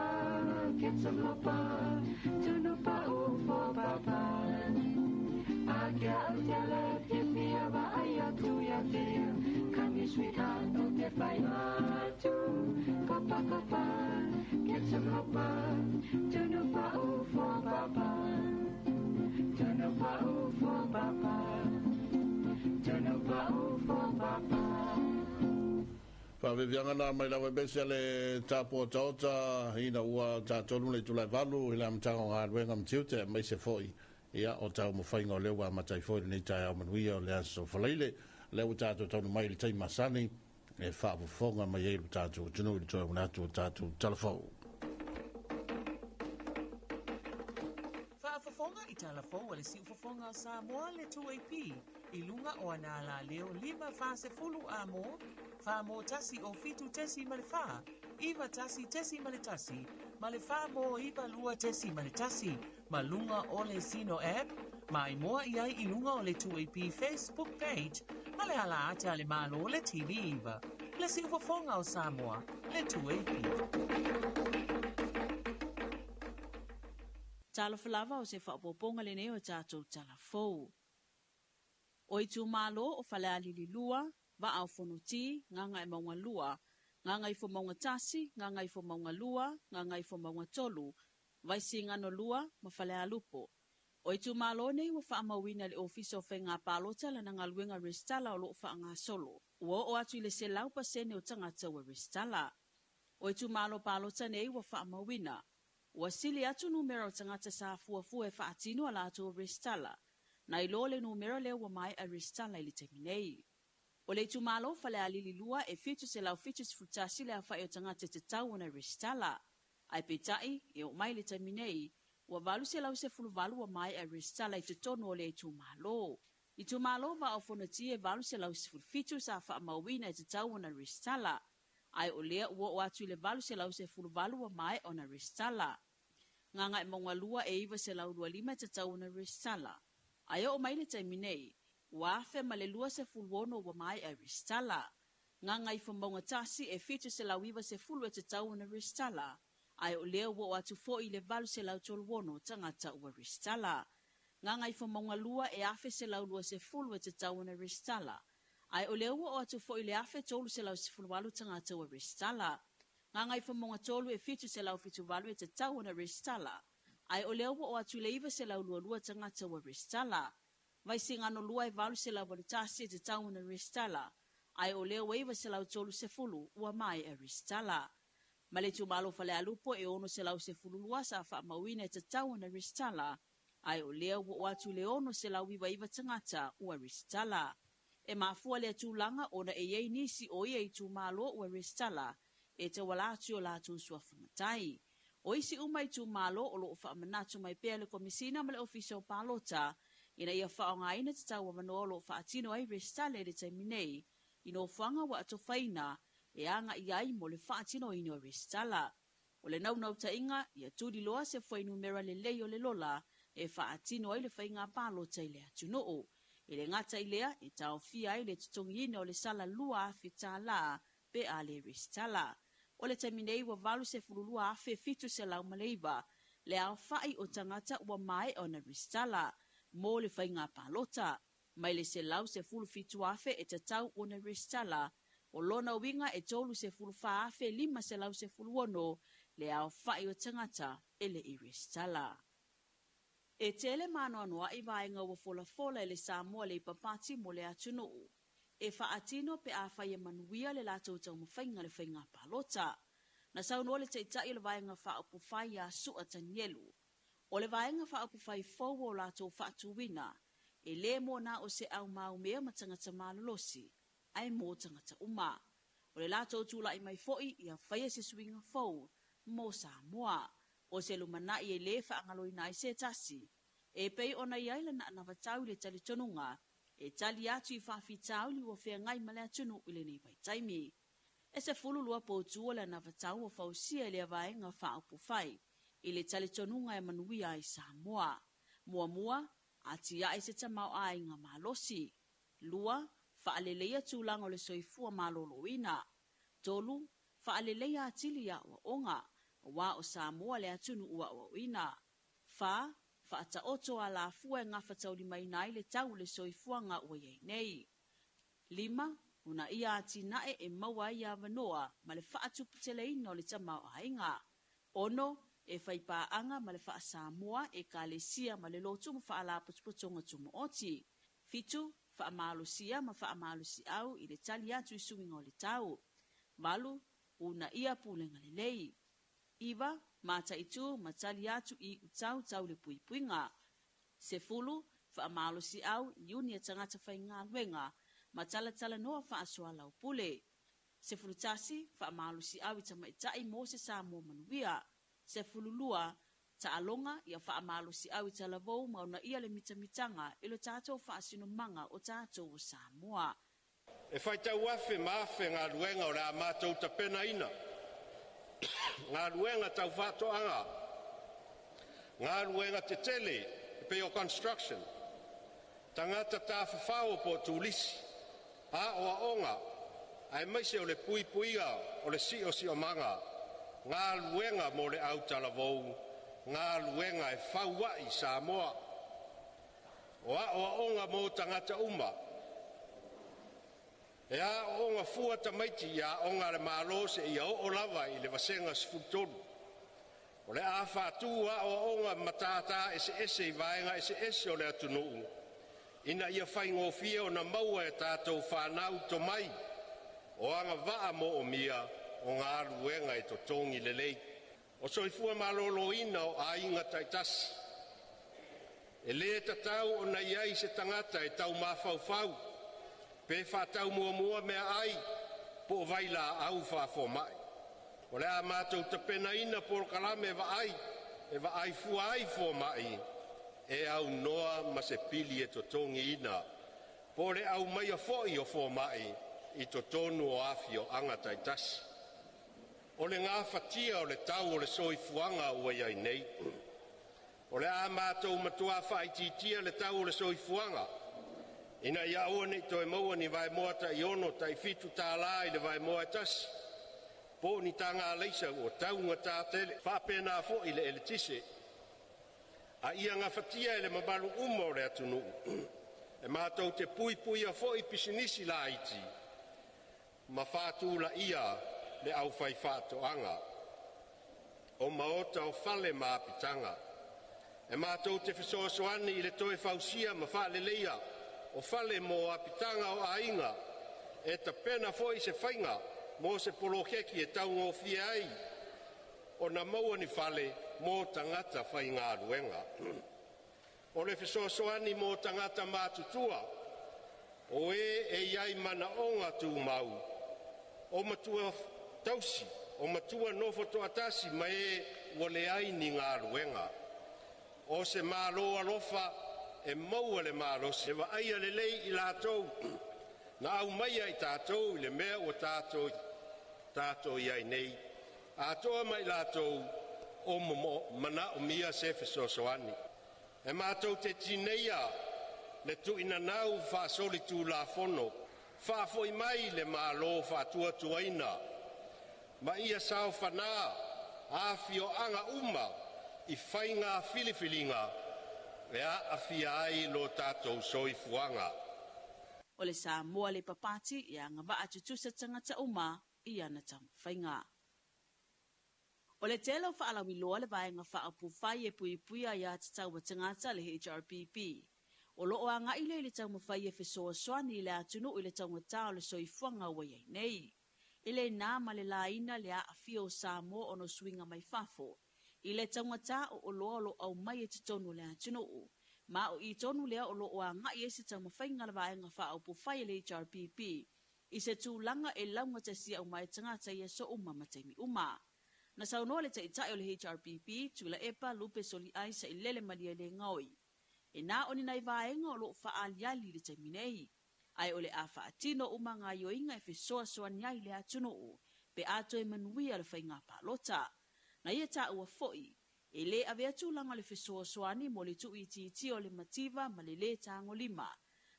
H: get some lopa tunu pa'u for papa. Akia o tele fia fia va ai atu ia te ia. Come here sweetheart o te whai atu. Kopa kopa get some lopa tunu pa'u for papa. Tunu pa'u for papa. Tunu pa'u for papa.
A: Whaawewianga nā mai lawe bese le tāpua taota ina ua tātonu le tulai valu i la mtanga o ngā ruenga mtiute mai se foi ia o tau mawhainga o lewa matai foi nei tai au manuia o le aso falaile le ua tātou taunu mai le tai masani e whaafofonga mai ei le tātou tunu i le toi unatu o tātou talafou.
D: Faafofoga i talafou a le siufofoga o Samoa le 2AP i luga o ana alaleo 5 40 a mo 4 mo 1 o 7.4 9 1.1 ma le 4 mo 9 2.1 ma luga o le Sino app ma i moa i ai i luga o le 2AP Facebook page ma le ala ate a le malo le TV iva le siufofoga o Samoa le 2AP.
E: Talofa lava o se faaopoopoga lenei o tatou talafou. O itumalo o Falealili 2, Vaa o Fonoti, Gagaemauga 2, Gagaifomauga 1, Gagaifomauga 2, Gagaifomauga 3, Vaisigano 2 ma Falealupo. O itumalo nei ua faamauina le Ofisa o Faiga Palota lana galuega resitala o loo faagasolo. Ua oo atu i le 100% o tagata ua resitala. O itumalo palota nei ua faamauina. Ua sili atu numera o tagata sa fuafua e faatino a latou resitala. Na i lo le numera lea ua maea resitala i le taimi nei. O le itumalo Falealili 2 e 771 le aofai o tagata e tatau ona resitala. Ae peitai, e oo mai le taimi nei, ua 818 ua maea resitala i totonu o le itumalo. Itumalo Vaa o Fonoti e 817 sa faamauina e tatau ona resitala. Ae o lea ua oo atu i le 818 ua maea ona resitala. Gagaemauga 2 e 925 e tatau ona resitala. Ae oo mai le taimi nei, ua 1026 ua maea resitala. Gagaifomauga 1 e 790 e tatau ona resitala. Ae o lea ua oo atu foi i le 836 tagata ua resitala. Gagaifomauga 2 e 1120 e tatau ona resitala. Ae o lea ua oo atu foi i le 1318 tagata ua resitala. Gagaifomauga 3 e 778 e tatau ona resitala. Ae o lea ua oo atu i le 922 tagata ua resitala. Vaisigano 2 e 881 e tatau ona resitala, ae o lea ua 930 ua maea resitala. Ma le itumalo Falealupo e 612 sa faamauina e tatau ona resitala, ae o lea ua oo atu i le 699 tagata ua resitala. E mafua lea tulaga ona e i ai nisi o ia itumalo ua resitala e tauala atu i o latou suafa matai. O isi uma itumalo o lo o faamanatu mai pea le Komesina ma le Ofisa o Palota ina ia faaaogaina tatau avanoa o lo o faatino ai resitala i le taimi nei i nofoaga ua atofaina e agai ai mo le faatinoina o resitala. O le naunautaiga ia tuliloa se fuainumera lelei o le lola e faatino ai le faiga palota i le atunuu. E le gata i lea, e taofia ai le totogiina o le sala $2,000 pe a le resitala. O le taimi nei ua 82,709 le aofai o tagata ua maea ona resitala mo le faiga palota, mai le 117,000 e tatau ona resitala. O lona uiga e 34,516 le aofai o tagata e le i resitala. E tele maanoanoa'i vaega ua folafola e le Samoa Labour Party mo le atunuu e faatino pe afai e manuia le latou taumafaiga le faiga palota. Na saunoa le Taitai o le Vaega Faaupufai ia Su'a Tanielu, o le Vaega Faaupufai fou o latou faatuina, e lē mo na o se aumaumea ma tagata malolosi, ae mo tagata uma. O le latou tula'i mai foi ia faia se suiga fou mo Samoa. O se lumanai e lē faagaloina ai se tasi, e pei ona i ai lana anavatau i le talitonuga e tali atu i faafitauli ua feagai ma le atunuu i lenei vaitaimi. E 12 poutu o le anavatau ua fausia e lea Vaega Faaupufai i le talitonuga e manuia ai Samoa. Muamua, atiae se tamaoaiga malosi. Lua, faaleleia tulaga o le soifua maloloina. Tolu, faaleleia atili aoaoga, aua o Samoa le atunuu aoaoina. Fa, faataoto alafua e gafataulimaina ai le tau o le soifuaga ua i ai nei. Lima, uunaia atinae e maua ai avanoa ma le faatuputeleina o le tamaoaiga. 6, e faipaaga ma le Faa-Samoa, Ekalesia ma le lotu ma faalapotopotoga tumaoti. 7, faamalosia ma faamalosiau i le tali atu i suiga o le tau. 8, uunaia pulega lelei. 9, mataitu ma tali atu i utau tau le puipuiga. 10, faamalosiau i iuni a tagata faigaluega ma talatalanoa faasoalaupule. 11, faamalosiau i tamaitai mo se Samoa manuia. 12, taaloga ia faamalosiau i talavou ma uunaia le mitamitaga i lo tatou faasinomaga o tatou o Samoa.
F: E faitau afe ma afe galuega o le a matou tapenaina, galuega tau faatoaga, galuega tetele e pei o construction, tagata tafafao po o turisi, aoaoga, aemaise o le puipuiga o le siosiomaga, galuega mo le autalavou, galuega e fau ai Samoa. O aoaoga mo tagata uma, e aooga fua tamaiti i aoga a le Malo seia oo lava i le vasega 13. O le a faatu aoaoga i matata eseese i vaega eseese o le atunuu ina ia faigofie ona maua e tatou fanau tomai o agavaa moomia o galuega e totogi lelei. O soifua maloloina o aiga taitasi. E le tatau ona i ai se tagata e tau mafaufau pe faatau muamua meaai po o vailaau faafomai. O le a matou tapenaina polokalame e vaai fua ai fomai e aunoa ma se pili e totogiina, po o le aumaia foi o fomai i totonu o afioaga taitasi. O le gafatia o le tau o le soifuaga ua i ai nei. O le a matou matua faaitiitia le tau o le soifuaga ina ia aua ne i toe maua ni vaemoa tai $6 tai $7 i le vaemoa e tasi, po o ni taga alaisa ua taugata tele, faapena foi le eletise, a ia gafatia e le mamalu uma o le atunuu. E matou te puipuia foi pisinisi laiti ma faatulaia le aufaifaatoaga o maota o fale ma apitaga. E matou te fesoasoani i le toe fausia ma faaleleia o fale mo apitaga o aiga. E tapena foi se faiga mo se poloketi e taugofie ai ona maua ni fale mo tagata faigaluega. O le fesoasoani mo tagata matutua, o e e i ai manaoga tumau, o matua tausi, o matua nofo toatasi ma e ua leai ni galuega. O se Malo alofa e maua le malosi e vaaia lelei i latou na aumaia i tatou i le mea ua tatou i ai nei, atoa ma i latou o manaomia se fesoasoani. E matou te tineia le tuuinanau faasolitulafono, faafoi mai le Malo faatuatuaina, ma ia saofaga afioaga uma i faiga filifiliga e aafia ai lo tatou soifuaga.
E: O le Samoa Labour Party ia agavaa tutusa tagata uma i ana taumafaiga. O le tele o faalauiloa le Vaega Faaupufai e Puipuia Aia Tatau a Tagata le HRPP o lo o agai lea i le taumafai e fesoasoani i le atunuu i le taugata o le soifuaga ua i ai nei. E le na ma le laina le aafia o Samoa ona o suiga mai fafo i le taugata o oloa o lo o aumai i totonu o le atunuu, ma o i tonu lea o lo o agai ai se taumafaiga a le Vaega Faaupufai a le HRPP i se tulaga e laugatasia uma ai tagata i aso uma ma taimi uma. Na saunoa le Taitai o le HRPP, Tuilaepa Lupe Soliai Sailele Malielegaoi, e na o ni nai vaega o lo o faaaliali i le taimi nei, ae o le a faatino uma gaoioiga e fesoasoani ai i le atunuu pe a toe manuia le faiga palota. Na ia taua foi, e le avea tulaga o le fesoasoani mo le tuuitiitia o le mativa ma le lē tagolima,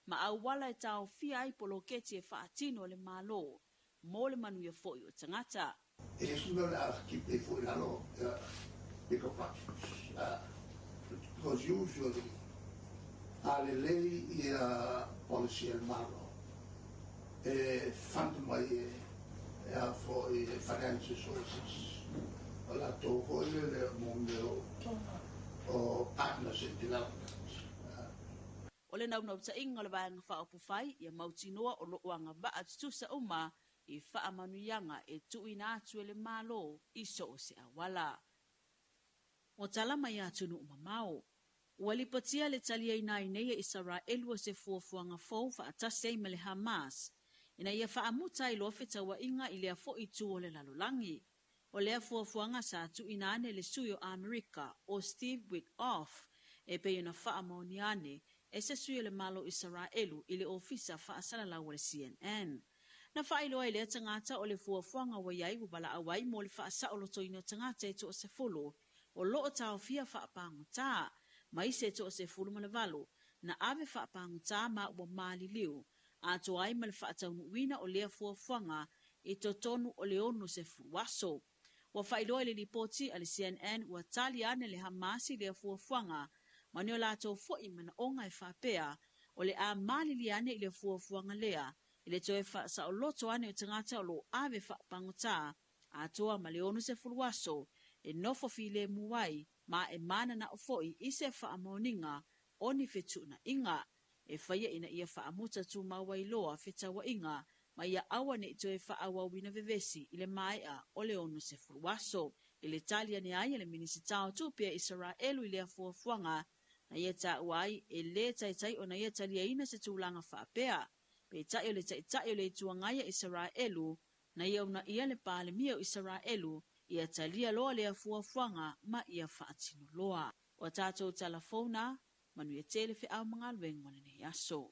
E: ma auala e taofia ai poloketi e faatino e le Malo mo le manuia foi o tagata.
G: E le isi mea o le a tipi ai foi i lalo bigger budgets because usually a lelei ia policy a le Malo e fund mai e a foi e financial sources o latou foi lele mo mea o partners in development.
E: O le naunautaiga o le Vaega Faaupufai ia mautinoa o lo o agavaa tutusa uma i faamanuiaga e tuuina atu e le Malo i so o se auala. O tala mai atunuu mamao. Ua lipotia le taliaina ai nei e Isaraelu o se fuafuaga fou faatasi ai ma le Hamas ina ia faamuta ai loa fetauaiga i lea foi itu o le lalolagi. O lea fuafuaga sa tuuina ane e le sui o Amerika o Steve Witkoff e pei ona faamaonia ane e se sui o le Malo o Isaraelu i le ofisa faasalalau a le CNN. Na faailoa e lea tagata o le fuafuaga ua i ai ua valaau ai mo le faasaolotoina o tagata e toasefulu o lo o taofia faapagota, ma isi e 18 na ave faapagota ma ua maliliu, atoa ai ma le faataunuuina o lea fuafuaga i totonu o le 60 aso. Ua faailoa i le lipoti a le CNN ua tali ane le Hamas i lea fuafuaga ma ni o latou foi manaoga e faapea o le a malilie ane i le fuafuaga lea i le toe faasaoloto ane o tagata o lo o ave faapagota atoa ma le 60 aso e nofo filemu ai ma e mananao foi i se faamaoniga o ni fetuunaiga e faia ina ia faamuta tumau ai loa fetauaiga ma ia aua ne i toe faaauauina vevesi i le maea o le 60 aso. I le tali ane ai a le Minisita o Tupe a Isaraelu i lea fuafuaga na ia taua ai e lē taitai ona ia taliaina se tulaga faapea, peitai o le Taitai o le Itu Agai a Isaraelu na ia uunaia le Palemia o Isaraelu ia talia loa lea fuafuaga ma ia faatino loa. O a tatou tala fou na, manuia tele feau ma galuega o lenei aso.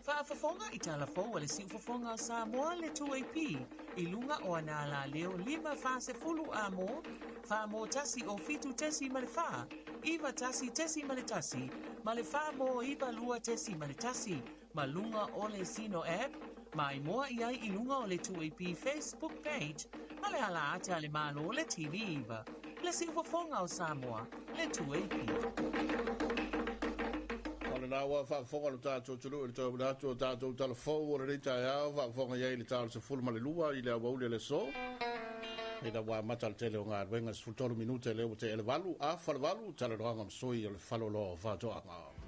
D: Faafofoga i tala fou a le Siufofoga o Samoa le 2AP i luga o ana alaleo 5 40 A mo 4 mo 1 o 7.4, 91.1 ma le 4 mo 92.1 ma luga o le Sino app ma i moa i ai i luga o le 2AP Facebook page ma le ala ate a le Malo le TV9. Le Siufofoga o Samoa, le 2AP.
A: O lena ua faafofoga lo tatou atunuu i le toe atu o tatou tala fou o lenei taeao, faafofoga i ai i le ta o le 12 i le aoauli o le aso. Ina ua amata le tele o galuega 13 minute lea ua tea le 8, afa le 8, talanoaga ma sui o le faleoloa o Faatoaga.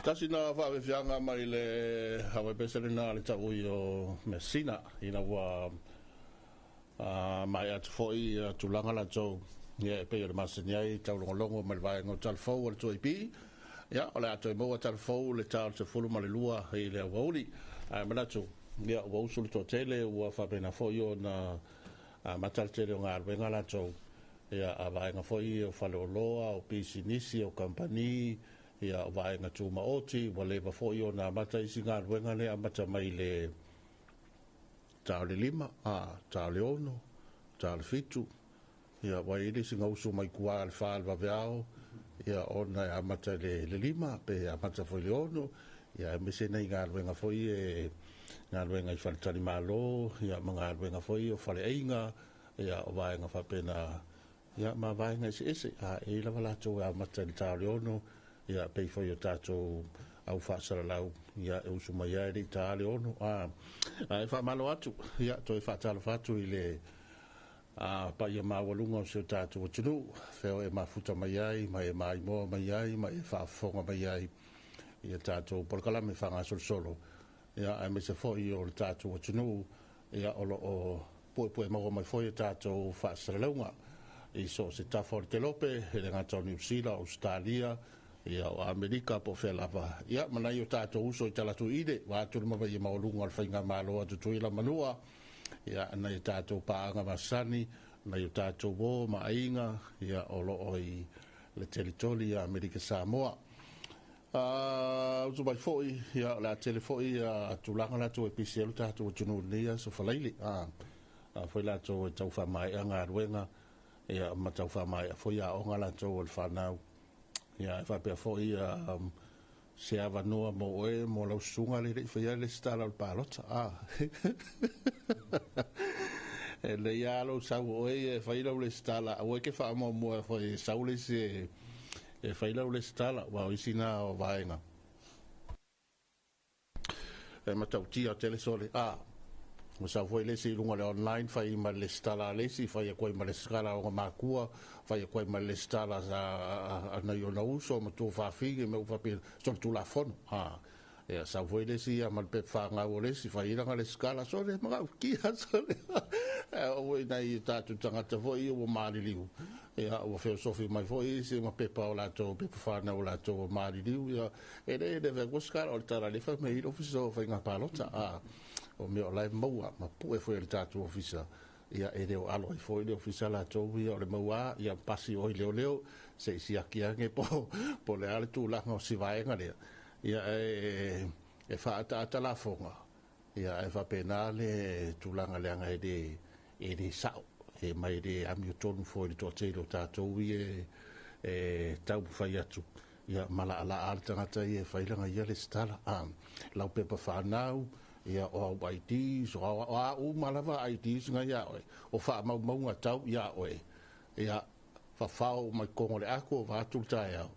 A: Tasi na faafiafiaga mai le avepese lena a le taui o Measina ina ua maea atu foi tulaga latou ia e pei o le masani ai taulogologo mai le vaega o Talafou a le 2AP. Ia, o le a toe maua Talafou le ta o le 12 i le aoauli. Ae manatu, ia, ua usu le toatele ua faapena foi ona amata le tele o galuega latou, ia, a vaega foi o faleoloa, o pisinisi, o kamupani, ia, o vaega tumaoti, ua leva foi ona amata isi galuega lea amata mai le ta o le 5, ta o le 6, ta o le 7, ia, ua i ai le isi gausu mai tua i le 4 i le vaveao, ia, ona e amata i le 5, pe amata foi i le 6, ia, aemaise nai galuega foi e galuega i faletalimalo, ia, ma galuega foi o faleaiga, ia, o vaega faapena, ia, ma vaega eseese. A e i ai lava latou e amata i le ta o le 6, ia, pei foi o tatou au faasalalau, ia, e usu mai lava e le i ta le 6. Ae faamalo atu, ia, toe faatalofa atu i le paia maualuga o si o tatou atunuu, fea o e mafuta mai ai, ma e maimoa mai ai, ma e faafofoga mai ai i a tatou polokalame faagasolosolo, ia, aemaise foi o le tatou atunuu, ia, o lo o puepue maua mai foi a tatou faasalalauga i so o se tafa o le kelope, e le gata o Niu Sila, o Ausetalia, ia, o Amerika po o fea lava, ia, ma nai o tatou uso i Talatuiile, vaeatu le mavaia maualuga o le faigamalo a Tutuila Manua, ia, nai o tatou paaga masani, nai o tatou uo ma aiga, ia, o lo o i le telitoli ia Amerika Samoa. Usu mai foi, ia, o le a tele foi tulaga latou e pisi ai lo tatou atunuu i lenei aso Faraile. A foi latou e tau faamaea galuega, ia, ma tau faamaea foi aoga latou o le fanau. Ia, e faapea foi se avanoa mo oe mo lau susuga le le i faia le lesitala o le palota. E lelei lava lou sau o oe e fai lau lesitala, aua e te faamuamua foi e sau le isi e fai lau lesitala, aua o isi na o vaega e matautia tele sole. Ua sau foi le isi i luga o le online fai ma le lesitala a le isi, fai atu ai ma le lesitala a ona matua, fai atu ai ma le lesitala a nai ona uso ma tuafafine ma mea uma faapena, solitulafono. Ia, sau foi le isi ma le pepa fanau o le isi, fai ai lana lesitala, sole matautia sole. O nai tatou tagata foi ua maliliu, ia, ua feosofi mai foi isi ma pepa o latou, pepa fanau o latou ua maliliu, ia, e le le fai atu o le tala le fai mai i le ofisa o faiga palota. O mea o la e maua ma pue foi e le tatou ofisa, ia, e le o alo ai foi le ofisa latou ia o le maua, ia, pasi oi leoleo se i siaki ane po le a le tulaga o si vaega lea, ia, e faaataata lafoga, ia, ae faapena le tulaga leaga e le sao e mai le amiotonu foi le toatele o tatou ia e taumafai atu, ia, ma laalaa le tagata ia e fai lana ia lesitala. Lau pepa fanau, ia, o au IDs, o a uma lava IDs nga ia oe, o faamaumauga tau ia oe, ia, fafao mai kongo le ako vaatu le taeao.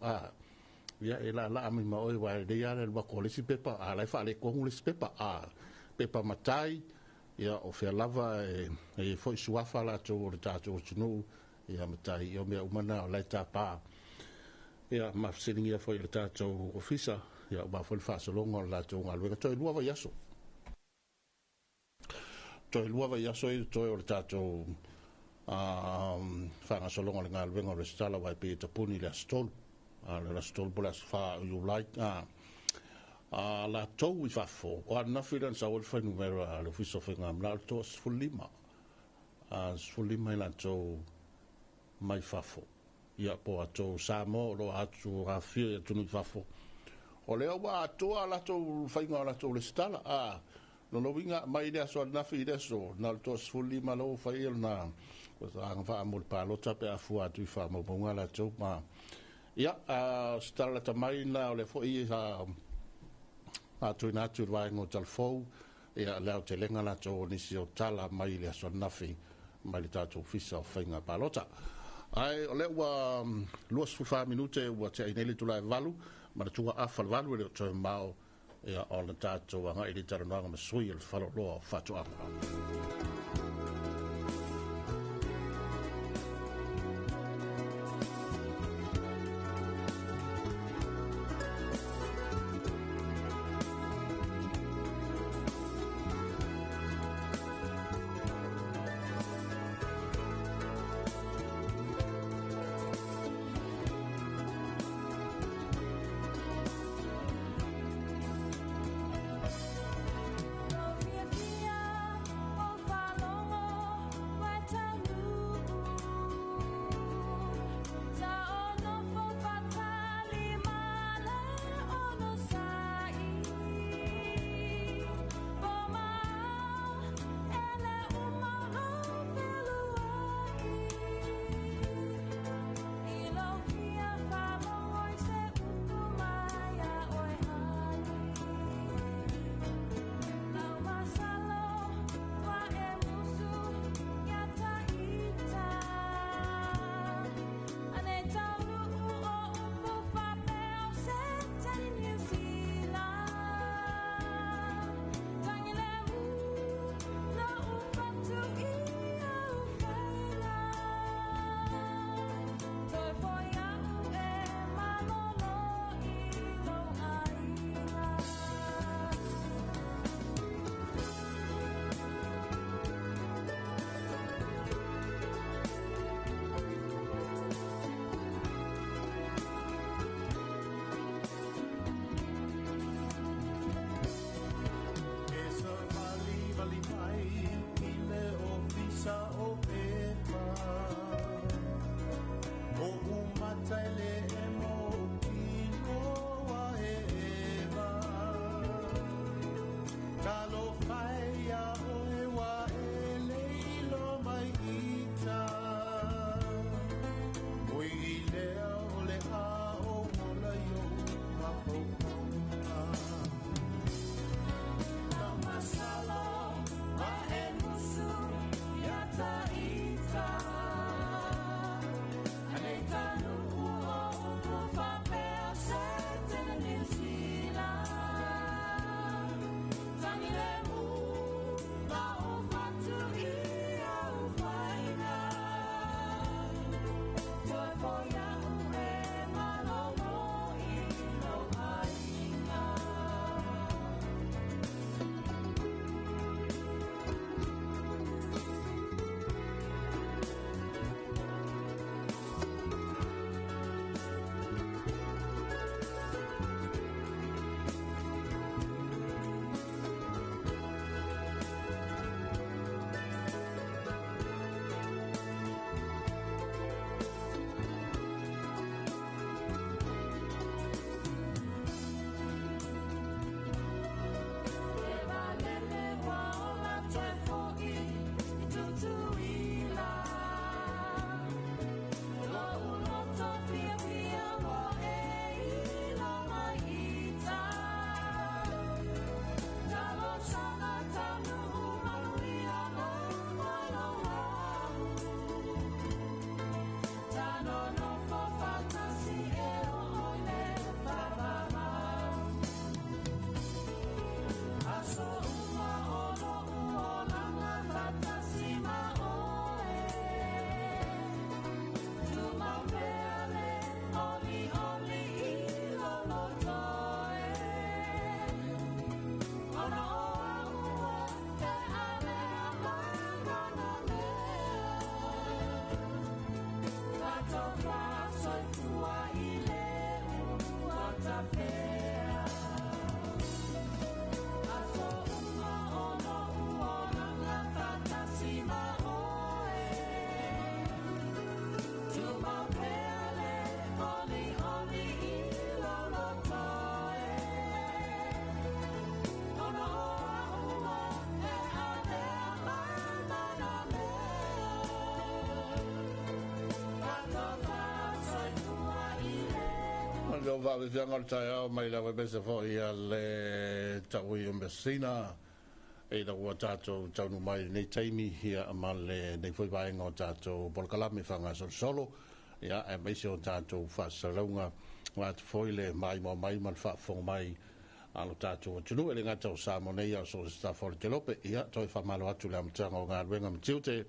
A: Ia, e laalaa mai ma oe, wa e lelei lava le alu atu o le isi pepa, a la e faaletonu le isi pepa, pepa matai, ia, o fea lava e foi suafa latou o le tatou atunuu, ia, matai, ia, o mea uma na o la e tapa, ia, ma fesiligia foi e le tatou ofisa, ia, aua foi le faasologa o le latou galuega. Toe 2 vaiaso. Toe 2 vaiaso i toe o le tatou faagasologa o le galuega o le resitala, aua e pei e tapuni i le aso 3. Le aso 3 po o le aso 4 o Iulai. Latou i fafo, o ananafi lea na sau ai le fuainumera a le Ofisa o Faiga Manao, le 15. 15 i latou mai fafo. Ia, po atou Samoa o lo o atu afifio i atunuu i fafo. O lea ua atoa latou faiga o latou lesitala. Lona uiga mai le aso ananafi i le aso, na o le 15 lea ua fai lona agavaa mo le palota pe a fua atu i faamaumauga latou. Ia, o se tala lata mai na o lea foi sa atuina atu i le vaega o Talafou, ia, le aotelega latou o nisi o tala mai le aso ananafi mai le tatou Ofisa o Faiga Palota. Ae o lea ua 24 minute ua tea nei le itula e 8 ma le tuga afa le 8, e le o toe mamao, ia, ona tatou agai i le talanoaga ma sui o le Faleoloa o Faatoaga. o faafiafiaga o le taeao mai lava aemaise foi a le taui o Messina ina ua tatou taunuu mai i lenei taimi ia ma lenei foi vaega o tatou polokalame faagasolosolo ia aemaise o tatou faasalalauga vaeatu foi le maimoa mai ma le faafofoga mai a lo tatou atunuu e le gata o Samoa nei a o so o se tafa o le kelope. Ia toe faamalo atu i le amataga o galuega ma tiute.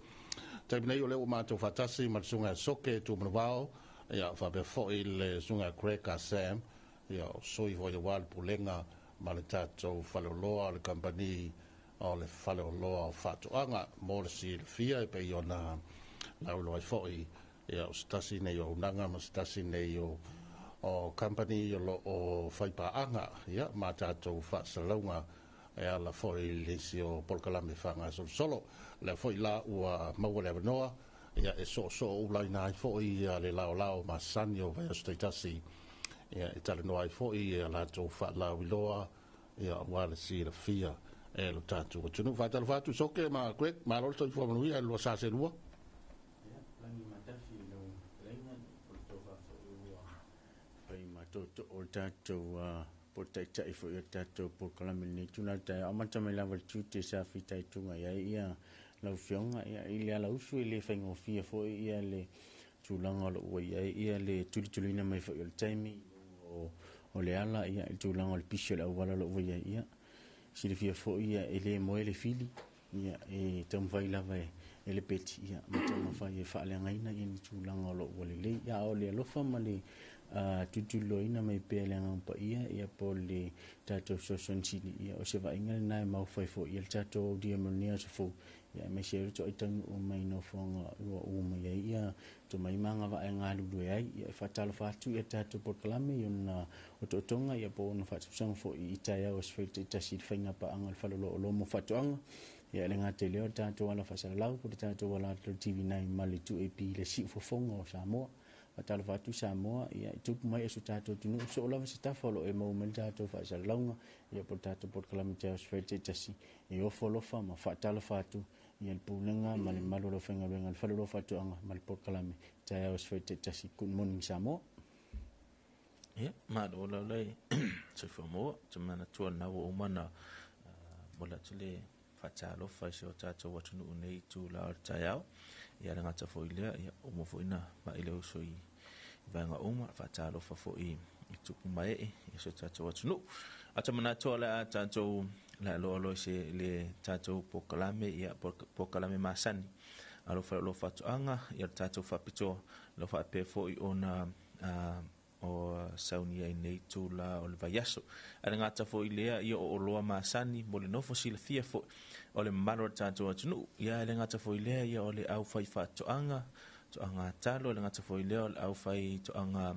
A: Taimi nei o lea ua matou faatasi ma le Susuga ia Soke Tuumanuvao, ia faapea foi le Susuga ia Craig Sam, ia o sui foi aua le Pulega ma le tatou Faleoloa o le Kamupani o le Faleoloa o Faatoaga. Mo le silafia e pei ona lauiloa ai foi, ia o se tasi nei o auaunaga ma se tasi nei o o company o lo o faipaaga ia ma tatou faasalalauga e ala foi i nisi o polokalame faagasolosolo. O lea foi la ua maua le avanoa ia e soosoo ulaina ai foi le laolao masani o vaiaso taitasi ia e talanoa ai foi ia latou faalauiloa ia aua le silafia e lo tatou atunuu. Faatalofa atu Soke ma Greg, malo le soifua manuia i le 242.
L: Ia, lagi matafi i lau fetalaiga po o le tofa foi ua fai ma tootoo o le tatou po o le taitai foi o le tatou polokalame i lenei itula o le taeao. Amata mai lava i le tiute sa fitaituga i ai ia lau Afioga ia i le alausu e le faigofie foi ia le tulaga o lo o ua i ai ia le tulituliina mai foi o le taimi i luga o le ala ia i le tulaga o le pisi o le auala o lo o ua i ai. Ia silafia foi ia e le moe le fili ia e taumafai lava e le peti ia ma taumafai e faaleagaina ia ni tulaga o lo o ua lelei. Ia a o le alofa ma le tulituliloaina mai pea e le Agaga Paia ia po o le tatou fesoasoani sili ia o se vaaiga lena e maufai foi ia le tatou aulia mo lenei aso fou ia aemaise ai le toai taunuu mai nofoaga ua uu mai ai ia tomai ma agavaa e galulue ai. Ia e faatalofa atu ia tatou polokalame i ona otootoga ia po o ona faatausaga foi i taeao aso Faraile taitasi i le faiga paaga a le Faleoloa o Lomo Faatoaga. Ia e le gata i lea o le tatou ala faasalalau po o le tatou ala atu TV9 ma le 2AP i le siufofoga o Samoa. Faatalofa atu Samoa, ia i tupu mai e so tatou atunuu, soo lava se tafa o lo o e maua mai le tatou faasalalauga, ia po o le tatou polokalame taeao aso Faraile taitasi, e ofo alofa ma faatalofa atu ia le Pulega ma le mamalu o le aufaigaluega a le Faleoloa Faatoaga ma le polokalame taeao aso Faraile taitasi. Good morning Samoa.
M: Ia, malo lau le soifua maua. Ou te manatua lena ua uma ona momoli atu le faatalofa i si o tatou atunuu nei i itula o le taeao. Ia le gata foi lea, ia uma foi na mai le uso i vaega uma, faatalofa foi i tupu ma ee i si o tatou atunuu. Ae ou te manatu o le a tatou laeloa loa i se le tatou polokalame, ia polokalame masani a lou faleoloa faatoaga, ia le tatou faapitoa, lo faapea foi ona o saunia i nei itula o le vaiaso. Ae le gata foi i lea, ia o oloa masani mo le nofo silafia foi o le mamalu o le tatou atunuu. Ia e le gata foi i lea, ia o le aufaifaatoaga, toaga talo, e le gata foi i lea o le aufaitoaga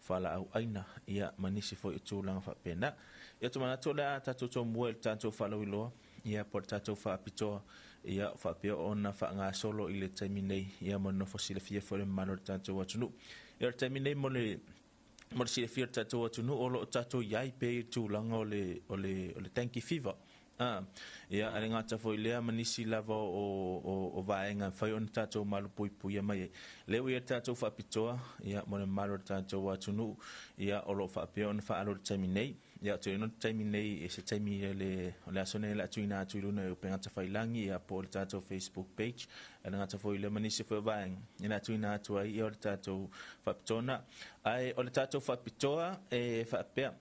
M: fualaau aina, ia ma nisi foi o tulaga faapena. Ia ou te manatu o le a tatou tomua i le tatou faalauiloa, ia po o le tatou faapitoa, ia faapea ona faagasolo i le taimi nei, ia mo le nofo silafia foi o le mamalu o le tatou atunuu. Ia o le taimi nei mo le mo le silafia o le tatou atunuu o lo o tatou i ai pea i le tulaga o le o le o le dengue fever. A, ia, a le gata foi i lea ma nisi lava o, o, o vaega e mafai ona tatou malupuipuia mai ai. Lea ua i ai le tatou faapitoa, ia, mo le mamalu o le tatou atunuu, ia, o lo o faapea ona faaalu i le taimi nei. Ia, ou te iloa le taimi nei, e se taimi o le, o le aso nei o le a tuuina atu i luna i upega tafailagi, ia, po o le tatou Facebook page, a le gata foi i lea ma nisi foi o vaega, ia, o le a tuuina atu ai, ia, o le tatou faapitoa lena. Ae o le tatou faapitoa e faapea,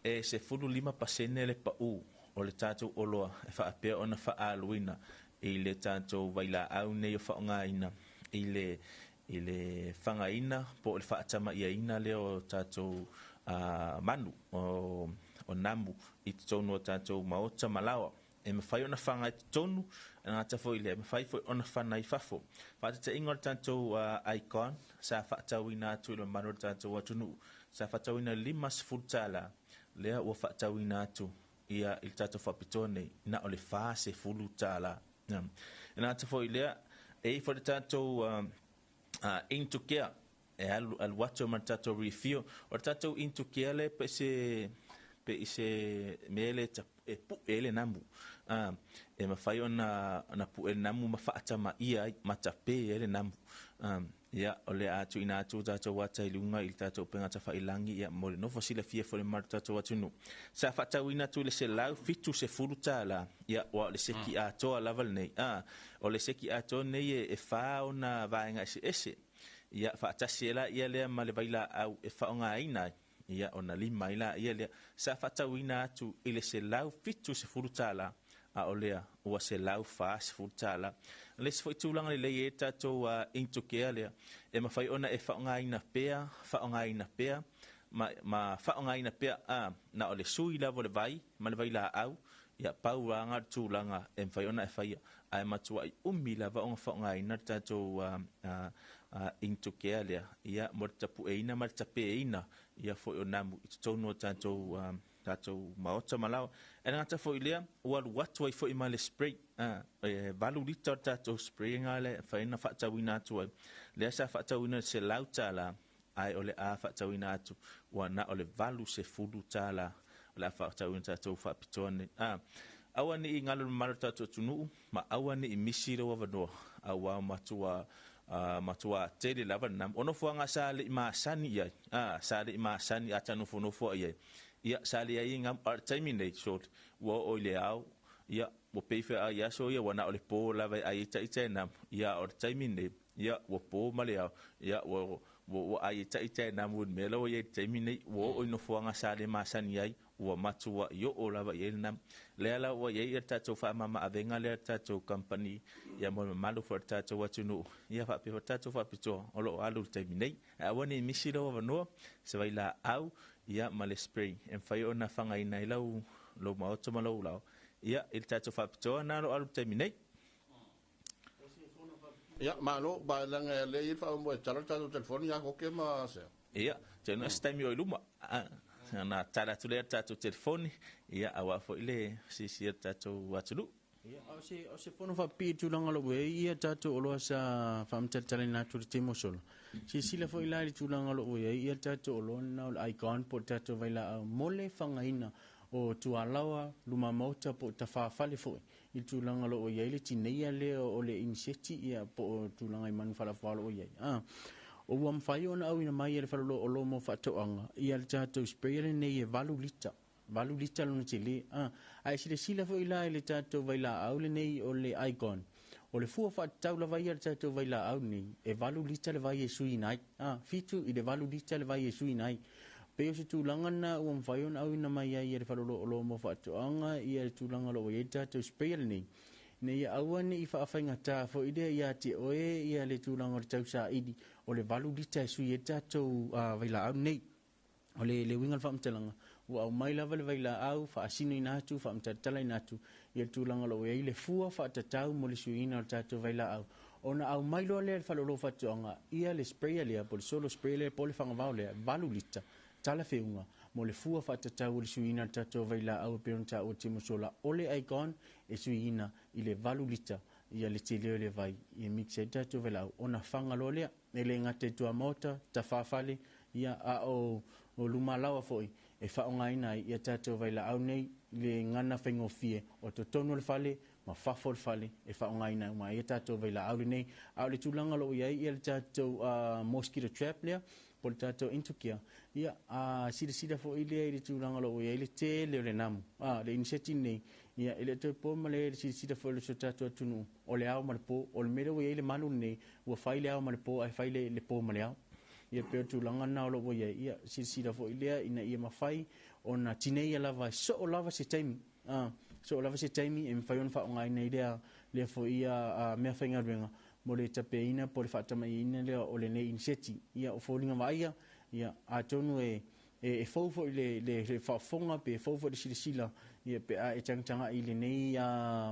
M: E 15% le pau o le tatou oloa e faapea ona faaaluina i le tatou vailaau nei o faaaogaina i le i le fagaina po o le faatamaiaina lea o tatou manu o namu i totonu o tatou maota ma laoa. E mafai ona faga i totonu, e gata foi i lea, e mafai foi ona fana i fafo. Faataitaiga o le tatou icon sa faatauina atu i le mamalu o le tatou atunuu, sa faatauina i le $50, lea ua faatauina atu ia i le tatou faapitoa nei, na o le $40. E gata foi i lea, e i ai foi le tatou Intucare, e alu, alu atu ma le tatou refill. O le tatou Intucare lea pe se, pe i se mea lea e pu'e ai le namu. E mafai ona pu'e le namu ma fa'atamaia ai ma tapē ai le namu. Ia, o le a tuuina atu o tatou ata i luga i le tatou upega tafailagi, ia, mo le nofo silafia foi e le mamalu o le tatou atunuu. Sa fa'atauina atu i le $170, ia, ua o le seki atoa lava lenei. O le seki atoa lenei e 4 ona vaega eseese, ia, faatasi ai laia lea ma le vailaau e faaaogaina ai, ia, ona 5 ai laia lea. Sa fa'atauina atu i le $170, a o lea ua $140. O le isi foi tulaga lelei e tatou intokea lea, e mafai ona e faaaogaina pea, faaaogaina pea, ma faaaogaina pea, na o le sui lava o le vai ma le vailaau, ia, pau lava le tulaga e mafai ona e faia, ae matuai umi lava ona faaaogaina le tatou intokea lea, ia, mo le tapueina ma le tapēina ia foi o namu i totonu o tatou maota ma laoa. E le gata foi i lea, ua alu atu ai foi ma le spray, e 8 lita o le tatou spray ga le mafai ona faatauina atu ai. Lea sa faatauina i le $100, ae o le a faatauina atu ua na o le $80 o le a faatauina tatou faapitoa nei. Aua ne i galo le mamalu o le tatou atunuu, ma aua ne i misi lou avanoa, auā matua tele lava le namu. O nofoaga sa le'i masani i ai, sa le'i masani a tanofonofo ai, ia, sa leai ai gamu, a o le taimi nei sort ua oo i le ao, ia, ua pei feaai aso ia ua na o le pō lava e ai ai taʻita e namu, ia, a o le taimi nei, ia, ua pō ma le ao, ia, ua ai ai taʻita e namu i le mea la ua i ai i le taimi nei. Ua oo i nofoaga sa le masani ai, ua matua'i oo lava i ai le namu. Lea la ua i ai le tatou faamama-avega lea, le tatou company, ia, mo le mamalu foi o le tatou atunuu, ia, faapea foi le tatou faapitoa o loo alu i le taimi nei. Ae aua ne i misi lou avanoa, se vailaau, ia, ma le spray e mafai ona fagaina ai lou maota ma lou lao, ia, i le tatou faapitoa na lo alu i le taimi nei.
A: Ia, malo, ba langa le i fa mo e tala tatou telefoni ia koke ma se.
M: Ia, te no se taimi o i luma. Na tala atu lea le tatou telefoni, ia, auā foi le sisia le tatou atunuu.
L: Ia, o se fono faapipii i tulaga o loo ua i ai ia tatou oloa sa faamatalatalaina atu i le taimi ua sola. Silasila foi la i le tulaga o loo ua i ai ia le tatou oloa lena o le Icon po o le tatou vailaau mo le fagaina o tualaoa, luma maota po o tafafale foi i le tulaga o loo ua i ai le tineia lea o le iniseti, ia, po o tulaga i manu faalafua o loo ua i ai. Ua mafai ona auina mai e le faleoloa oloa mo faatoaga ia le tatou sprayer lenei e 8 lita, 8 lita lona tele. Ae silasila foi la i le tatou vailaau lenei o le Icon, o le fua faatatau lava ia le tatou vailaau lenei e 8 lita le vai e suiina ai, 7 i le 8 lita le vai e suiina ai. Pei o se tulaga lena ua mafai ona auina mai ai e le faleoloa oloa mo faatoaga ia le tulaga o lo o i ai le tatou sprayer lenei, ina ia aua ne i faafaigata foi lea ia te oe ia le tulaga o le tausaili o le 8 lita e sui ai le tatou vailaau lenei. O le uiga o le faamatalaga, ua aumai lava le vailaau faasinoina atu, faamatalatalaina atu ia le tulaga o lo o i ai le fua faatatau mo le suiina o le tatou vailaau. Ona aumai loa lea i le faleoloa faatoaga ia le sprayer lea po o le solo sprayer lea po o le fagavao lea 8 lita talafeuga mo le fua faatatau o le suiina o le tatou vailaau e pei ona taua timosola. O le Icon e suiina i le 8 lita ia le tele o le vai e mix ai le tatou vailaau, ona faga loa lea, e le gata i tuamaota, tafafale, ia, a o lumalaoa foi e faaaogaina ai ia tatou vailaau nei le gana faigofie o totonu o le fale ma fafo o le fale e faaaogaina uma ai ia tatou vailaau lenei. A o le tulaga o lo o i ai ia le tatou mosquito trap lea po o le tatou Intocare, ia, a silasila foi lea i le tulaga o lo o i ai le tele o le namu, le iniseti nei, ia, e le toe po ma le silasila foi o le tatou atunuu o le ao ma le po. O le mea lea ua i ai le malu lenei, ua fai le ao ma le po, ae fai le po ma le ao. Ia, pei o le tulaga lena o lo o ua i ai. Ia, silasila foi lea ina ia mafai ona tineia lava e soo lava se taimi, soo lava se taimi e mafai ona faaaogaina ai lea foi ia mea faigaluega mo le tapeina po o le faatamaiina lea o lenei iniseti. Ia, o foliga vaaia, ia, atonu e fou foi le faafofoga pe fou foi le silasila, ia, pe a e tagatagai i lenei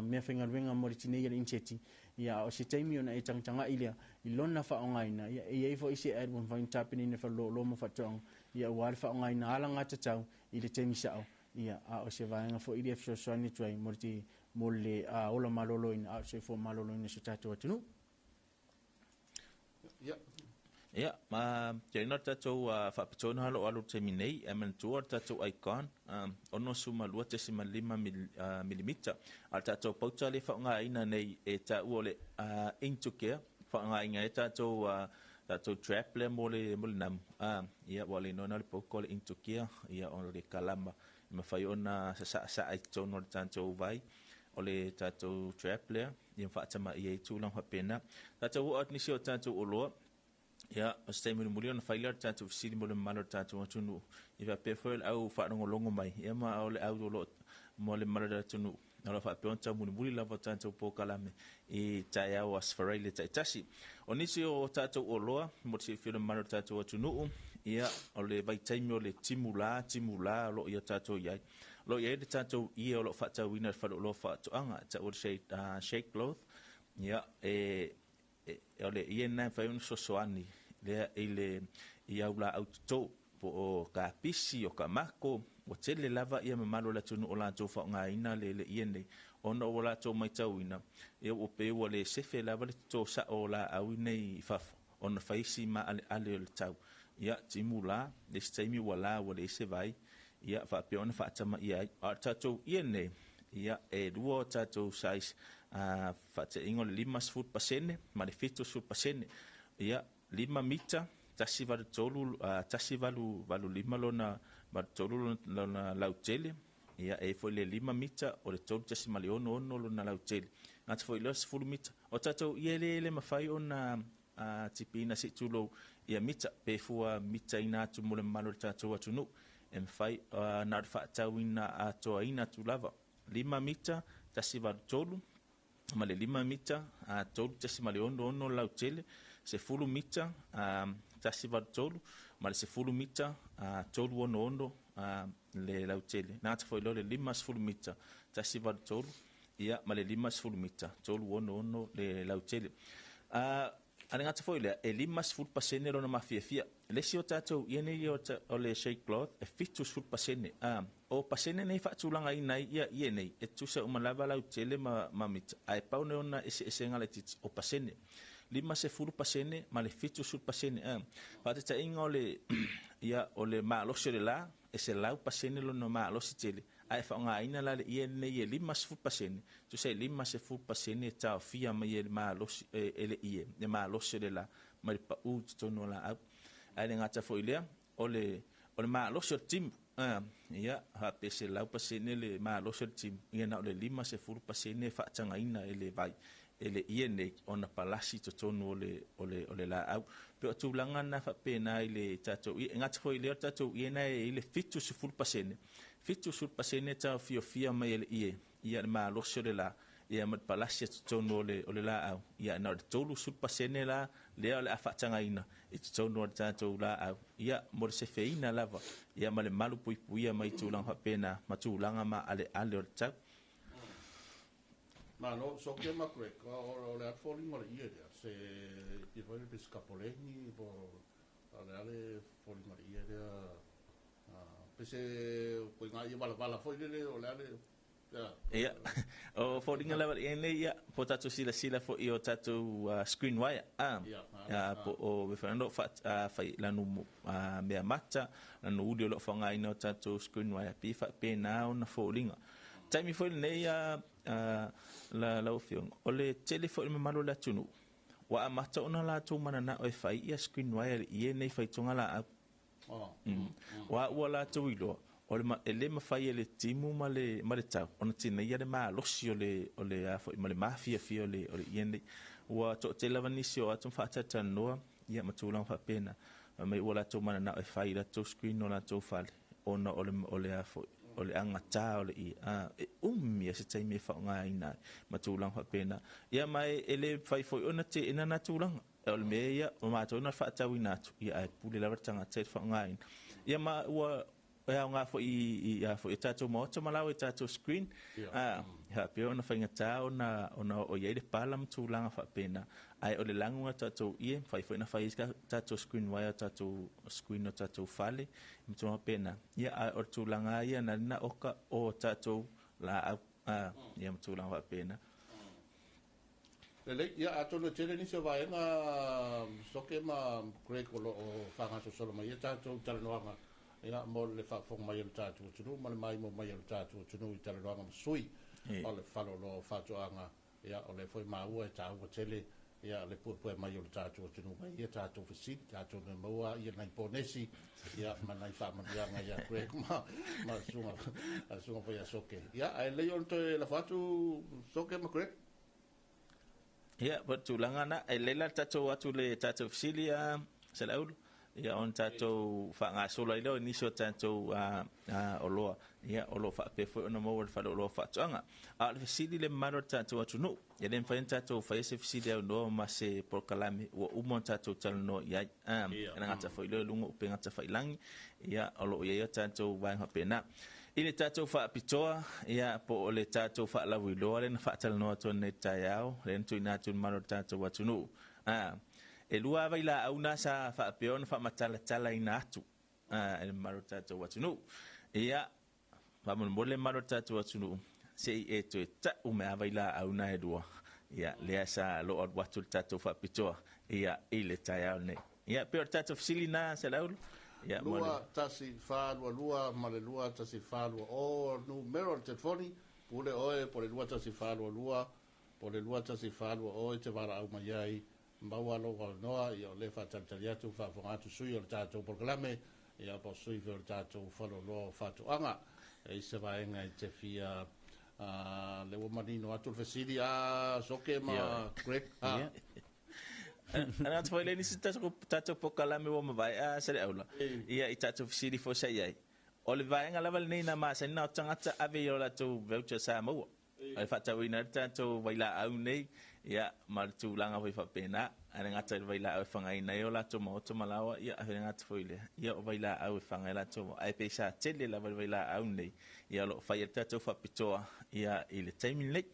L: mea faigaluega mo le tineia o le iniseti. Ia, a o se taimi ona e tagatagai lea i lona faaaogaina. Ia, e i ai foi se ad ua mafai ona tapenaina e faleoloa ma faatoaga, ia, aua le faaaogaina alagatatau i le taimi sao. Ia, a o se vaega foi lea e fesoasoani atu ai mo le ola maloloina a o le soifua maloloina o si o tatou atunuu.
A: Ia.
M: Ia, ma tele na tatou faapitoa na lo alu taimi nei, e manatua le tatou icon, 62.5 milimita. A le tatou pauta le faaaogaina nei e taua o le Intocare, faaaogaina ai tatou tatou trap lea mo le namu. Ia, ua le igoa na o le pauta o le Intocare, ia o le kalama e mafai ona sasaa i totonu o le tatou vai o le tatou trap lea, ia faatamaia ai tulaga faapena. Tatou oo atu nisi o tatou oloa. Ia, o se taimi mulimuli ona fai lea o le tatou fesili mo le mamalu o le tatou atunuu. Ia faapea foi le au faalogologo mai, ia ma o le au o lo mo le mamalu o le atunuu. O lo o faapea ona taumulimuli lava o tatou polokalame i taeao Aso Faraile taitasi. O nisi o tatou oloa mo le silafia o le mamalu o le tatou atunuu, ia, o le vaitaimi o le timulā, timulā o lo o ia tatou i ai. O lo o i ai le tatou ie o lo o faatauina i le faleoloa faatoaga, e taua le shade cloth. Ia, o le ie lena e mafai ona fesoasoani lea i le i au laau toto po o kapisi, o kamako, ua tele lava ia mamalu o le atunuu o latou faaaogaina le ie nei, ona ua latou matauina, ia ua pei ua le sefe lava le toto sao o laau nei i fafo, ona fai si maaleale o le tau. Ia, timu la, le isi taimi ua la ua leai se vai, ia faapea ona faatamaia ai. A o le tatou ie nei, ia, e lua o tatou size, faataiga o le 50% ma le 70%. Ia, 5 mita, 183, 185 lona, 83 lona lautele. Ia, e foi le 5 mita, o le 3.66 lona lautele. Gata foi lea 10 mita. O tatou ie le mafai ona tipiina se i tulou ia mita, pe fua mita ina atu mo le mamalu o le tatou atunuu. E mafai na o le faatauina atoaina atu lava. 5 mita, 183, ma le 5 mita, 3.66 lautele, 10 mita, 183, ma le 10 mita, 366 le lautele. Na ata foi lea o le 50 mita, 183, ia, ma le 50 mita, 366 le lautele. A le gata foi lea, e 50% lona mafiafia. Le isi o tatou ie nei o le shade cloth, e 70%. O pasene nei faatulagaina ai ia ie nei, e tusa uma lava lautele ma mita. Ae pau nei ona eseesega laitiiti o pasene. 50% ma le 70%. Faataitaiga o le, ia, o le malosi o le la, e 100% lona malosi tele. Ae faaaogaina la le ie nei e 50%, tusa e 50% e taofia mai e le malosi e le ie, le malosi o le la, ma le pau i totonu o laau. Ae le gata foi lea, o le malosi o le timu. Ia, faapea 100% le malosi o le timu, ia na o le 50% e faatagaina e le vai e le ie nei ona palasi totonu o le laau. Pe o tulaga na faapena i le tatou ie. E gata foi lea o le tatou ie na e i le 70%. 70% taofiofia mai e le ie, ia le malosi o le la, ia ma le palasi totonu o le laau. Ia na o le 30% la lea o le a faatagaina i totonu o le tatou laau. Ia mo le sefeina lava, ia ma le malu puipuia mai tulaga faapena ma tulaga ma aleale o le tau.
A: Malo, so ke ma Greg, o le foliga o le ie lea, se i foi le pesicapoleni, po o le ale foliga o le ie lea, pese koe ngā ia wala foi lele, o le ale, ia.
M: Ia, o foliga lava ia nei, ia, po tatou silasila foi o tatou screen wire. Ia, po o me fa fai lanu mea mata, lanu uli o lo faaaogaina o tatou screen wire, pi faapena ona foliga. Taimi foi lenei la lau afioga, o le tele foi le mamalu o le atunuu, ua amata ona latou mananao e fai ia screen wire le ie nei faitoga laau. Ua ua latou iloa, o le e le mafai e le timu ma le tau ona tineia le malosi o le a foi ma le mafiafia o le ie nei. Ua toatele lava nisi o atu faatatalanoa, ia ma tulaga faapena. Mai ua latou mananao e fai latou screen o latou fale, ona o le a foi o le agatā o le ie. E umi se taimi e faaaogaina ai ma tulaga faapena. Ia ma e le fai foi ona teena na tulaga. O le mea ia, o matou na faatauina atu, ia ae pule lava le tagata i le faaaogaina. Ia ma ua e aoga foi i a foi i tatou maota ma laua i tatou screen. Ia pei ona faigata ona o i ai le pala ma tulaga faapena. Ae o le lagu a tatou ie, fai foi na fai ai tatou screen wire, tatou screen o tatou fale, ma tulaga faapena. Ia ae o le tulaga ia na na oka o tatou laau. Ia ma tulaga faapena.
A: Lelei, ia atonu e tele nisi o vaega Soke ma Greg o loo faagasosolo mai ai tatou talanoaga, ia, mo le faafofoga mai o le tatou atunuu ma le maimoa mai o le tatou atunuu i talanoaga ma sui o le faleoloa o faatoaga. Ia, o lea foi maua e taua tele, ia, le puepue mai o le tatou atunuu mai ia tatou fesili, atonu e maua ia nai ponesi, ia, ma nai faamanuiaga ia Greg ma susuga, susuga foi ia Soke. Ia, ae lelei ona toe lafo atu Soke ma Greg.
M: Ia, po o le tulaga lena. E lelei la le tatou o atu i le tatou fesili a Saleaula, ia ona tatou faagasolo ai lea o nisi o tatou oloa, ia, o lo o faapea foi ona maua i le faleoloa o faatoaga. A o le fesili i le mamalu o le tatou atunuu, e le mafai ona tatou faia se fesili aunoa ma se polokalame ua uma ona tatou talanoa i ai. E le gata foi lea i luga o upega tafailagi, ia, o lo o i ai o tatou vaega faapena. I le tatou faapitoa, ia, po o le tatou faalauiloa lea na faatalanoa atu nei i le taeao, lea na tuuina atu i le mamalu o le tatou atunuu. E lua lava vailaau na sa faapea ona faamatalatalaina atu i le mamalu o le tatou atunuu. Ia, faamolemole le mamalu o le tatou atunuu, se i e toe tau mai lava vailaau na e lua, ia, lea sa loo alu atu le tatou faapitoa, ia, i le taeao nei. Ia, pei o le tatou fesili na, Saleaula. Ia, mo le.
A: 2 1 4 2 2 ma le 2 1 4 2 0 numera o le telefoni, pule oe po le 2 1 4 2 2 po le 2 1 4 2 0 e te valaau mai ai, maua lou avanoa. Ia, o lea faatalitali atu, faafofoga atu sui o le tatou polokalame, ia, po o sui foi o le tatou faleoloa o faatoaga. E i se vaega e te fia le ua manino atu le fesili a Soke ma Greg.
M: Ana atu foi le nisi tatou polokalame ua mavae a Saleaula. Ia, i tatou fesili foi sa i ai. O le vaega lava lenei na masani na o tagata ave i o latou voucher sa maua. O le faatauina ai le tatou vailaau nei, ia, ma le tulaga foi faapena. Ae le gata i le vailaau e fagaina ai o latou maota ma laoa, ia, e le gata foi i lea, ia, o vailaau e faga ai latou. Ae pei sa tele lava le vailaau nei, ia, o lo o fai ai le tatou faapitoa, ia, i le taimi lenei.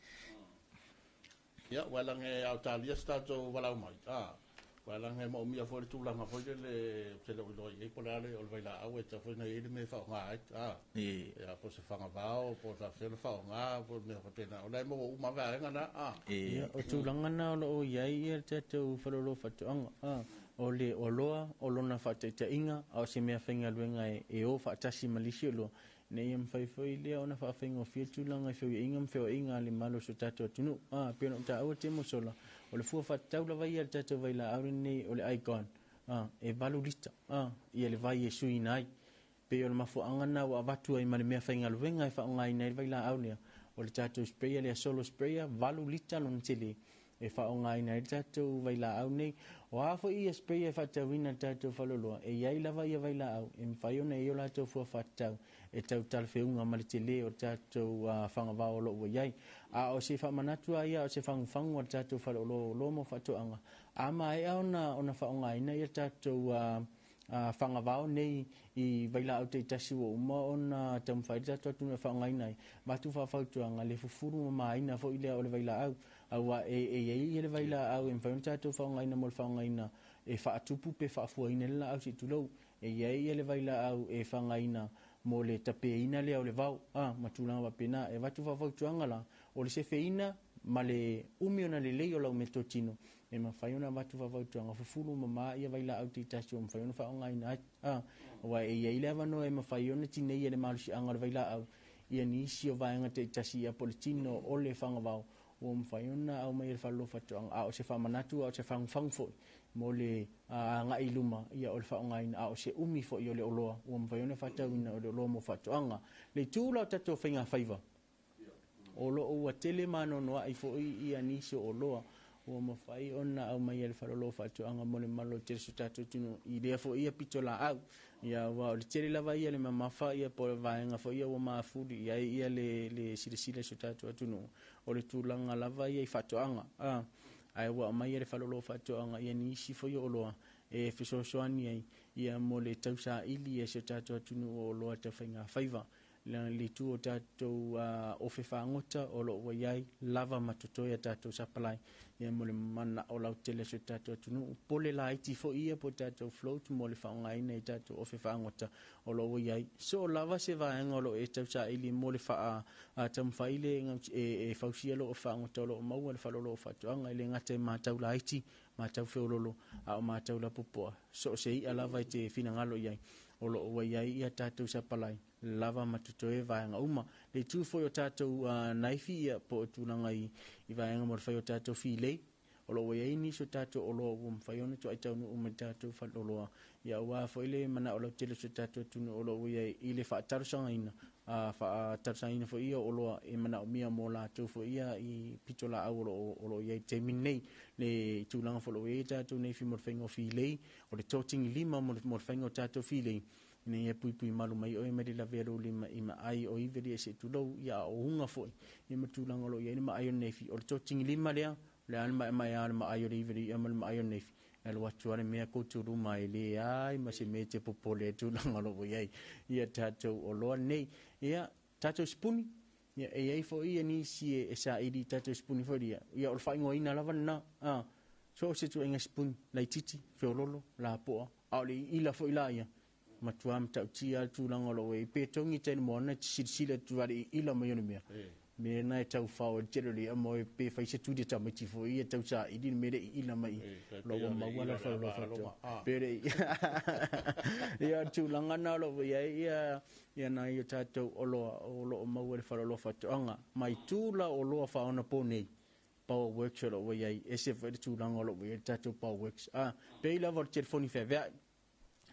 A: Ia, ua lage e Aotalia se tatou valaau mai. Ua lage e moomia foi le tulaga foi lele ou te le o iloa i ai po o le a le o le vailaau e tatau foi ona i ai le mea e faaaoga ai. Ia, po o se fagavao, po o faapefea ona faaaoga, po o le mea faapena. O la e maua uma lava vaega na.
L: Ia, o tulaga na o lo o i ai ia le tatou faleoloa faatoaga. O le oloa, o lona faataitaiga, a o se mea faigaluega e o faatasi ma le isi oloa, ina ia mafai foi lea ona faafaigofie tulaga i feuiaiga ma feoaiga a le malo o si o tatou atunuu. E pei ona ou taua temo sola, o le fua faatatau lava ia a le tatou vailaau lenei o le Icon, e 8 lita ia le vai e suiina ai. Pei o le mafuaaga lena ua avatu ai ma le mea faigaluega e faaaogaina ai le vailaau lea, o le tatou sprayer lea, solo sprayer, 8 lita lona tele e faaaogaina ai le tatou vailaau nei. O a foi ia sprayer e faatauina i le tatou faleoloa, e i ai lava ia vailaau e mafai ona i ai o latou fua faatatau e tau talafeuga ma le tele o le tatou fagavao o lo o ua i ai. A o se faamanatu lava ia, a o se fagufagu a le tatou faleoloa o oloa mo faatoaga, a maea ona faaaogaina ia le tatou fagavao nei i vailaau taitasi ua uma ona taumafai le tatou atunuu e faaaogaina ai, avatu faafautuaga le fufulu mamaina foi lea o le vailaau, aua e i ai le vailaau e mafai ona tatou faaaogaina mo le faaaogaina e faatupu pe faafuaina le laau se i tulou. E i ai le vailaau e faaaogaina mo le tapeina lea o le vao, ma tulaga faapena. E avatu faafautuaga la, o le sefeina ma le umi ona lelei o lau meatotino, e mafai ona avatu faafautuaga fufulu mama ia vailaau taitasi ua mafai ona faaaogaina ai. Aua e i ai le avanoa e mafai ona tineia le malosiaga o le vailaau ia nisi o vaega taitasi ia po o le tino o le fagavao ua mafai ona aumai e le faleoloa faatoaga. A o se faamanatu, a o se fagufagu foi mo le agai i luma ia o le faaaogaina, a o se umi foi o le oloa ua mafai ona faatauina o le oloa mo faatoaga. Le itu la o tatou faigafaiva, o lo o ua tele maanoanoa'i foi ia nisi o oloa ua mafai ona aumai e le faleoloa faatoaga mo le mamalu o le tele o si o tatou atunuu i lea foi ia pitolaau. Ia, aua o le tele lava ia le mamafa ia po o le vaega foi ia ua mafuli i ai ia le silasila i si o tatou atunuu, o le tulaga lava ia i faatoaga. Ae ua aumai e le faleoloa faatoaga ia nisi foi o oloa e fesoasoani ai ia mo le tausaili e si o tatou atunuu o oloa tau faigafaiva. Le itu o tatou ofe fagota o loo ua i ai lava ma totoe a tatou sapalai ia mo le manao lautele o si o tatou atunuu. Pole laiti foi ia po o tatou float mo le faaaogaina i tatou ofe fagota o loo ua i ai. So o lava se vaega o loo e tausaili mo le faa taumafai le e fausia loo fagota o loo maua le faleoloa o faatoaga, e le gata i matau laiti, matau feololo, a o matau lapopoa. So o se ia lava e te finagalo i ai, o loo ua i ai ia tatou sapalai lava ma totoe vaega uma. Le itu foi o tatou naifi ia po o tulaga i vaega mo le fai o tatou filei, o loo ua i ai nisi o tatou oloa ua mafai ona toai taunuu mai le tatou faleoloa ia, aua foi le manao lautele o si o tatou atunuu o loo ua i ai i le faatalosagaina, faatalosagaina foi ia o oloa e manaomia mo latou foi ia i pitolaau o loo i ai i le taimi lenei. Le tulaga foi o loo i ai tatou naifi mo le faiga o filei, o le totigilima mo le faiga o tatou filei, ina ia puipui malu mai oe mai le lavea lou lima i maai o ive lia se tulou ia a o uga foi ia ma tulaga o loo i ai le maai o le naifi. O le totigilima lea, o le a le maemaea o le maai o le ive lia ma le maai o le naifi, e alu atu lava le mea kotuluma e leai ma se mea e te popole ai tulaga o loo i ai ia tatou oloa nei. Ia tatou sipuni ia, e i ai foi ia nisi e saili i tatou sipuni foi ia, ia o le faaigoaina lava lena. So o se ituaiga sipuni laititi feololo lapoa, a o le iila foi la ia matua matautia le tulaga o loo i ai. Pe togi tele moana e te silasila atu a le iila mai o le mea me na e tau fao e tele le mo e pe fai se tudi tamaiti foi ia tau saili le mea le iila mai lo ua maua la faleoloa faatoaga pe le ia tulaga na o loo i ai ia ia nai o tatou oloa o loo maua i le faleoloa faatoaga mai tula oloa faaonaponei. Power Works o loo ua i ai, ese foi le tulaga o loo ua i ai le tatou Power Works. Pei lava o le telefoni feaveai,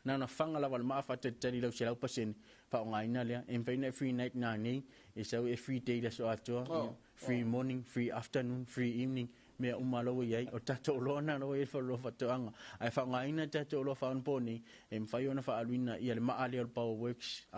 L: na ona faga lava le maa faatalitali lau 100% faaaogaina lea. E mafai ona e free night nanei, e sau e free day le aso atoa, free morning, free afternoon, free evening, mea uma lava ua i ai. O tatou oloa na ua i ai le faleoloa faatoaga, ae faaaogaina tatou oloa faaonaponei e mafai ona faaaluina ia le maa lea o le Power Works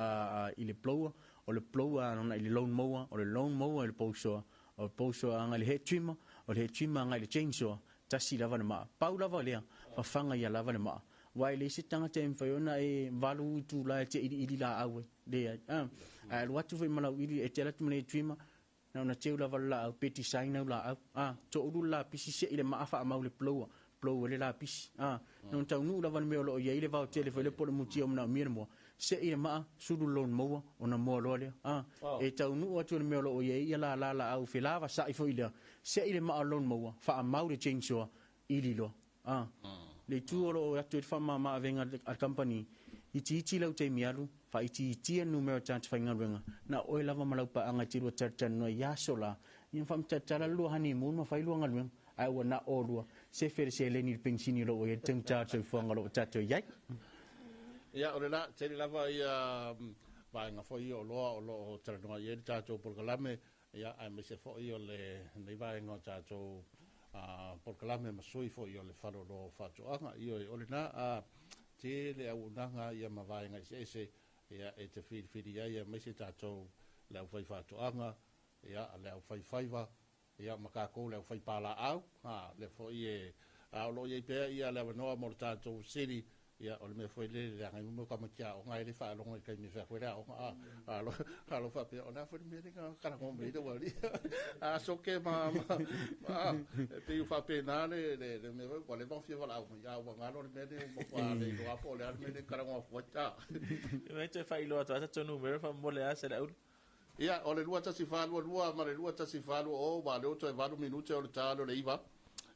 L: i le blower, o le blower ona i le lawn mower, o le lawn mower i le pole saw, o le pole saw agai i le head trimmer, o le head trimmer agai i le chainsaw. Tasi lava le maa, pau lava lea, fafaga ia lava le maa. Aua e leai se tagata e mafai ona e 8 itula e te iliili laau ai, leai. Ae alu atu foi ma lau ili, e te alu atu ma le head trimmer, na ona teu lava le laau pe design au laau. Toulu le lapisi, sei le maa faamau le blower, blow ai le lapisi. Na ona taunuu lava le mea o loo i ai le vaotele foi le po o le mutia o manaomia le moa, sei le maa, sulu le lawn mower, ona moa loa lea. E taunuu atu le mea o loo i ai ia lala laau felavasai foi lea, sei le maa o le lawn mower, faamau le chainsaw, ili loa. Le itu o loo atu ai le faamama avega a le kamupani, itiiti lau taimi alu, faaitiitia le numera o tagata faigaluega, na oe lava ma lau paaga e te lua talatalanoa i aso la, ia faamatalatala le lua honeymoon ma fai lua galuega, ae ua na o lua sefe le seleni i le penisini o loo ua i ai le taugata o le soifuaga o loo tatou i ai.
A: Ia, o le la, tele lava ia vaega foi o loa o loo talanoa i ai le tatou polokalame, ia, aemaise foi o lenei vaega o tatou polokalame ma sui foi o le faleoloa o faatoaga. Ioe, o lena tele auaunaga ia ma vaega eseese ia e te filifili ai, aemaise tatou le aufai faatoaga, ia, le aufaifaiva, ia, ma tatou le aufai palaau. Lea foi e o loo i ai pea ia le avanoa mo le tatou fesili. Ia, o le mea foi le leaga i mo tamaiti aoga e le faalogo i le taimi e fai atu ai le aoga, alo faapea o le a foi le mea lea na talanoa mai ai le aualii a soke ma e pei ua faapena le mea foi ua leva ona fia valaau mai, a ua galo le mea lea ua matua le iloa po o le a le mea lea na talanoa atu ai.
M: Mai toe faailoa atu lava tatou numera faamolemole a se le aulu.
A: Ia, o le 2142 ma le 2140, ua lea ua toe 8 minute o le ta o le 9.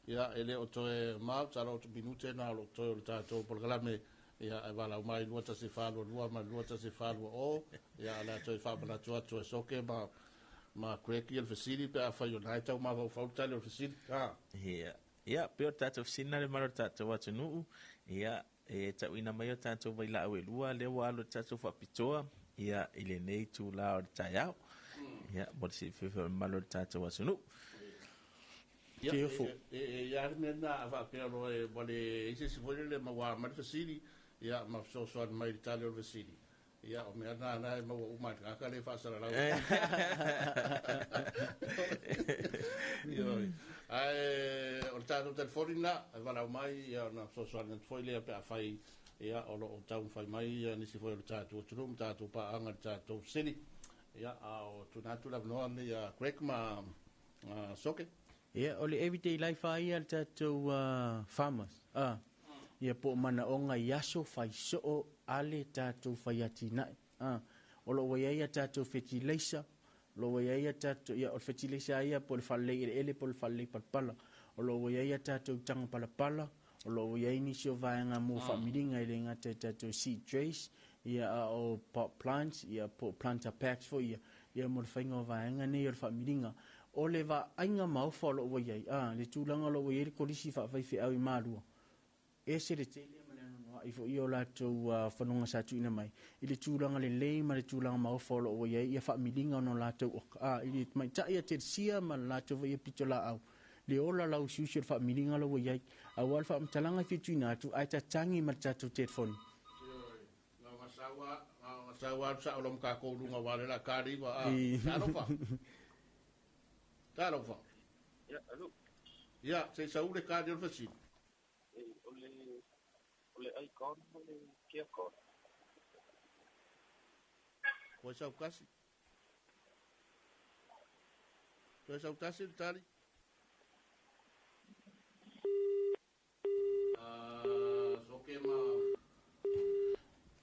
A: Ia, e le o toe mau, tala o minute na o lo toe o le tatou polokalame. Ia, e valaau mai 2142 ma le 2140. Ia, o le a toe faamanatu atu e Soke ma Craig ia le fesili pe afai o na e tau mafaufau le tali o le fesili.
M: Ia, pe o tatou fesili na le mamalu o le tatou atunuu, ia, e tauina mai o tatou vailaau e lua, lea ua alu e tatou faapitoa, ia, i lenei itulā o le taeao. Ia, mo le silafia foi o le mamalu o le tatou atunuu.
A: Ia, e ia le mea na a faapea loa e ua le i se isi foi lele maua mai le fesili, ia, ma fesoasoani mai i le tali o le fesili. Ia, o mea na e maua uma e le tagata le faasalalau. Ioe. Ae o le tatou telefoni na, e valaau mai, ia, ona fesoasoani atu foi lea pe afai ia o loo taumafai mai ia nisi foi o le tatou atunuu ma tatou paaga i le tatou fesili. Ia, a o tuuina atu le avanoa lenei ia Greg ma Soke.
L: Ia, o le everyday life lava ia a le tatou farmers, a, ia po o manaoga i aso fai soo a le tatou faiatinae, a. O lo o ua i ai a tatou fetileisa, o lo o ua i ai a tatou, ia, o le fetileisa lava ia po o le faalelei eleele po o le faalelei palapala. O lo o ua i ai a tatou taga palapala, o lo o ua i ai nisi o vaega mo faamiliga e le gata i tatou seed trays, ia a o pot plants, ia po o planter packs foi ia, ia mo le faiga o vaega nei o le faamiliga. O le vaaiga maofa o lo o ua i ai, a, le tulaga o lo o ua i ai le Kolisi Faafaifeau i Malua, ese le tele ma le anoanoai foi o latou fanoga sa tuuina mai i le tulaga lelei ma le tulaga maofa o lo o ua i ai ia faamiliga ona o latou oka, a, i le tamaitai a Telesia ma le latou foi ia pitolaau, le ola lauusiusi o le faamiliga la ua i ai. Aua o le faamatalaga e fia tuuina atu, ae tatagi ma le tatou telefoni.
A: Ioe, na ona sau lava, na ona sau lava alu sao loa ma tatou i luga aua o lea o le a ta le 9, a, talofa. Talofa.
N: Ia, alo.
A: Ia, se i sau le tali o le fesili.
N: O le, o le icon ma le gearcon.
A: Toe sau tasi. Toe sau tasi le tali. Soke ma.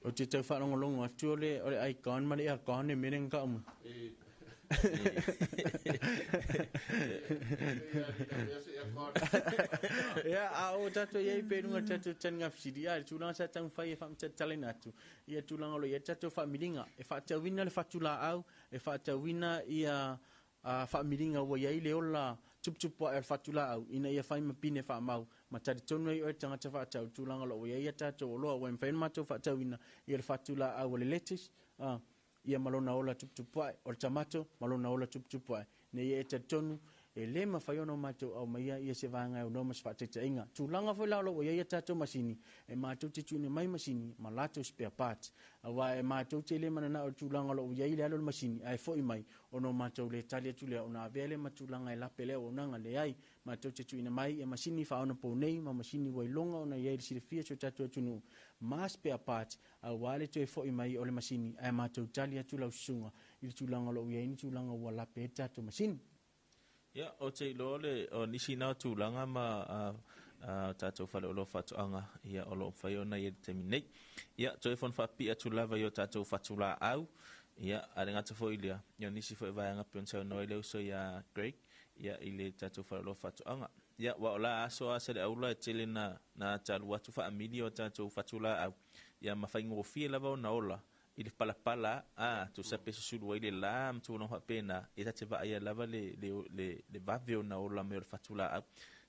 L: Ou te tau faalogologo atu o le, o le icon ma le aircon e mea ka uma. Ia, a o tatou i ai pe luga tatou taliga fesili, a le tulaga sa taumafai e faamatalaina atu, ia tulaga o lo o i ai le tatou faamiliga, e faatauina le fatulaau, e faatauina ia faamiliga ua i ai le ola tuputupu ae o le fatulaau, ina ia fai ma pine faamau, ma talitonu ai oe le tagata faatau i le tulaga o lo o ua i ai a tatou oloa, ua e mafai ona matou faatauina ia le fatulaau o le lettuce, ia ma lona ola tuputupu ae, o le tamato ma lona ola tuputupu ae, ina ia e talitonu e le mafai ona o matou aumaia ia se vaega e aunoa ma se faataitaiga. Tulaga foi la o lo o ua i ai a tatou masini, e matou te tuuina mai masini ma latou spare parts, aua e matou te le mananao i le tulaga o lo o ua i ai le alu o le masini ae foi mai ona o matou le tali atu lea ona avea lea ma tulaga e lape le auaunaga. Leai, matou te tuuina mai ia masini faaonaponei ma masini ua iloga ona i ai le silafia e si o tatou atunuu ma spare parts aua le toe foi mai o le masini ae matou tali atu lau susuga i le tulaga o lo o i ai ni tulaga ua lape ai le tatou masini.
M: Ia, ou te iloa o le, o nisi na o tulaga ma a tatou faleoloa faatoaga, ia, o lo o mafai ona i ai i le taimi nei. Ia, toe fono faapipii atu lava i o tatou fatulaau, ia, a le gata foi i lea, ia, o nisi foi vaega pei ona saunoa ai le uso ia Greg, ia, i le tatou faleoloa faatoaga. Ia, aua o la aso a Saleaula e tele na, na talu atu faamili o tatou fatulaau, ia, ma faigofie lava ona ola i le palapala a, tusa pe susulu ai le la ma tulaga faapena, ia ta te vaaia lava le, le, le, le vave ona ola mai o le fatulaau.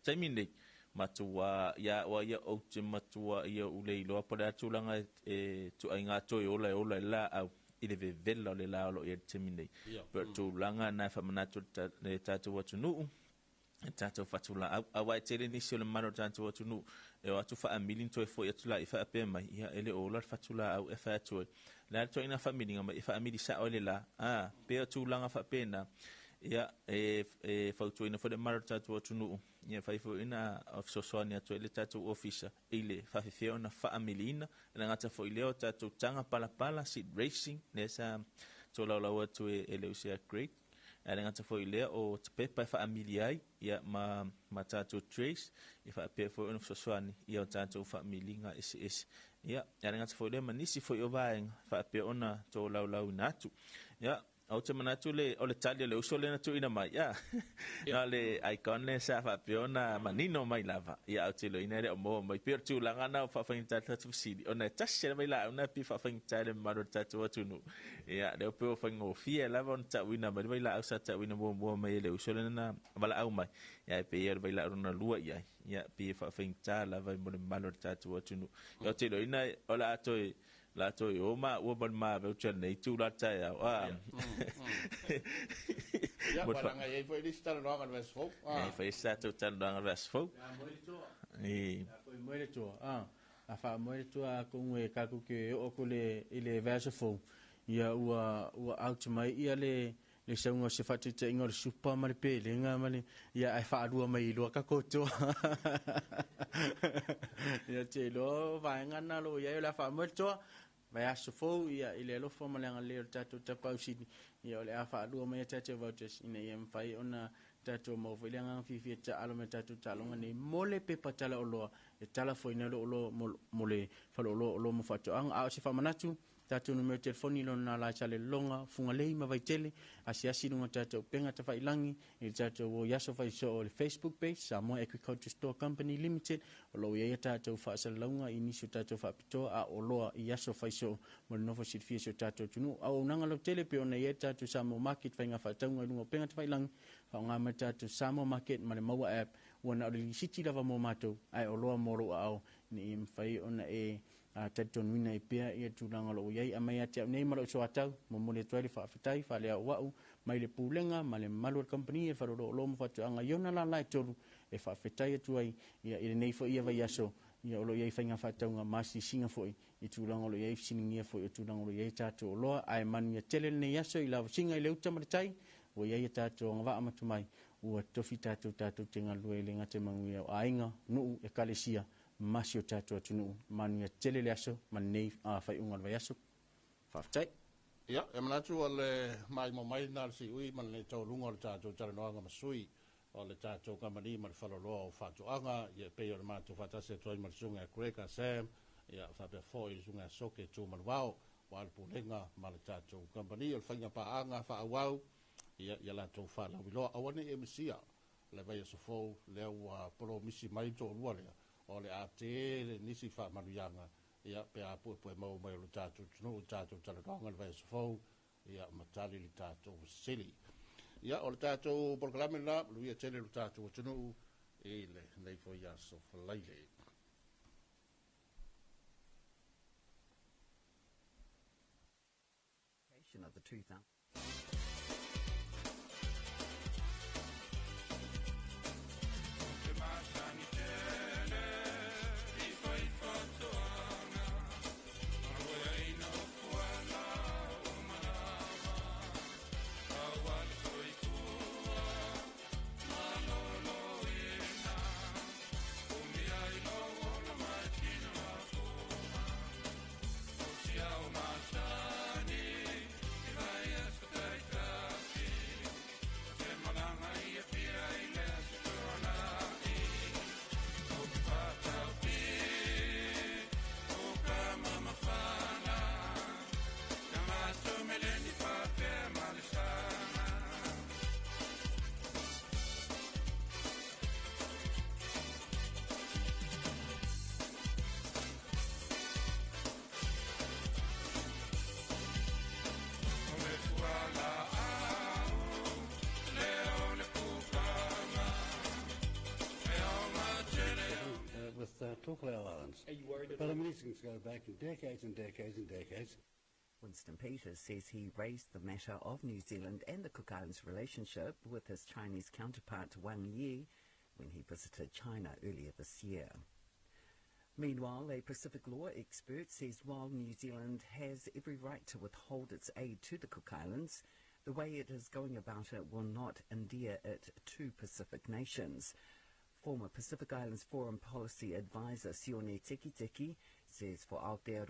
M: Taimi nei, matua ia au a ia ou te matua ia ou le iloa po o le a tulaga e, e tuaiga toe ola e ola ai le laau i le vevela o le la o lo o i ai i le taimi nei. Pei o le tulaga lena e faamanatu i le tatou atunuu, e tatou fatulaau. Aua e tele nisi o le mamalu o le tatou atunuu e o atu faamili ma toe foi atu laia faapea mai, ia e le o ola le fatulaau e fai atu ai. O le a le ituaiga faamiliga mai e faamili sao ai le la? A, pei o tulaga faapena, ia e, e fautuaina foi le mamalu o le tatou atunuu, ia fai foi ina fesoasoani atu ai le tatou ofisa i le faafefea ona faamiliina. E le gata foi i lea o tatou taga palapala, seed racing, lea sa tolaulau atu e, e le usia Greg. Ae le gata foi i lea, o pepa e faamili ai ia, ma, ma tatou trays, e faapea foi ona fesoasoani ia o tatou faamiliga eseese. Ia, ae le gata foi i lea ma nisi foi o vaega faapea ona tolaulauina atu. Ia, ou te manatu le, o le tali o le uso lea na tuuina mai, ia, na o le icon lea sa faapea ona manino mai lava, ia, ou te iloaina e le o maua mai. Pei o le tulaga na o faafaigata le tatou fesili, ona e tasi lava i laau na e pei e faafaigata ai le mamalu o le tatou atunuu. Ia, lea pei ua faigofie lava ona tauina mai le vailaau sa tauina muamua mai e le uso lea na valaau mai. Ia, e pei o le vailaau lona lua i ai. Ia, pei e faafaigata lava mo le mamalu o le tatou atunuu. Ia, ou te iloaina o le a toe, o le a toe o maua ma le maveu tele nei itula o le taeao. Ah.
A: Ia, ua i ai foi le isi talanoaga i le vaiaso fou.
M: Ah. E fai se tatou talanoaga i le vaiaso fou.
L: Ia, moe le toa. Ia, foi moe le toa. Ah. A faamoe le tua atonu e tatou te oo atu i le vaiaso fou, ia ua ua out mai ia le le sauga o se faataitaiga o le supa ma le pelega ma le ia ae faalua mai loa tatou toa. Ia te iloa o vaega na o lo o i ai o le a faamoe le toa. vaiaso fou ia i le alofa ma le agalelei o le tatou Tapaau Sili ia o le a faalua mai a tatou vouchers ina ia mafai ona tatou maua foi le agaga fiafia taalo ma le tatou taaloga nei mo le pepa talaoloa e talafoina ai le oloa mo le faleoloa o oloa mo faatoaga. A o se faamanatu, tatou numera telefoni lona la i Salelologa, Fugalei ma Vaitele, asiasi i luga o tatou upega tafailagi i le tatou o i aso faisoo o le Facebook page Samoa Agriculture Store Company Limited, o lo o i ai a tatou faasalalauga i nisi o tatou faapitoa a oloa i aso faisoo mo le nofo silafia o si o tatou atunuu. Auaunaga lautele pei ona i ai le tatou Samoa Market faiga faatauga i luga o upega tafailagi, faaaoga mai le tatou Samoa Market ma le Maua App, ua na o le lisiti lava mo matou, ae oloa mo lou aao ina ia mafai ona e talitonuina ai pea ia tulaga o lo o i ai. Aumai ia te au nei ma lou soatau, momoli atu ai le faafetai faaleauau mai le Pulega ma le mamalu o le kamupani e faleoloolo ma faatoaga i ona lala e tolu e faafetai atu ai ia i lenei foi ia vaiaso ia o lo o i ai faiga faatauga ma asiasiga foi i tulaga o lo o i ai fesiligia foi o tulaga o lo o i ai tatou oloa. Ae manuia tele lenei aso i lavasiga i le uta ma le tai ua i ai a tatou agavaa ma tomai ua tofi tatou tatou te galulue e le gata i manuia o aiga, nuu, ekalesia ma si o tatou atunuu. Manuia tele le aso ma lenei faaiuga o le vaiaso. Faafetai.
A: Ia, e manatu o le maimoa mai lena a le siui ma lenei taualuga o le tatou talanoaga ma sui o le tatou kamani ma le faleoloa o faatoaga, ia e pei o le matou faatasi atu ai ma le susuga ia Greg a Sam, ia faapea foi le susuga ia Soke Tumaluao, aua le pulega ma le tatou kamupani o le faiga paaga faaauau, ia, ia latou faalauiloa. Aua ne i e misia le vaiaso fou lea ua polomisi mai le toalua lea, o le a tele nisi faamanuiaga, ia, pe a puepue maua mai o le tatou atunuu i le tatou talanoaga i le vaiaso fou, ia, ma tali le tatou fesili. Ia, o le tatou polokalame lena, manuia tele lo tatou atunuu i lenei foi aso Faraile.
O: Of the 2000.
P: With Tokelau Islands.
N: Are you worried
P: But I
N: about
P: mean, these things go back decades and decades and decades.
O: Winston Peters says he raised the matter of New Zealand and the Cook Islands relationship with his Chinese counterpart Wang Yi when he visited China earlier this year. Meanwhile, a Pacific law expert says while New Zealand has every right to withhold its aid to the Cook Islands, the way it is going about it will not endear it to Pacific nations. Former Pacific Islands Foreign Policy Advisor Sione Tekiteki says for Aotearoa,